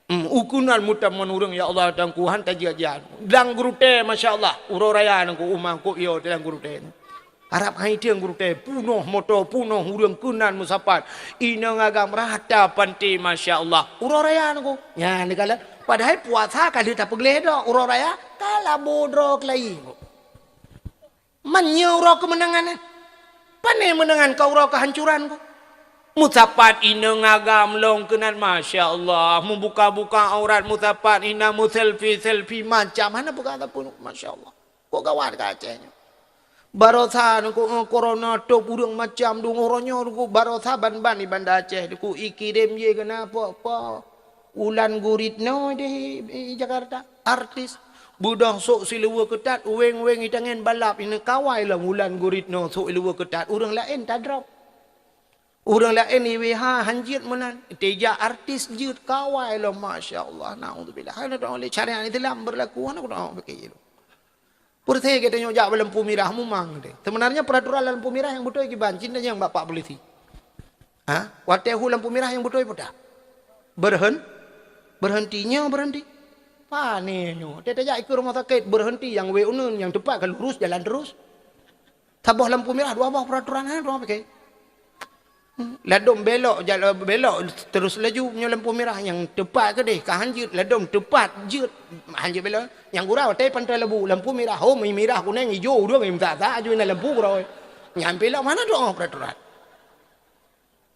Hmm, u keunan meutamon ureueng, ya Allah, Teungku, han tajak-jak. Lam Geurutée, masya Allah, uroe raya Teungku, uma Teungku, iyo, lam Geurutée. Arab hai tieng Geurutée, punoh moto, punoh ureueng keunan meusapat. Inong agam rata panté, masya Allah. Uroe raya Teungku. Nyan dikalon. Padahai puasa ka lheueh tapeugleh dok, uroe raya ka labo droe keulayi. Man nyoe uroe keumeunangan, eh? Pane meunangan ka uroe keuhancuran, Teungku? Meusapat inong agam lom keunan, masya Allah. Meubuka-buka aurat, meusapat ina, meuselfie-selfie macam. Hana peugah sapeue, masya Allah. Kok gawat ka Aceh nyoe. Barosa Teungku, eh, corona top ureueng macam deungoe uroe nyoe Teungku, barosa ban-ban di Banda Aceh Teungku, ikirém jih keunan po-po. Wulan Guritno di, di Jakarta, artis. Beudôh sôk siluweue keutat, weng-weng itangen balap, ini kawai lom Wulan Guritno sôk siluweue keutat, ureueng laén tadrop. Ureueng laén I W H han jeuet meunan. Teuja artis jeuet kawai lom, masya Allah, naudzubillah. Hana teuh lé syariat Islam beurlaku, hana teuh pike lom. Peureuté geutanyoe jak bak lampu mirah mumang teuh. Sebenarnya peraturan lampu mirah nyang beutôi kiban, cit nyang bapak polisi. Ha? Watée hu lampu mirah nyang beutôi peue ta? Berhen-, berhenti nyoe berhenti. Pane nyoe? Teuh tajak ikeue rumoh sakét, berhenti nyang wée uneun, nyang teupat ka lurus jalan terus. Saboh lampu mirah dua boh peraturan, ha, dua boh pike. Hmm, ladom belok, jala-, belok terus laju meunyoe lampu mirah nyang teupat keudeh ka han jeuet, ladom teupat jeuet han jeuet belok. Nyang gura watée Pantai Labu, lampu mirah, ho, mirah, kunéng, ijo, ureueng meusa-sa aju na lampu gura. Nyan pih lom hana doa peraturan.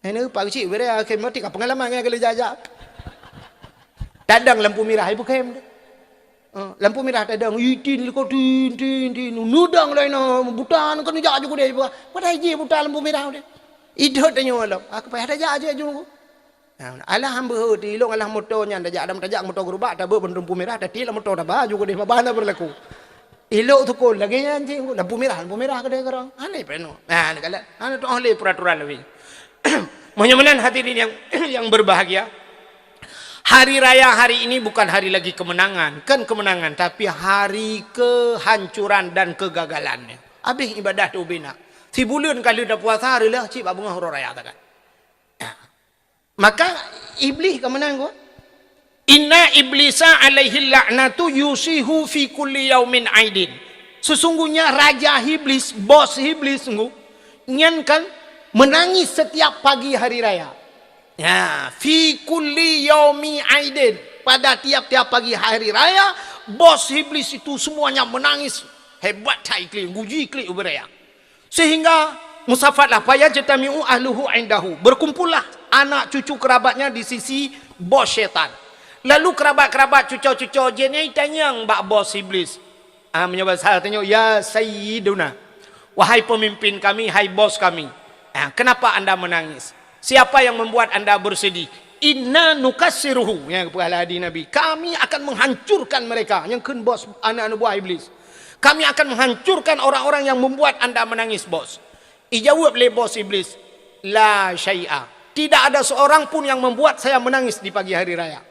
Ini Pak Keuchik bere akhé meuti ka pengalaman ngon kali jak-jak. Tadang lampu mirah ibu kem. Eh, lampu mirah tadang, itin liko tin, tin, tin, nudang lain, ah, buta, kan jak aju kudeh, padahai jih buta lampu mirah deh. Idot tanyoe lom, aku payah tajak aja aju. Nah, alah hamba heuti, ilong alah moto nyan, tajak dam tajak moto gerubak, tabeu bendung lampu mirah, tati lam moto taba aju kudeh, mabana berlaku. Ilok tukul lagèe nyan cit, lampu mirah, lampu mirah keudeh keurong. Aneh peunoh. Nah, ni kala, hana tu'oh lé peraturan lagi. Meunyoe meunan hadirin yang, yang berbahagia, hari raya hari ini bukan hari lagi kemenangan, kan kemenangan, tapi hari kehancuran dan kegagalannya. Habis ibadah tu bina. Sibuleuen ka lheueh tapuasa, reuloh cit bak beungoh uroe raya takat. Maka Iblih ka meunan, ko. "Inna iblisa alaihi la'natu yusihu fi kulli yaumin aidin." Sesungguhnya raja Iblis, bos Iblis, sungguh, nyan kan menangis setiap pagi hari raya. Ya, fi kulli yaumi aidin. Pada tiap-tiap pagi hari raya, bos Iblis itu semuanya menangis. Hebat that klik, guji klik ubé raya. Sehingga musafatlah, "Fayajtami'u ahluhu indahu." Berkumpullah anak cucu kerabatnya di sisi bos syaitan. Lalu kerabat-kerabat cuco-cuco jih nyan tanyong bak bos Iblis. Ah, meunyoe bahasa tanyoe, "Ya Sayyiduna, wahai pemimpin kami, hai bos kami. Ah, kenapa anda menangis? Siapa yang membuat anda bersedih?" "Inna nukassiruhu," nyang peugah lé Nabi, "Kami akan menghancurkan mereka." Nyang kheun bos aneuk-aneuk buah Iblis. "Kami akan menghancurkan orang-orang yang membuat anda menangis, bos." Ijaweueb lé bos Iblis, "La syai'a." Tidak ada seorang pun yang membuat saya menangis di pagi hari raya.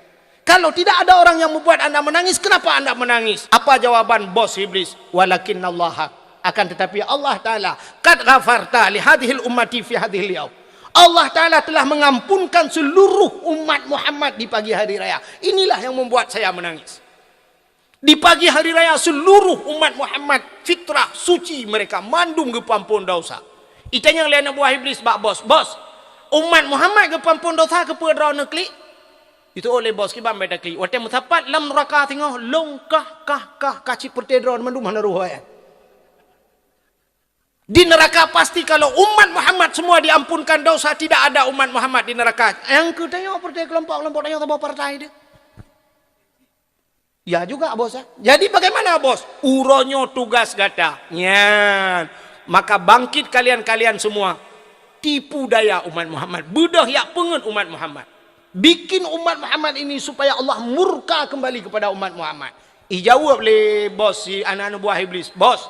Kalau tidak ada orang yang membuat anda menangis, kenapa anda menangis? Apa jawaban bos Iblis? "Walakinnallaha." Akan tetapi Allah Ta'ala, "Qad ghafarta li hadhil ummati fi hadhil yaum." Allah Ta'ala telah mengampunkan seluruh umat Muhammad di pagi hari raya. Inilah yang membuat saya menangis. Di pagi hari raya seluruh umat Muhammad fitrah suci mereka mandum geupeuampon dosa. Itanyong lé aneuk buah Iblis bak bos, "Bos, umat Muhammad geupeuampon dosa keupeue droeneuh klik?" Itu oleh bos kiban beda klik. Watée meusapat lam neuraka singoh long kah, kah, kah, kah cit peureute droeneuh mandum hana roh, eh. Di neraka pasti kalau umat Muhammad semua diampunkan dosa, tidak ada umat Muhammad di neraka. Nyang keu tanyoe partai kelompok-kelompok tanyoe saboh partai deh. Ya juga, bos, eh. Jadi bagaimana, bos? Uroe nyoe tugas gata. Nyan. Maka bangkit kalian-kalian semua. Tipu daya umat Muhammad. Beudôh yak peungeut umat Muhammad. Bikin umat Muhammad ini supaya Allah murka kembali kepada umat Muhammad. Ijaweueb lé bos si aneuk-aneuk buah Iblis, "Bos,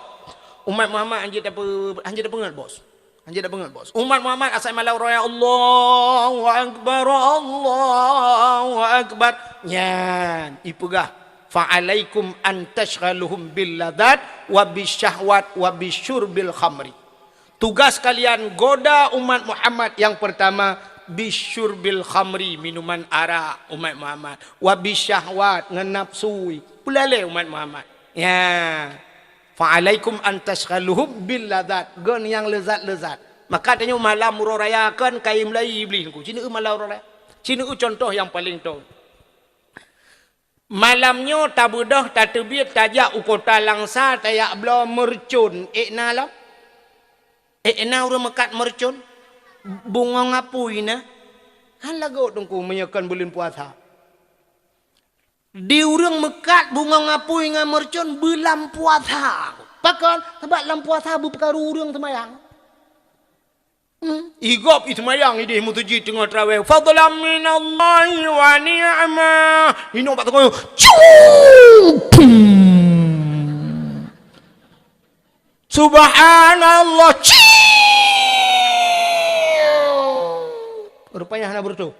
umat Muhammad hanjeuet tape-, hanjeuet tapeungeut, Bos. Hanjeuet tapeungeut, Bos. Umat Muhammad asai malam uroe raya, Allahu Akbar, Allahu Akbar." Nyan, ipeugah, "Fa'alaikum an tasyghaluhum bil ladzat wa bisyahwat wa bisyurbil khamri." Tugas kalian goda umat Muhammad yang pertama, bisyurbil khamri, minuman arak umat Muhammad, wa bisyahwat, ngon nafsu, peulalé umat Muhammad. Ya. Fa'alaikum an tasyghaluhum bil ladzat, ngon nyang leuzat-leuzat. Maka tanyoe malam uroe raya kan kayém lai Iblis ku. Cina malam uroe raya. Cina contoh nyang paleng tong. Malam nyoe tabeudôh, tateubiet, tajak u kota Langsa, tajak bloe meureucon. Ék na lom? Ék na ureuëng meukat meureucon? Bungong apui na? Han lagot Teungku meunyoe kon buleuen puasa. Di ureuëng meukat bungong apui ngon meureucon beulam puasa. Pakon? Sabab lam puasa beupeukaru ureuëng seumayang. Hmm. Igop i seumayang idéh meuseujid teungoh traweh. Fadlan minallahi wa ni'mah. Inoe bak teungoh. Cung! Pum! Subhanallah. Ciu! Rupanya hana beureutoh.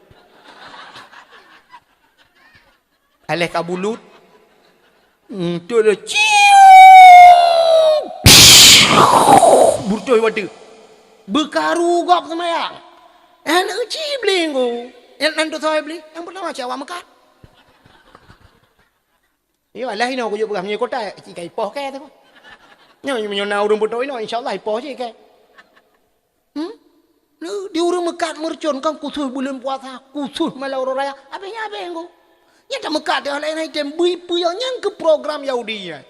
Aléh ka bulut. Hmm, tu le. Ciu! Beureutoh watèe. Beukaru gob seumayang. Eh, nak uci beli ngku. Eh, nan tu soe beli. Yang pertama siapa meukat? Iyo, alah inoe kujok peugah meunyoe kota, cit ka ipoh kèe tu. Nyoe, meunyoe na ureuëng beutôi inoe, insya Allah ipoh cit kèe. Hmm? Di ureuëng meukat meureucon kan khusus buleuen puasa, khusus malam uroe raya. Habéh nyan habéh ngku. Nyan tameukat teuh laén item bui peue nyang keu program Yahudi nyan.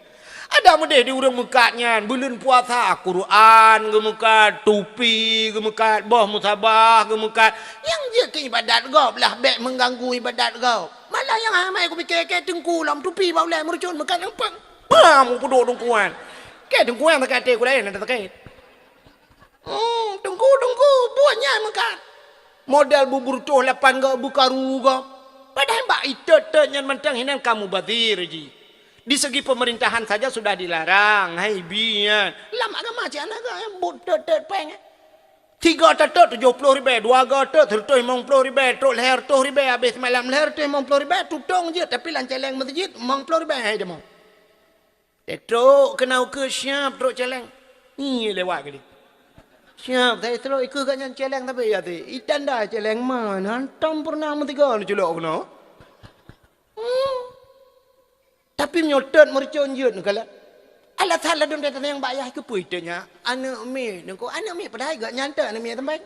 Ada meudeh di ureuëng meukat nyan, buleuen puasa, Quran geumeukat, tupi geumeukat, boh musabah geumeukat. Nyang jeuet keu ibadat gob lah bék meuganggu ibadat gob. Malah nyang amai kupike kèe teungku lom tupi bak ulèe meureucon meukat nyan pang. Bam, kupeuduek teungku nyan. Kèe teungku nyan sakét até ku laén, ada sakét. Hmm, teungku, teungku, buet nyan meukat. Model beubeureutoh lapan gob, beukaru gob. Padahai bak itot-tot nyan mantong hinan ka mubazir jih. Di segi pemerintahan saja sudah dilarang, hai bi nyan. Lam agama cit hana geuh, buet tot-tot péng. Tiga teutôt tujoh ploh ribèe, dua go teutôt sireutoh limong ploh ribèe, trok lhèe reutôh ribèe, habéh seumalam lhèe reutôh limong ploh ribèe, tutong jeuet, tapi lam cèlèng meuseujid limong ploh ribèe hai deungoe. Trok keunoe keu siap trok cèlèng. Nyi lewat kali. Siap, saya trok ikeu gobnyan cèlèng tapi ya ti. Itanda cèlèng man, hantom pernah meusigoe neuculok keunoe. Hmm. Tapi meunyoe tot meureucon jeuet neukalon. Alasan ladôm that tanyong bak yah keupeue teuh nyan? Aneuk miet, nyoe aneuk miet padahai gobnyan teuh aneuk miet sampéng.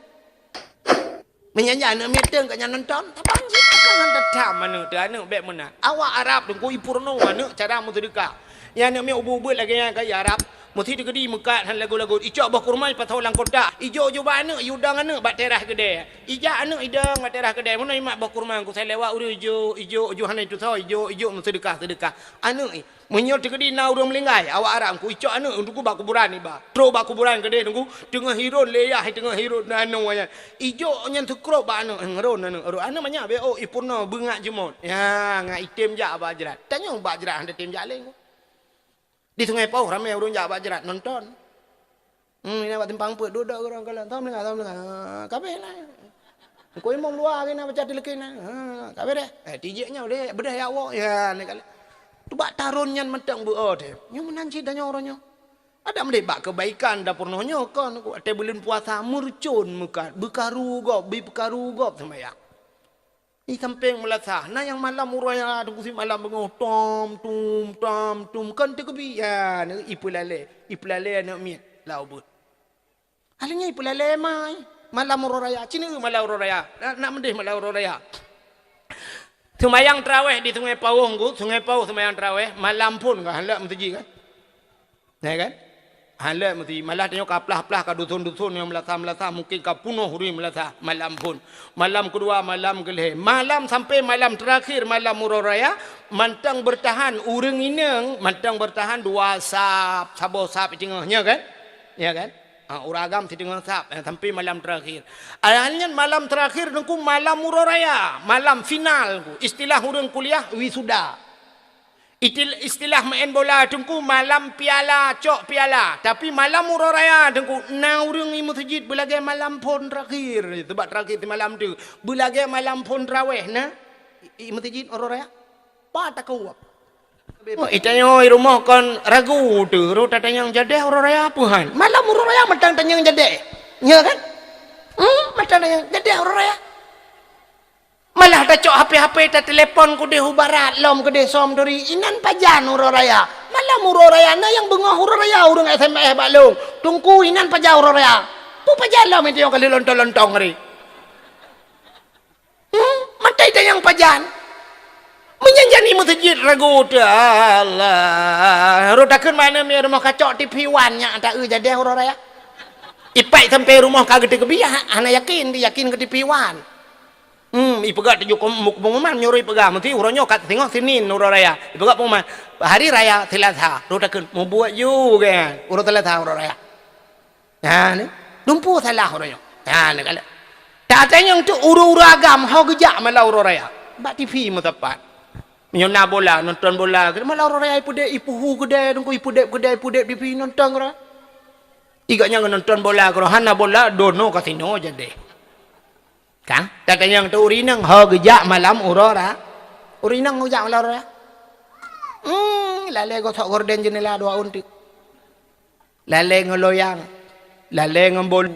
Meunyan aneuk miet teuh gobnyan nonton, tabang jih kan tatham aneuk teuh aneuk bék meunan. Awak Arab teungku ipeurunoe aneuk cara meuseudeukah. Nyang aneuk miet ubit-ubit lagèe nyan keu Arab, meusti teukeudi meukat hana lagot-lagot. Icok boh kurma ipasoe lam kotak, ijok-jok bak aneuk, iudong aneuk bak teras keudè. Ijak aneuk idong bak teras keudè, meunan imat boh kurma, ku sai lewat ureueng ijok, ijok, ijok hana itusoe, ijok, ijok meuseudeukah-seudeukah. Aneuk i, meunyoe teukeudi na ureueng meuninggai, awak Arab ku icok aneuk teungku bak kuburan iba. Trok bak kuburan keudeh teungku, teungoh hiron lé yah, teungoh hiron na aneuk nyan. Ijok nyan teukrop bak aneuk, eh, ngeron aneuk, ron aneuk manyak bèk oh, ipeurunoe beungat jeumot. Ya, ngat item jak bak jrat. Tanyong bak jrat hana tem jak lé. Di Sungai Pauh ramè ureueng jak bak jrat nonton. Hmm, ina bak simpang peuet, duek-duek ureueng kalon. Tom lengah, tom lengah. Ha, kabeh lah. Engko imum luwa keunan baca tileukin na. Ha, kabeh deh. Eh, tijek nyoe deh, beudeh ya Allah. Ya, ni kali. Tu bak taron nyan mantong beu oh deh. Nyoe meunan cit tanyoe uroe nyoe. Ada meudeh bak keubaikan dapur noh nyoe kon. Watèe buleuen puasa meureucon meukat, beukaru gob, bipeukaru gob seumayang. Di sampéng meulasah, na nyang malam uroe raya teungku sit malam beungoh, tom, tum, tom, tum, kon teukeubi. Ya, na ipeulalé, ipeulalé aneuk miet, lau beuet. Akhirnya ipeulalé mai, malam uroe raya, cina malam uroe raya, na, nak meudeh malam uroe raya. Seumayang taraweh di Sungai Pauh, Ngku, Sungai Pauh seumayang taraweh, malam phon ka, han lheueh meuseujid kan? Ya kan? Hana meusti, malah tanyoe ka plah-plah ka dusun-dusun nyang meulasah-meulasah, mungken ka punoh ureueng meulasah malam phon. Malam keudua, malam keulhèe, malam sampai malam terakhir, malam uroe raya, mantong beurtahan ureueng inong, mantong beurtahan dua saf, saboh saf i teungoh, nya kan? Ya kan? Ha, ureueng agam siteungoh sab, eh, sampai malam terakhir. Akhirnya malam terakhir Teungku malam uroe raya, malam final Teungku. Istilah ureueng kuliah wisuda. Itil-, istilah maén bola Teungku malam piala, cok piala. Tapi malam uroe raya Teungku na ureueng i meuseujid beulagée malam phon terakhir. Sebab terakhir simalam tu beulagée malam phon traweh na i, i meuseujid uroe raya. Pat takeuwab. Oh, itanyoe i rumoh kon ragu teuh, rot tatanyong jadeh uroe raya peue han. Malam uroe raya mantong tanyong jadeh. Nya kan? Hmm, mantong tanyong jadeh uroe raya. Malah tacok H P-H P tatelepon keudeh u barat lom keudeh som turi, inan pajan uroe raya. Malam uroe raya na nyang beungoh uroe raya ureueng S M S bak lôn. Teungku inan pajan uroe raya. Peue pajan lom itanyoe ka lheueh lontong-lontong hari. Hmm, maté tanyong pajan. Meunyan jan i meuseujid ragu teuh, Allah. Rot takheun mana mi rumoh kacok T V One nyak taeu jadeh uroe raya. Ipai sampai rumoh ka geuteukeubiah, hana yakin, yakin keu T V One. Hmm, ipeugah tujoh kom-, pengumuman meunyoe ipeugah meusti uroe nyoe ka singoh Senin uroe raya. Ipeugah pengumuman hari raya Selasa, rot takheun mubuet ju kan. Uroe Selasa uroe raya. Ha ni, dumpeue salah uroe nyoe. Ha ni kala. Tatanyong tu ureueng-ureueng agam ho geujak malam uroe raya. Bak T V meusapat. Meunyoe na bola, nonton bola, malam uroe raya ipudeb, ipuhu keudai, Teungku ipudeb keudai, ipudeb T V nonton uroe. Igak nyan nonton bola keudroe, hana bola, dono kasino jadeh. Kan? Tatanyong tu ureueng inong ho geujak malam uroe ra-, ureueng inong geujak malam uroe raya. Hmm, lalée gosok gorden jeunela dua unteuk. Lalée ngon loyang, lalée ngon bolu,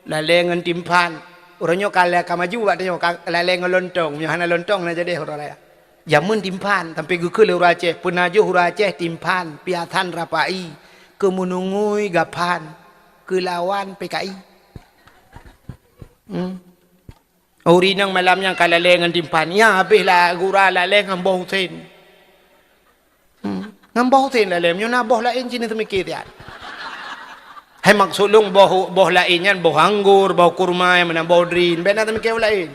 lalée ngon timphan. Uroe nyoe ka la-, ka maju bak tanyoe, ka lalée ngon lontong. Meunyoe hana lontong na jadeh uroe raya. Jameun timphan sampai geukheun lé ureueng Aceh, peunajoh ureueng Aceh timphan, piasan rapai, keu meunungui gaphan, keu lawan P K I. Hmm. Ureueng inong malam nyan ka lalée ngon timphan. Nyan habéh la gura lalée ngon boh usen. Hmm. Ngon boh usen lalée, meunyoe na boh laén cit neuseumiké siat. Hai maksud lôn boh, boh laén nyan boh anggor, boh kurma, meunan boh drin, bék na seumiké boh laén.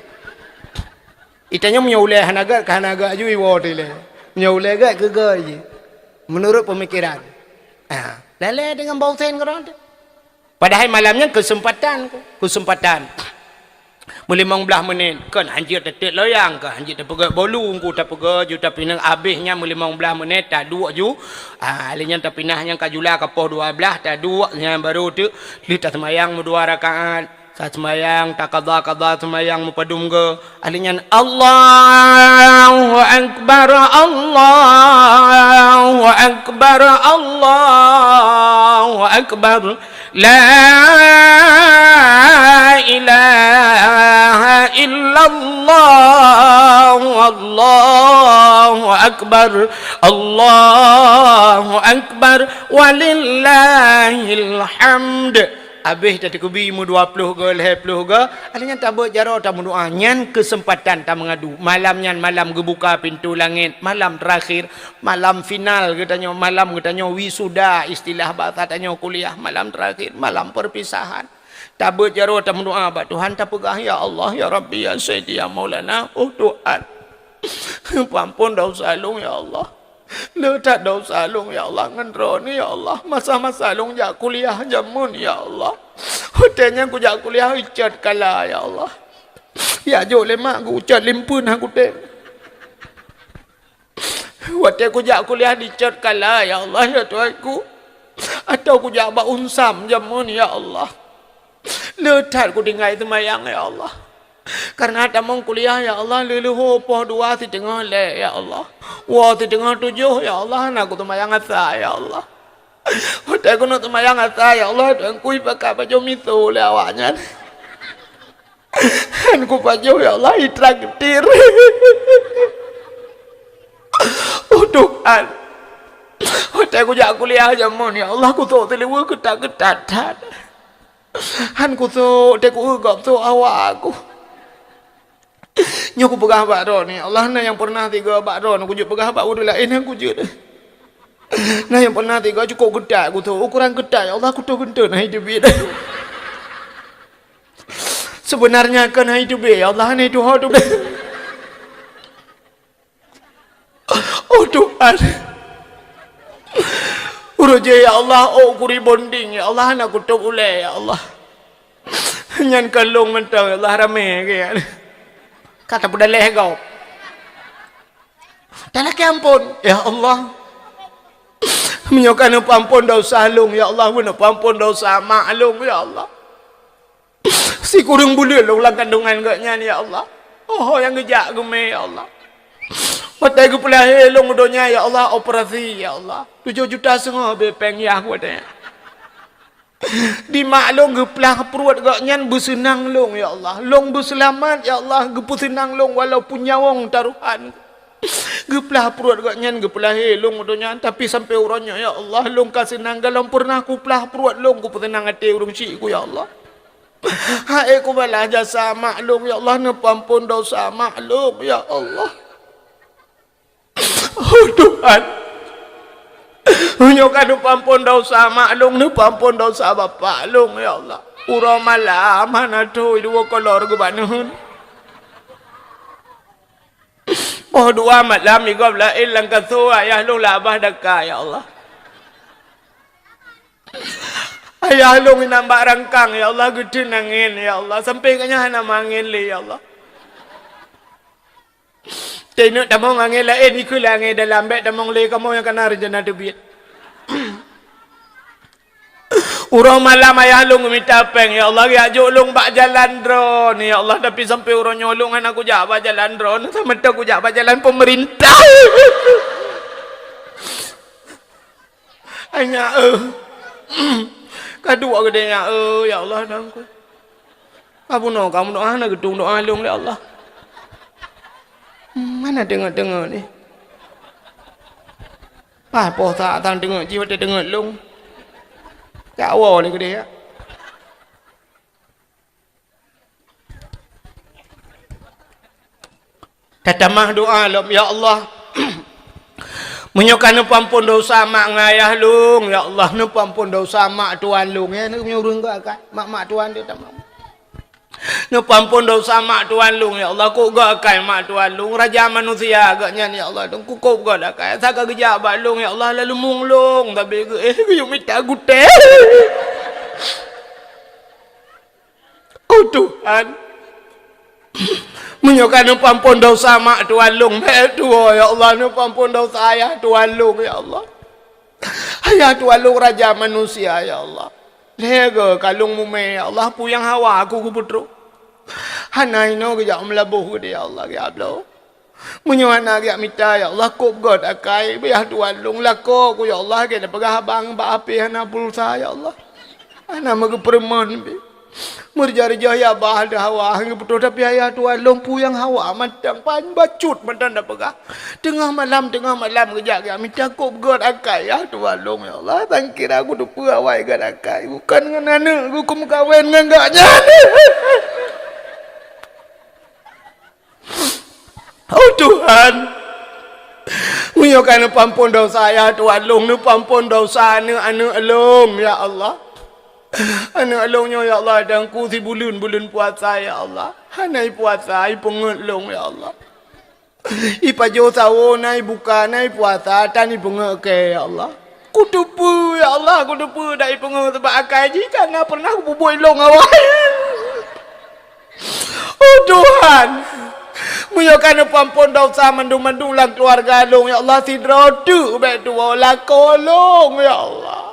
Itanyoe meunyoe ulée hana gét, ka hana gét ju iwoe teuh ilée. Meunyoe ulée gét, keu gét jih. Meunurot peumikiran. Ha, lalée deungon boh usen keudroe teuh. Padahai malam nyan keuseumpatan, keuseumpatan. Meulimong blaih menit, kon hanjeuet tateuk loyang, kon hanjeuet tapeugét bolu, Teungku tapeugét ju, tapi nang abéh nyan meulimong blaih menit taduek ju. Ah, lheueh nyan tapinah nyan ka jula ka poh dua blaih, taduek nyan baru teuk lheueh taseumayang meudua rakaat. Taseumayang, takada-kada seumayang meupadum goe. Ahli nyan, "Allahu Akbar, Allahu Akbar, Allahu Akbar. La ilaha illallah, Allahu Akbar, Allahu Akbar, walillahil hamd." Abéh tateukubi meudua ploh goe, lhée ploh goe, akhé nyan tabeuet jaroe tameudoá. Nyan keuseumpatan tameungadu. Malam nyan malam geubuka pintoe langét, malam teurakhé, malam final geutanyoe, malam geutanyoe wisuda, istilah basa tanyoe kuliah, malam teurakhé, malam perpisahan. Tabeuet jaroe tameudoá bak Tuhan, tapeugah, "Ya Allah, ya Rabbi, ya Sayyidi, ya Maulana, oh Tuhan, peuamphon desya lôn, ya Allah." Le that desya lôn, ya Allah, ngon droeneuh, ya Allah. Masa-masa lôn jak kuliah jameun, ya Allah. Watée nyan kujak kuliah icot kala, ya Allah. Jak jok lé mak geucot limpeuen hana kutem. Watée kujak kuliah dicot kala, ya Allah, ya Tuhanku. Atawa kujak bak unsam jameun, ya Allah. Le that kutinggai seumayang, ya Allah. Kareuna tamong kuliah, ya Allah, leuleuho poh dua siteungoh lhée, ya Allah. Woe siteungoh tujoh, ya Allah, hana kuseumayang asa, ya Allah. Watée keuneuk seumayang asa, ya Allah, Tuhanku, ipakat pajoh miseue lé awaknyan. Hana kupajoh, ya Allah, itraktir. Oh Tuhan. Watée kujak kuliah jameun, ya Allah, kusok siliweue keutat-keutat that. Hana kusok, teuh kueu gob sôk awak ku. Nyoe kupeugah bak droeneuh, ya Allah, na nyang pernah tiga bak droeneuh, kujeuet peugah bak ureuëng laén nyang kujeuet. Na nyang pernah tiga cukôp keutat kusok, ukuran keutat, ya Allah, kutoh geunteut hana teubiet. Seubeunarnya kon hana teubiet, ya Allah, hana tuho teubiet. Oh Tuhan. Uroe jih, ya Allah, ôk ku rebonding, ya Allah, hana kutôb ulèe, ya Allah. Nyan ka lôn mantong, ya Allah, ramé lagèe nyan. Ka tapeudaleh gob. Talakèe ampôn, ya Allah. Meunyoe ka neupeuampôn desya lôn, ya Allah, neupeuampôn desya mak lôn, ya Allah. Sikureueng buleuen lôn lam kandongan geuh nyan, ya Allah. Oho nyang geujak geumè, ya Allah. Watèe geupeulahé lôn u donya, ya Allah, operasi, ya Allah. Tujoh juta seungoh bèe pèng yah watèe nyan. Di mak lôn geuplah pruet geuh nyan beuseunang lôn, ya Allah. Lôn beuseulamat, ya Allah, geupeuseunang lôn walaupun nyawöng tarohan. Geuplah pruet geuh nyan geupeulahé lôn u donya, tapi sampoe uroe nyoe, ya Allah, lôn ka seunang gohlom peureunah kuplah pruet lôn kupeuseunang até ureueng chik ku, ya Allah. Hai kubalaih jasa mak lôn, ya Allah, neupeuampôn desya mak lôn, ya Allah. Oh Tuhan, meunyoe ka neupeuampôn desya mak lôn, neupeuampôn desya bapak lôn, ya Allah. Uroe malam hana thô duek kolor geubaneun. Poh dua malam igob laén lam kasô ayah lôn lam babah daka, ya Allah. Ayah lôn inan bak rangkang, ya Allah, geuteun angén, ya Allah, sampoe geuh nyan hana meuangén lé, ya Allah. Teuneuk tamong angén laén, ikheun lé angén dalam, bèk tamong lé kamoe nyang kana rencana teubiet. Uroe malam ayah lôn geumita pèng, ya Allah, geujak jok lôn bak jalan droeneuh, ya Allah, tapi sampoe uroe nyoe lôn hana kujak bak jalan droeneuh, samantong kujak bak jalan peumeurintah. Hai nyak, eh. Ka duek geude nyak, eh, ya Allah, Tuhanku. Ka bunoe, ka bunoe, hana geutueng doa lôn lé Allah. Hmm, hana deungoe-deungoe lé. Paih poh sa-, sang deungoe jih watèe deungoe lôn. Jak woe lé geude, ya. Tatamah doa lom, "Ya Allah, meunyoe ka neupeuampôn desya mak ngon ayah lôn, ya Allah, neupeuampôn desya mak tuan lôn, ya, neunyoe ureueng geuh akai, mak-mak tuan teuh tamah. Neupeuampôn desya mak tuan lôn, ya Allah, kôb gèt akai mak tuan lôn, raja manusia geuh nyan, ya Allah, Teungku, kôb gèt akai, asai ka geujak bak lôn, ya Allah, laleumeung lôn, tapi geuh, eh, geuyue mita gutèe." Oh Tuhan, meunyoe ka neupeuampôn desya mak tuan lôn, bèk tuwoe, ya Allah, neupeuampôn desya ayah tuan lôn, ya Allah. Ayah tuan lôn raja manusia, ya Allah. Lhèe goe ka lôn mumè, ya Allah, peue nyang hawa ku geupeutrok. Hana inoe geujak meulaboh geude, ya Allah, ya Allah. Meunyoe hana geujak mita, ya Allah, kôb gèt akai, ayah tuan lôn, lakoe ku, ya Allah, geupeugah abang bak apèh hana pulsa, ya Allah. Hana meugeupeureumeun pih. Meureuja-reuja ya bah lé hawa, hana geupeutrok, tapi ayah tuan lôn peue nyang hawa mantong, pan bacut mantong tapeugah. Teungoh malam, teungoh malam geujak, geujak mita kôb gèt akai, ayah tuan lôn, ya Allah. Sangkira kuteupeue awai gèt akai, bukon ngon aneuk ku meukawen ngon gobnyan. Oh Tuhan, meunyoe ka neupeuampôn desya ayah tuan lôn, neupeuampôn desya aneuk-aneuk lôn, ya Allah. Aneuk lôn nyoe, ya Allah, Teungku, sibuleuen-buleuen puasa, ya Allah. Hana ipuasa, ipeungeuet lôn, ya Allah. Ipajoh sawoe, na ibuka, na ipuasa, tan ipeungeuet kèe, ya Allah. Kuteupeue, ya Allah, kuteupeue dak ipeungeuet sabab akai jih ka na peureunah kupeubuet lôn awai. Oh Tuhan, meunyoe ka neupeuampôn desya mandum-mandum lam keuluwarga lôn, ya Allah, sidroe teuk bèk tuwoe lakoe lôn, ya Allah.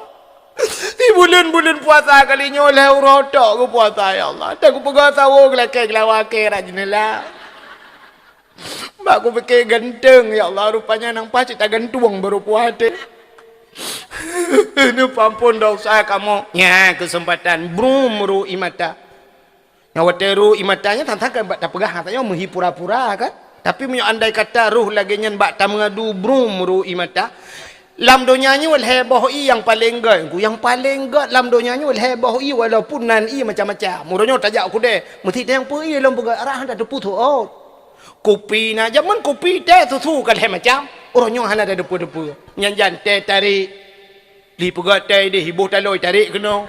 Sibuleuen-buleuen puasa kali nyoe lhèe uroe tok geupuasa, ya Allah. Teuk kupeugah sawoe geulakèe geulawa kèe rot jeuneula. Bak kupike ganteng, ya Allah, rupanya nyang paih cit tagantueng baroe puas até. Neupeuampôn desya kamoe. Nyan keuseumpatan brum ru ie mata. Nyan watèe ru ie mata nyan, tang-tang kan bak tapeugah, tanyoe meuhi pura-pura kan. Tapi meunyoe andai kata roh lagèe nyan bak tameungadu brum ru ie mata, lam donya nyoe lhèe boh ie nyang paleng gèt, nyang paleng gèt lam donya nyoe lhèe boh ie, walaupun nan ie macam-macam. Uroe nyoe tajak u keudè, meusti tanyong peue ie lôn peugèt, rhah hana tateupeue teuôt. Kupi na, jameun kupi, teh, susu ka lhèe macam. Uroe nyoe hana tateupeue-teupeue. Nyan jan teh tarék. Li peugèt teh idéh, iboh talôi tarék keunoe.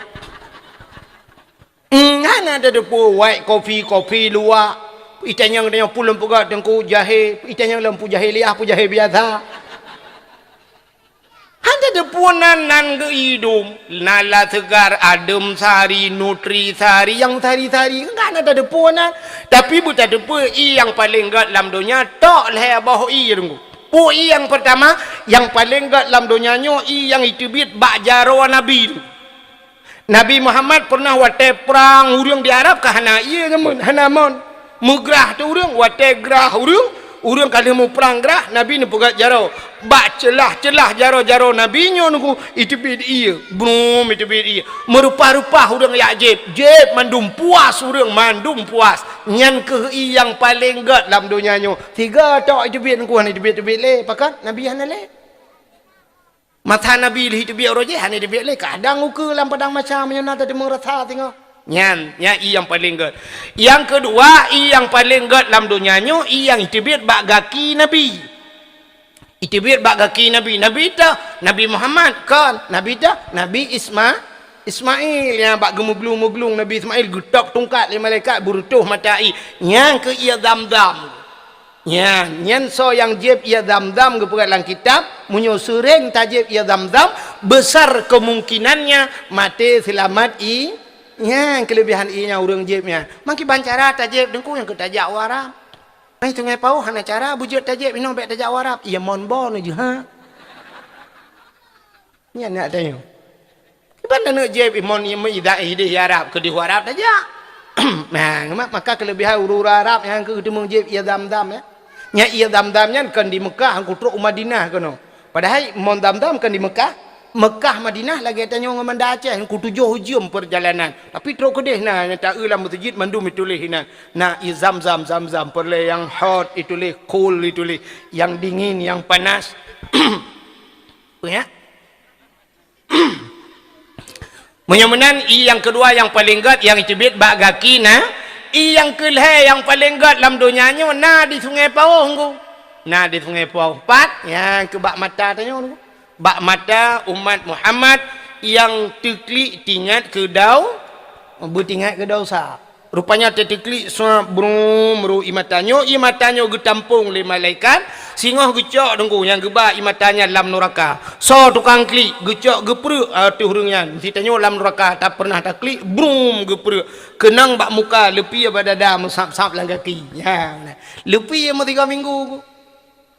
Hmm, hana tateupeue, white coffee, kopi luwak. Itanyong-tanyong peue lôn peugèt Teungku, jahé. Itanyong lom peue jahé liah, peue jahé biasa. Hana Teupeue nan, nan geu-i dum, Nala Segar, Adem Sari, Nutri Sari, nyang sari-sari, kan na tateupeue nan. Tapi beutateupeue ié nyang paleng gét lam donya, tok lhée boh ié Teungku. Peue ié nyang peurtama, nyang paleng gét lam donya nyoe ié nyang iteubiet bak jaroe Nabi Teungku. Nabi Muhammad pernah watée prang ureuëng di Arab ka hana ié jameun, hana mon. Meugrah teu ureuëng, watée grah ureuëng, ureuëng ka lheueh muprang grah, Nabi neupeugét jaroe. Bak ceulah-ceulah jaroe-jaroe Nabi nyoe Teungku, iteubiet ié, brum, iteubiet ié. Meureupah-reupah ureuëng jak jieb, jieb mandum puas ureuëng, mandum puas. Nyan kheueh ié nyang paleng gét lam donya nyoe. Sigoe tok iteubiet Teungku, hana iteubiet-teubiet lé, pakon Nabi hana lé. Masa Nabi lheueh teubiet uroe jih, hana teubiet lé. Kadang ukeue lam padang mahsyar meunyoe na tateumeung rasa singoh. Nyan, nyan ié nyang paleng gét. Nyang keudua, ié nyang paleng gét lam donya nyoe, ié nyang iteubiet bak gaki Nabi. Iteubiet bak gaki Nabi. Nabi toh, Nabi Muhammad, kon. Nabi toh, Nabi Isma-, Ismail. Nyang bak geumeuglung-meuglung Nabi Ismail, geutôb tungkat lé malaikat, beureutoh mata ié. Nyan kheueh ié Zam-Zam. Nyan, nyan soe nyang jieb ié Zam-Zam geupeugah lam kitab, meunyoe seuréng tajieb ié Zam-Zam, besar kemungkinannya maté seulamat i-, nyan keuleubihan ié nyang ureuëng jieb nyan. Mangkiban cara tajieb Teungku nyang keu tajak u Arab. Ai Sungai Pauh hana cara beujeuet tajieb inoe bék tajak u Arab. Ié mon bo neujeuha. Nyan nak tanyoe. Kiban aneuk jieb imon meuidak ideh Arab keudeh u Arab tajak. Nah, ma-, maka keuleubihan ureuëng Arab nyang keu teumeujieb ié Zam-Zam, ya. Nya ié Zam-Zam nyan kon di Meukah, ku trok u Madinah keunoe. Padahai mon Zam-Zam kon di Meukah, Meukah Madinah lagée tanyoe ngon Banda Aceh, ku tujoh jeuem peurjalanan. Tapi trok keudeh na nyang taeu lam meuseujid mandum ituléh inan. Na ié Zam-Zam, Zam-Zam, peureulée nyang hot ituléh, cold ituléh, nyang dingin, nyang panas. Peue ya? Meunyoe meunan, ié nyang keudua nyang paleng gét nyang iteubiet bak gaki na, ié nyang keulhée nyang paleng gét lam donya nyoe na di Sungai Pauh, Teungku. Na di Sungai Pauh. Pat, nyang keu bak mata tanyoe, Teungku. Bak mata umat Muhammad nyang teuklik tingat keu dau-, beutingat keu desya. Rupanya teuteuklik suab brum ru ié mata nyoe, ié mata nyoe geutampong lé malaikat, singoh geucok Teungku nyang geuba ié mata nyan lam nuraka. Soe tukang klik, geucok geupreuek ateueh ureuëng nyan. Meusitanyoe lam nuraka tapeureunah taklik, brum geupreuek. Keunong bak muka, leupie bak dada, meusab-sab lam gaki. Nyan. Leupie meusigoe minggu.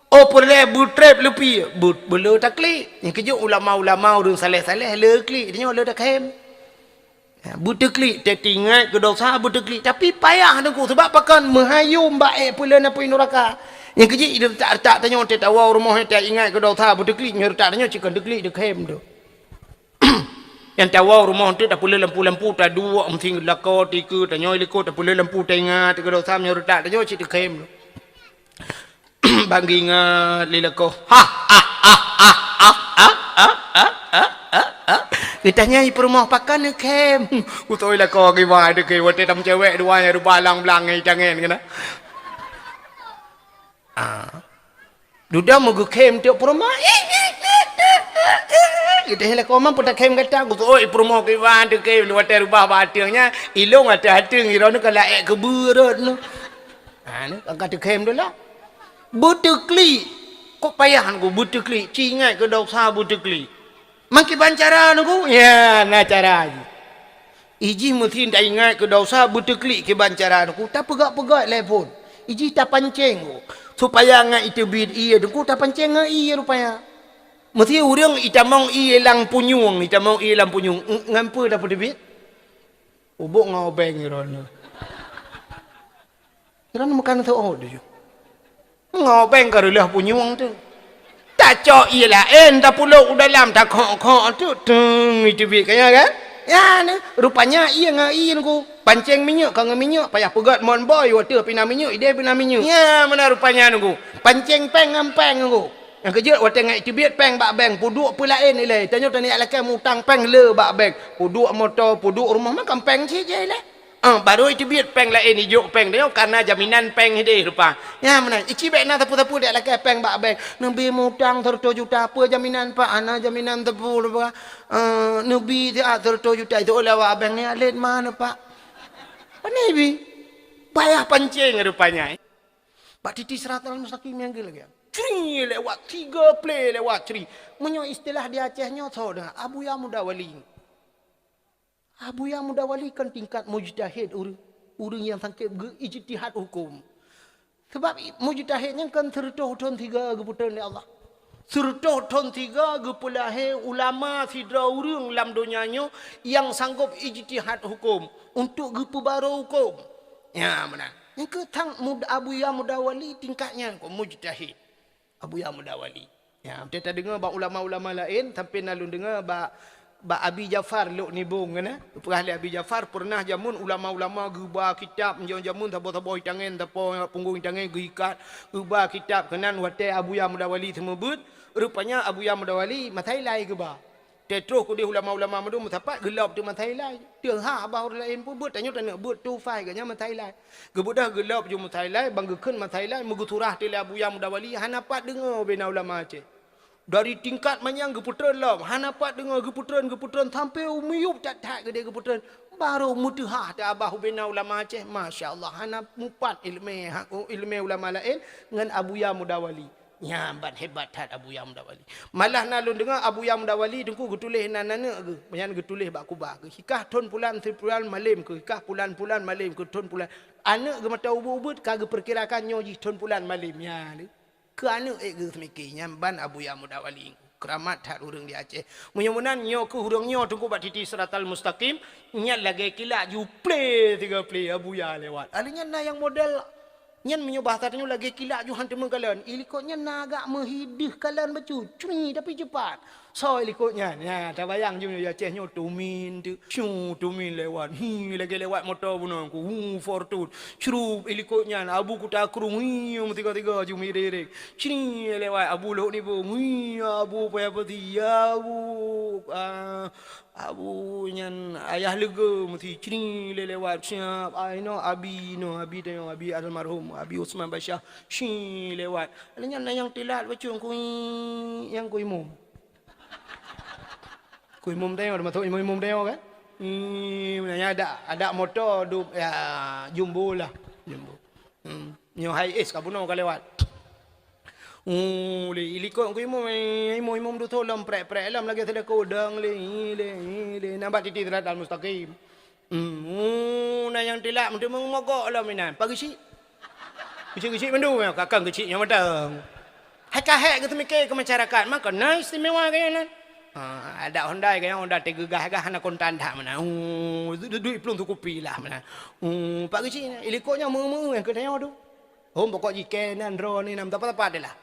Oh, peureulée beutreb leupie, beu-, beuleu taklik. Nyang keujeuet ulama-ulama ureuëng saleh-saleh le klik, tanyoe le takhem. Ya, beuteuklik, teuingat keu desya beuteuklik. Tapi payah Teungku, sabab pakon meuhayom bak ék peuleueh apui nuraka. Nyang keujeuet retak-retak tanyoe teuh tawoe rumoh nyoe teuingat keu desya beuteuklik, nyoe retak tanyoe cit kon teuklik teukhem tu. Nyang tawoe rumoh teuh tapeuleueh lampu-lampu taduek meusigoe lakoe tikeue tanyoe likot tapeuleueh lampu taingat keu desya nyoe retak tanyoe cit teukhem tu. Bak geuingat lé lakoe. Ha, ha, ha. Geutanyong i peurumoh pakon neukhem. Kutôi lakoe geuba deukhem watée tam cewek dua nyang rubah lang blang ngon itangen keunan. Ah. Dudoe meugeukhem teuk peurumoh. Geutanyong lakoe man peutakhem gata. Kutôi i peurumoh geuba deukhem watée rubah bak ateueng nyan. Ilong ateueng-ateueng iroe nyoe ka laék keubeurot nyoe. Ha, ni, ka teukhem dulu lah. Beuteuklik. Kok payah Teungku beuteuklik? Ci ingat keu desya beuteuklik. Mangkiban cara Teungku? Ya, na cara jih. Ijih meusi taingat keu desya beuteuklik kiban cara Teungku. Tapeugah-peugah lé phon. Ijih tapancéng Teungku. Supaya ngat iteubiet ié Teungku tapancéng ngon ié rupaya. Meusi ureuëng itamong ié lam punyueng, itamong ié lam punyueng. Ng-, ngon peue tapeuteubiet? Ubok ngon obeng droeneuh. Droeneuh meukan seuôt teuh. Ngon obeng ka reuloh punyueng teuh. Tacok ié laén, tapulok u dalam, takhok-khok teuh, teung iteubiet ka nyan kan? Nyan, rupanya ié ngon ié Teungku. Pancéng minyeuk ka ngon minyeuk, payah peugét mon bôi, watée pih na minyeuk, ideh pih na minyeuk. Nyan meunan rupanya Teungku. Pancéng péng ngon péng Teungku. Nyang keujeuet watée ngat iteubiet péng bak bank, peuduek peue laén ilée. Tanyoe taniyak lakée mutang péng le bak bank. Peuduek moto, peuduek rumoh, meukan péng cit jih ilée. Ah, barô iteubiet péng laén ijok péng tanyoe kareuna jaminan péng ideh rupa. Nyan meunan, ici bék na sapeue-sapeue dek lakée péng bak bank. Neubi mutang seureutôh juta, peue jaminan Pak? Hana jaminan sapeue rupa. Ah, neubi siat seureutôh juta, itu lewat bank ni alet mana Pak? Pane bi? Payah pancéng rupanya. Bak titi siratal mustaqim nyang geulagée. Cri lewat, tiga play lewat cri. Meunyoe istilah di Aceh nyoe soe dah? Abuya Muda Wali. Abuya Muda Wali kan tingkat mujtahid ureueng, ureueng nyang sangkét geu-ijtihad huköm. Sabab i-, mujtahid nyan kan sireutôh thon siga geupeutreun lé Allah. Sireutôh thon siga geupeulahé ulama sidroe ureueng lam donya nyoe nyang sanggob ijtihad huköm untuk geupeubarô huköm. Nya meunan. Nyang keu thang mud-, Abuya Muda Wali tingkat nyan kok mujtahid. Abuya Muda Wali. Ya, beutôi tadeungoe bak ulama-ulama laén, sampai na lôn deungoe bak, bak Abi Jafar Lhokseumawe, kan, eh? Peugah lé Abi Jafar, pernah jameun ulama-ulama geuba kitab, nyoe jameun saboh-saboh itangen, saboh punggong itangen geuikat, geuba kitab keunan watée Abuya Muda Wali seumeubeuet, rupanya Abuya Muda Wali masa ilai geuba. Teuh troh keudeh ulama-ulama mandum meusapat geulôb teuk masa ilai. Teuh ha abah ureueng laén pun beuet, tanyoe taneuk beuet tufai geuh nyan masa ilai. Geubeudôh geulôb ju masa ilai, ban geukheun masa ilai, meugeusurah teuk lé Abuya Muda Wali, hana pat deungoe ubena ulama Aceh. Dari tingkat manyang geupeutreun lom, hana pat deungoe geupeutreun, geupeutreun, sampai u miyueb that-that geudeh geupeutreun. Barô meuteuhah teuk abah ubena ulama Aceh, masya Allah, hana mupat ileumé, ha, ileumé ulama laén ngon Abuya Muda Wali. Nyan ban hebat that Abuya Muda Wali. Malah na lôn deungoe Abuya Muda Wali teungku geutuléh nan aneuk geuh, nyan geutuléh bak kuba geuh. Hikah thon pulan, thon pulan malém keuh, hikah pulan-pulan malém keuh, thon pulan. Aneuk geuh mata ubeut-ubeut ka geupeukirakan nyoe jih thon pulan malém. Nyan keu aneuk ék geuh seumike nyan ban Abuya Muda Wali. Keuramat that ureueng di Aceh. Meunyoe meunan nyoe keuh ureueng nyoe teungku bak titi siratal mustaqim, nyan lagée kilat ju plé tiga plé Abuya lewat. Ahli nyan na nyang model Nyan meunyoe bahasa tanyoe lagée kilat ju han teumeukalon, ilikot nyan na agak meuhideuh kalon bacut, cui tapi cepat. Soe ilikot nyan? Nya, tabayang ju nyoe Aceh nyoe tumin tu, syu tumin lewat. Hi, lagée lewat moto bunoe ku, hu, Fortune. Crup ilikot nyan, abu kuta krueng, hi, meusiga-siga ju mirek-rek. Cri lewat, abu lhok nibong, hi, abu payah peti, abu, ah, Abu nyan ayah leuga meusi cri lé lewat siap. Ai no abi no, abi tanyoe, abi almarhum, abi Usman Basyah cri lewat. Lé nyan na nyang tilat bacut kui nyang kui mum. Kui mum tanyoe, masuk imum-imum tanyoe kan? Hmm, nyan ada, ada moto dup, ya, jumbo lah. Jumbo. Hmm. Nyoe hai es ka bunoe ka lewat. Uh, lé, ilikot ku imum, eh, imum, imum tu tholom prek-prek lom lagée seuleuko dang lé, lé, lé, nampak titi siratal mustaqim. Hmm, uh, na nyang tilak meuteumong mogok lom inan. Pageuchik. Geuchik-geuchik mandum, ya, kakang geuchik nyoe mantong. Hai ka hék geuteumike keu masyarakat, maka na istimewa gaya nan. Ha, adak Honda gaya Honda teugeugah-gah hana kontan that meunan. Uh, duit plueng sukupi lah meunan. Uh, pak geuchik, ilikot nyoe meu-meu keu tanyoe tu. Hom pokok jih keu nan droe ni nam tapa-tapa deh lah.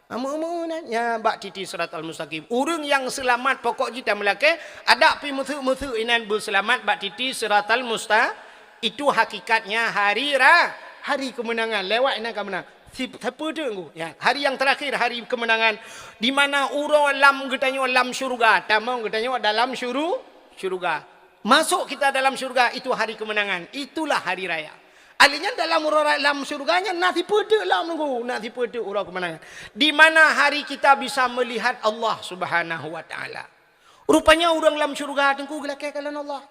Amu-amu nan nya bak titi siratal mustaqim. Ureueng nyang seulamat pokok jih tameulakée, adak pi meuseu-meuseu inan beuseulamat bak titi siratal musta-, itu hakikatnya hari ra-, hari kemenangan. Lewat inan ka meunang. Si-, siapa tu ngku? Ya, hari yang terakhir, hari kemenangan. Di mana uroe lam geutanyoe lam syurga, tamong geutanyoe dalam syuru-, syurga. Masuk kita dalam syurga, itu hari kemenangan. Itulah hari raya. Ahli nyan dalam uroe lam syurga nyan na sipeuteuk lom nunggu, na sipeuteuk uroe kemenangan. Di mana hari kita bisa melihat Allah Subhanahu wa Taala. Rupanya ureueng lam syurga teungku geulakée kalon Allah.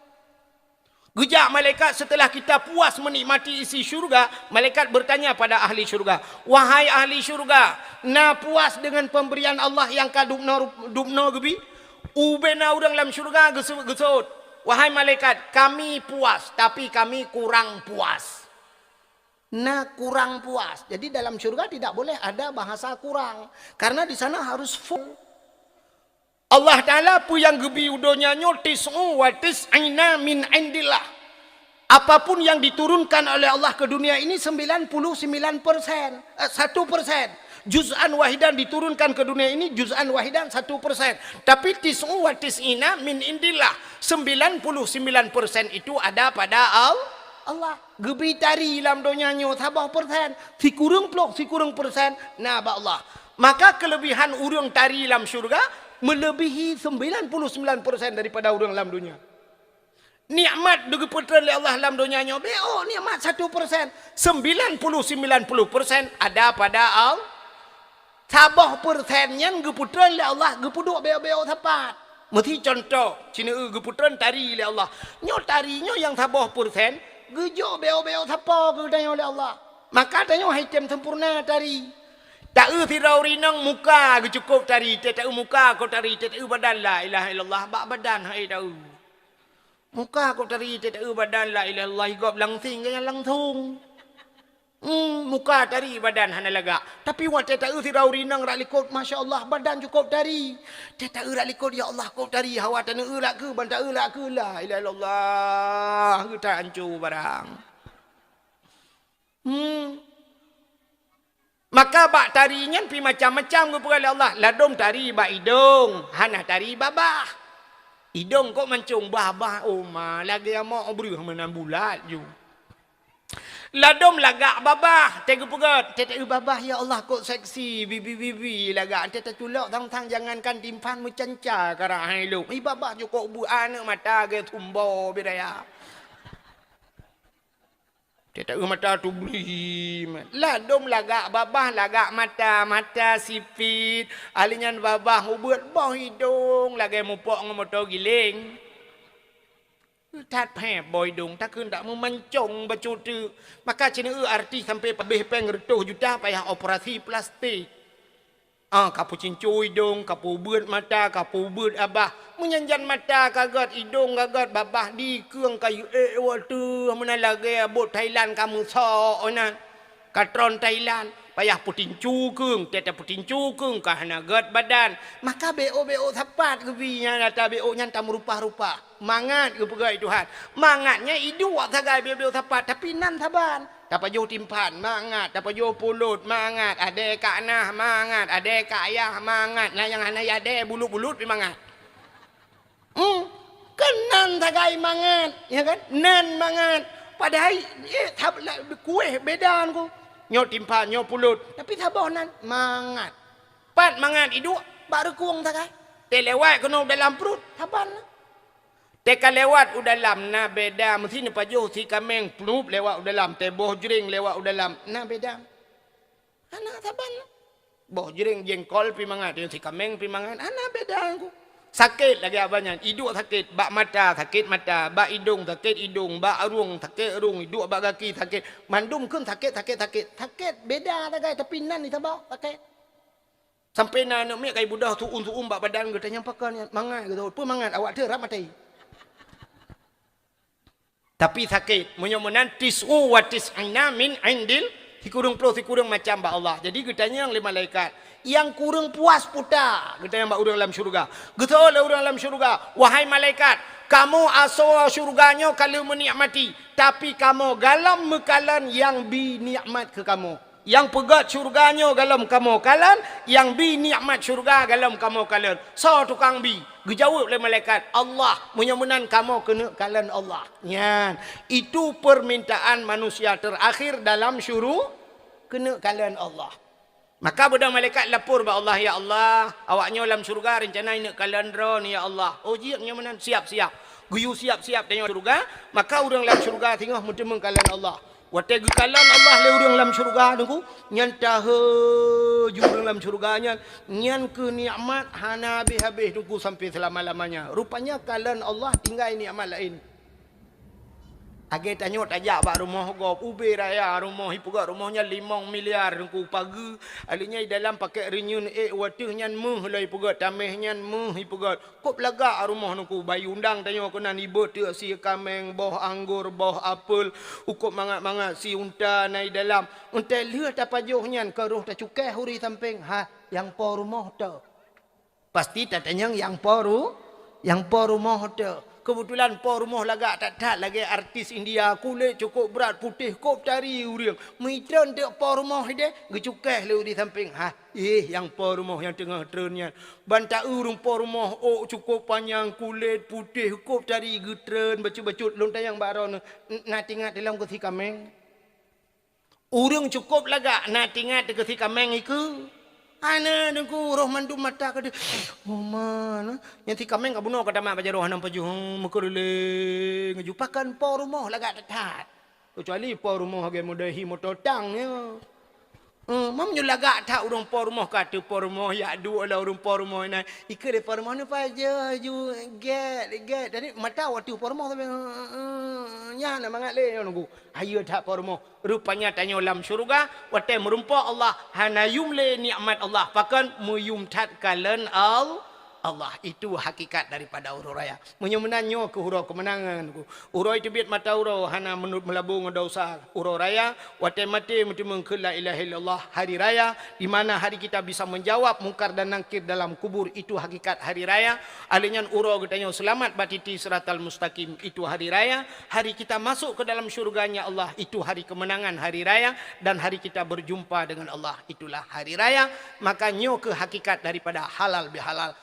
Geujak malaikat setelah kita puas menikmati isi syurga, malaikat bertanya pada ahli syurga, "Wahai ahli syurga, na puas dengan pemberian Allah nyang ka dubnoe, dubnoe geubi?" Ubena ureueng lam syurga geuseu-, geuseuôt, "Wahai malaikat, kami puas, tapi kami kurang puas." Na kurang puas. Jadi dalam syurga tidak boleh ada bahasa kurang. Karena di sana harus full. Allah Ta'ala peue nyang geubi u donya nyoe tis'u wa tis'ina min indillah. Apapun yang diturunkan oleh Allah ke dunia ini sembilan puluh sembilan persen, eh, satu persen. Juz'an wahidan diturunkan ke dunia ini, juz'an wahidan satu persen. Tapi tis'u wa tis'ina min indillah. Sembilan puluh sembilan persen itu ada pada Al-, Allah. Geubi tari lam donya nyoe saboh persen. Sikureueng ploh sikureueng persen na bak Allah. Maka kelebihan ureueng tari lam syurga melebihi sembilan puluh sembilan persen daripada ureueng lam donya. Nikmat geupeutreun lé Allah lam donya nyoe, beuh, nikmat satu persen, sembilan puluh sembilan puluh persen ada pada Allah. Saboh persen nyan geupeutreun lé Allah geupeuduek beuh-beuh sapat. Meusi contoh, sineuk geupeutreun tari lé Allah. Nyoe tari nyoe nyang saboh persen geujok beuh-beuh sapo keu tanyoe lé Allah. Maka tanyoe hai tem sempurna tari. Taeu sidroe ureueng inong muka geucukôp tari, tée taeu muka kôp tari, tée taeu badan la ilaha illallah bak badan hai taeu. Muka kôp tari, tée taeu badan la ilaha illallah, gob langsing gaya langsung. Hmm, muka tari badan hana lagak. Tapi watée taeu sidroe ureueng inong rak likot, masya Allah, badan cukôp tari. Tée taeu rak likot, ya Allah, kôp tari, hawa taneuk eu rak keu, ban taeu rak keu, la ilaha illallah, geutanco barang. Hmm. Maka bak tari nyan pi macam-macam geupeugah lé Allah. Ladôm tari bak idông, hana tari babah. Idông kôk mancông, babah, oh ma, lagée amok breuh meunan bulat ju. Ladôm lagak babah, tée geupeugét, tée taeu babah, ya Allah, kôk seksi, bibi-bibi lagak, tée taculok sang-sang, jangankan timphan meucanca karah hai lôn. Ih, babah ju kôk bu aneuk mata geuh sumbo biraya. Tée taeu mata tubri. Ladôm lagak babah, lagak mata, mata sipit. Ahli nyan babah ubeuet, boh idông lagée mupok ngon moto giléng. That phép boh idông, takheun dak meumancông bacut teuk. Maka ceuneuk artis sampai pabéh péng reutôh juta payah operasi plastik. Ah, kapeucinco idông, kapeubeuet mata, kapeubeuet babah. Meunyan jan mata ka gét, idông ka gét, babah dikeue ka yue ék watée meunan lagée bot Thailand ka meusok nyan. Ka tron Thailand, payah peutincu keueng, tée tapeutincu keueng ka hana gét badan. Maka béok-béok sapat geubi nyan, ata béok nyan tameurupa-rupa. Mangat geupeugah Tuhan. Mangat nyan iduek sagai béok-béok sapat, tapi nan saban. Tapajoh timphan, mangat. Tapajoh pulot, mangat. Adée ka nah, mangat. Adée ka yah, mangat. Nah, nyang hana adée, bulut-bulut pi mangat. Hmm. Kan nan sagai mangat, ya kan? Nan mangat. Padahai, eh, sab-, la-, kueh beda nyan ku. Nyoe timphan, nyoe pulot. Tapi saboh nan, mangat. Pat mangat iduek, bak reukong sagai. Tée lewat keunoe u dalam pruet, saban lah. Tée ka lewat u dalam, na beda, meusi neupajoh si kaméng plup lewat u dalam, tée boh jreng lewat u dalam, na beda. Hana saban. Boh jreng jengkol pi mangat, nyang si kaméng pi mangat, hana beda nyan ku. Sakét lagée abah nyan, iduek sakét, bak mata sakét mata, bak idông sakét idông, bak arueng sakét arueng, iduek bak gaki sakét, mandum kheun sakét, sakét, sakét. Sakét beda sagai, tapi nan disaboh sakét. Sampai na aneuk miet kai budoh suum-suum bak badan geutanyoe, pakon nyan? Mangat geutanyoe. Peue mangat? Awak teuh rab maté. Tapi sakét. Meunyoe meunan, tis'u wa tis'ina min indil, sikureueng ploh sikureueng macam bak Allah. Jadi geutanyong lé malaikat, nyang kureueng puas peue ta? Geutanyong bak ureuëng lam syeuruga. Geutanyong lé ureuëng lam syeuruga, "Wahai malaikat, kamoe asoe syeuruga nyoe ka lheueh meunikmati, tapi kamoe galom meukalon nyang bi nikmat keu kamoe." Nyang peugét syeuruga nyoe galom kamoe kalon, nyang bi nikmat syeuruga galom kamoe kalon. Soe tukang bi? Geujaweueb lé malaikat, "Allah." "Meunyoe meunan kamoe keuneuk kalon Allah." Nyan, itu permintaan manusia terakhir dalam syuru-, keuneuk kalon Allah. Maka beudôh malaikat lapor bak Allah, "Ya Allah, awak nyoe lam syeuruga reuncana ineuk kalon Droeneuh, ya Allah." "Oh, jeuet nyoe meunan, siap-siap." Geuyue siap-siap tanyoe syeuruga, maka ureuëng lam syeuruga singoh meuteumeung kalon Allah. Watée geukalon Allah lé ureuëng lam syeuruga, Teungku, nyan taheuju ureuëng lam syeuruga nyan, nyan keuh nikmat hana habéh-habéh, Teungku, sampai seulama-lamanya. Rupanya kalon Allah tinggai nikmat laén. Lagée tanyoe tajak bak rumoh gob, ubé raya rumoh, ipeugét rumoh nyan limong miliar, Teungku, pageue. Ahli nyan di dalam pakék reunyeun ék, watée nyan méuh lom ipeugét, taméh nyan méuh ipeugét. Kôb lagak rumoh, Teungku, bayeue undang tanyoe keunan, ibeut teuk sie kaméng, boh anggor, boh apel, ukôb mangat-mangat, sie unta na i dalam. Untée lheueh tapajoh nyan, ka roh tacukéh u risampéng, "Ha, nyang po rumoh teuh?" Pasti tatanyong nyang po ru-, nyang po rumoh teuh. Keubeutulan po rumoh lagak that-that lagée artis India, kulét cukôb brat, putéh, kôb tari ureuëng. Meuitreun teuk po rumoh ideh, geucukéh lé u risampéng, "Ha, éh, nyang po rumoh nyang teungoh treun nyan." Ban taeu ureuëng po rumoh, ôk cukôb panyang, kulét putéh, kôb tari geutreun bacut-bacut, lôn tanyong bak droeneuh, "Na teuingat lom keu sie kaméng?" Ureuëng cukôb lagak, "Na teuingat keu sie kaméng ikeue?" Hana, Teungku, roh mandum mata ka deuh. Oh, ma na. Nyan sie kaméng ka bunoe ka tamat bak jaroe, hana pajoh, hmm, meukeureuléng laju. Pakon po rumoh lagak that-that. Keucuali po rumoh lagée model hi moto tang nyoe. Eh, meunyoe lagak that ureuëng po rumoh ka ateueh po rumoh, yak duek lé ureuëng po rumoh inan. Ikeu lé po rumoh nyoe pajoh ju gét, gét. Jadi mata wateueh po rumoh tapi, eh, eh, nyan na mangat lé nyoe nunggu. Hayeue that po rumoh. Rupanya tanyoe lam syeuruga, watée meurumpok Allah, hana yum lé nikmat Allah. Pakon meuyum that kalon Al-, Allah. Itu hakikat daripada uroe raya. Meunyoe meunan nyoe keuh uroe keumeunangan. Uroe teubiet mata uroe hana meunut meulabô ngon desya. Uroe raya, watée maté meuteumé keu la ilaha illallah, hari raya, di mana hari kita bisa menjawab mungkar dan nakir dalam kubur, itu hakikat hari raya. Alèh nyan uroe geutanyoe seulamat batiti siratal mustaqim, itu hari raya. Hari kita masuk ke dalam syurganya Allah, itu hari kemenangan, hari raya. Dan hari kita berjumpa dengan Allah, itulah hari raya. Maka nyoe keuh hakikat daripada halal bihalal.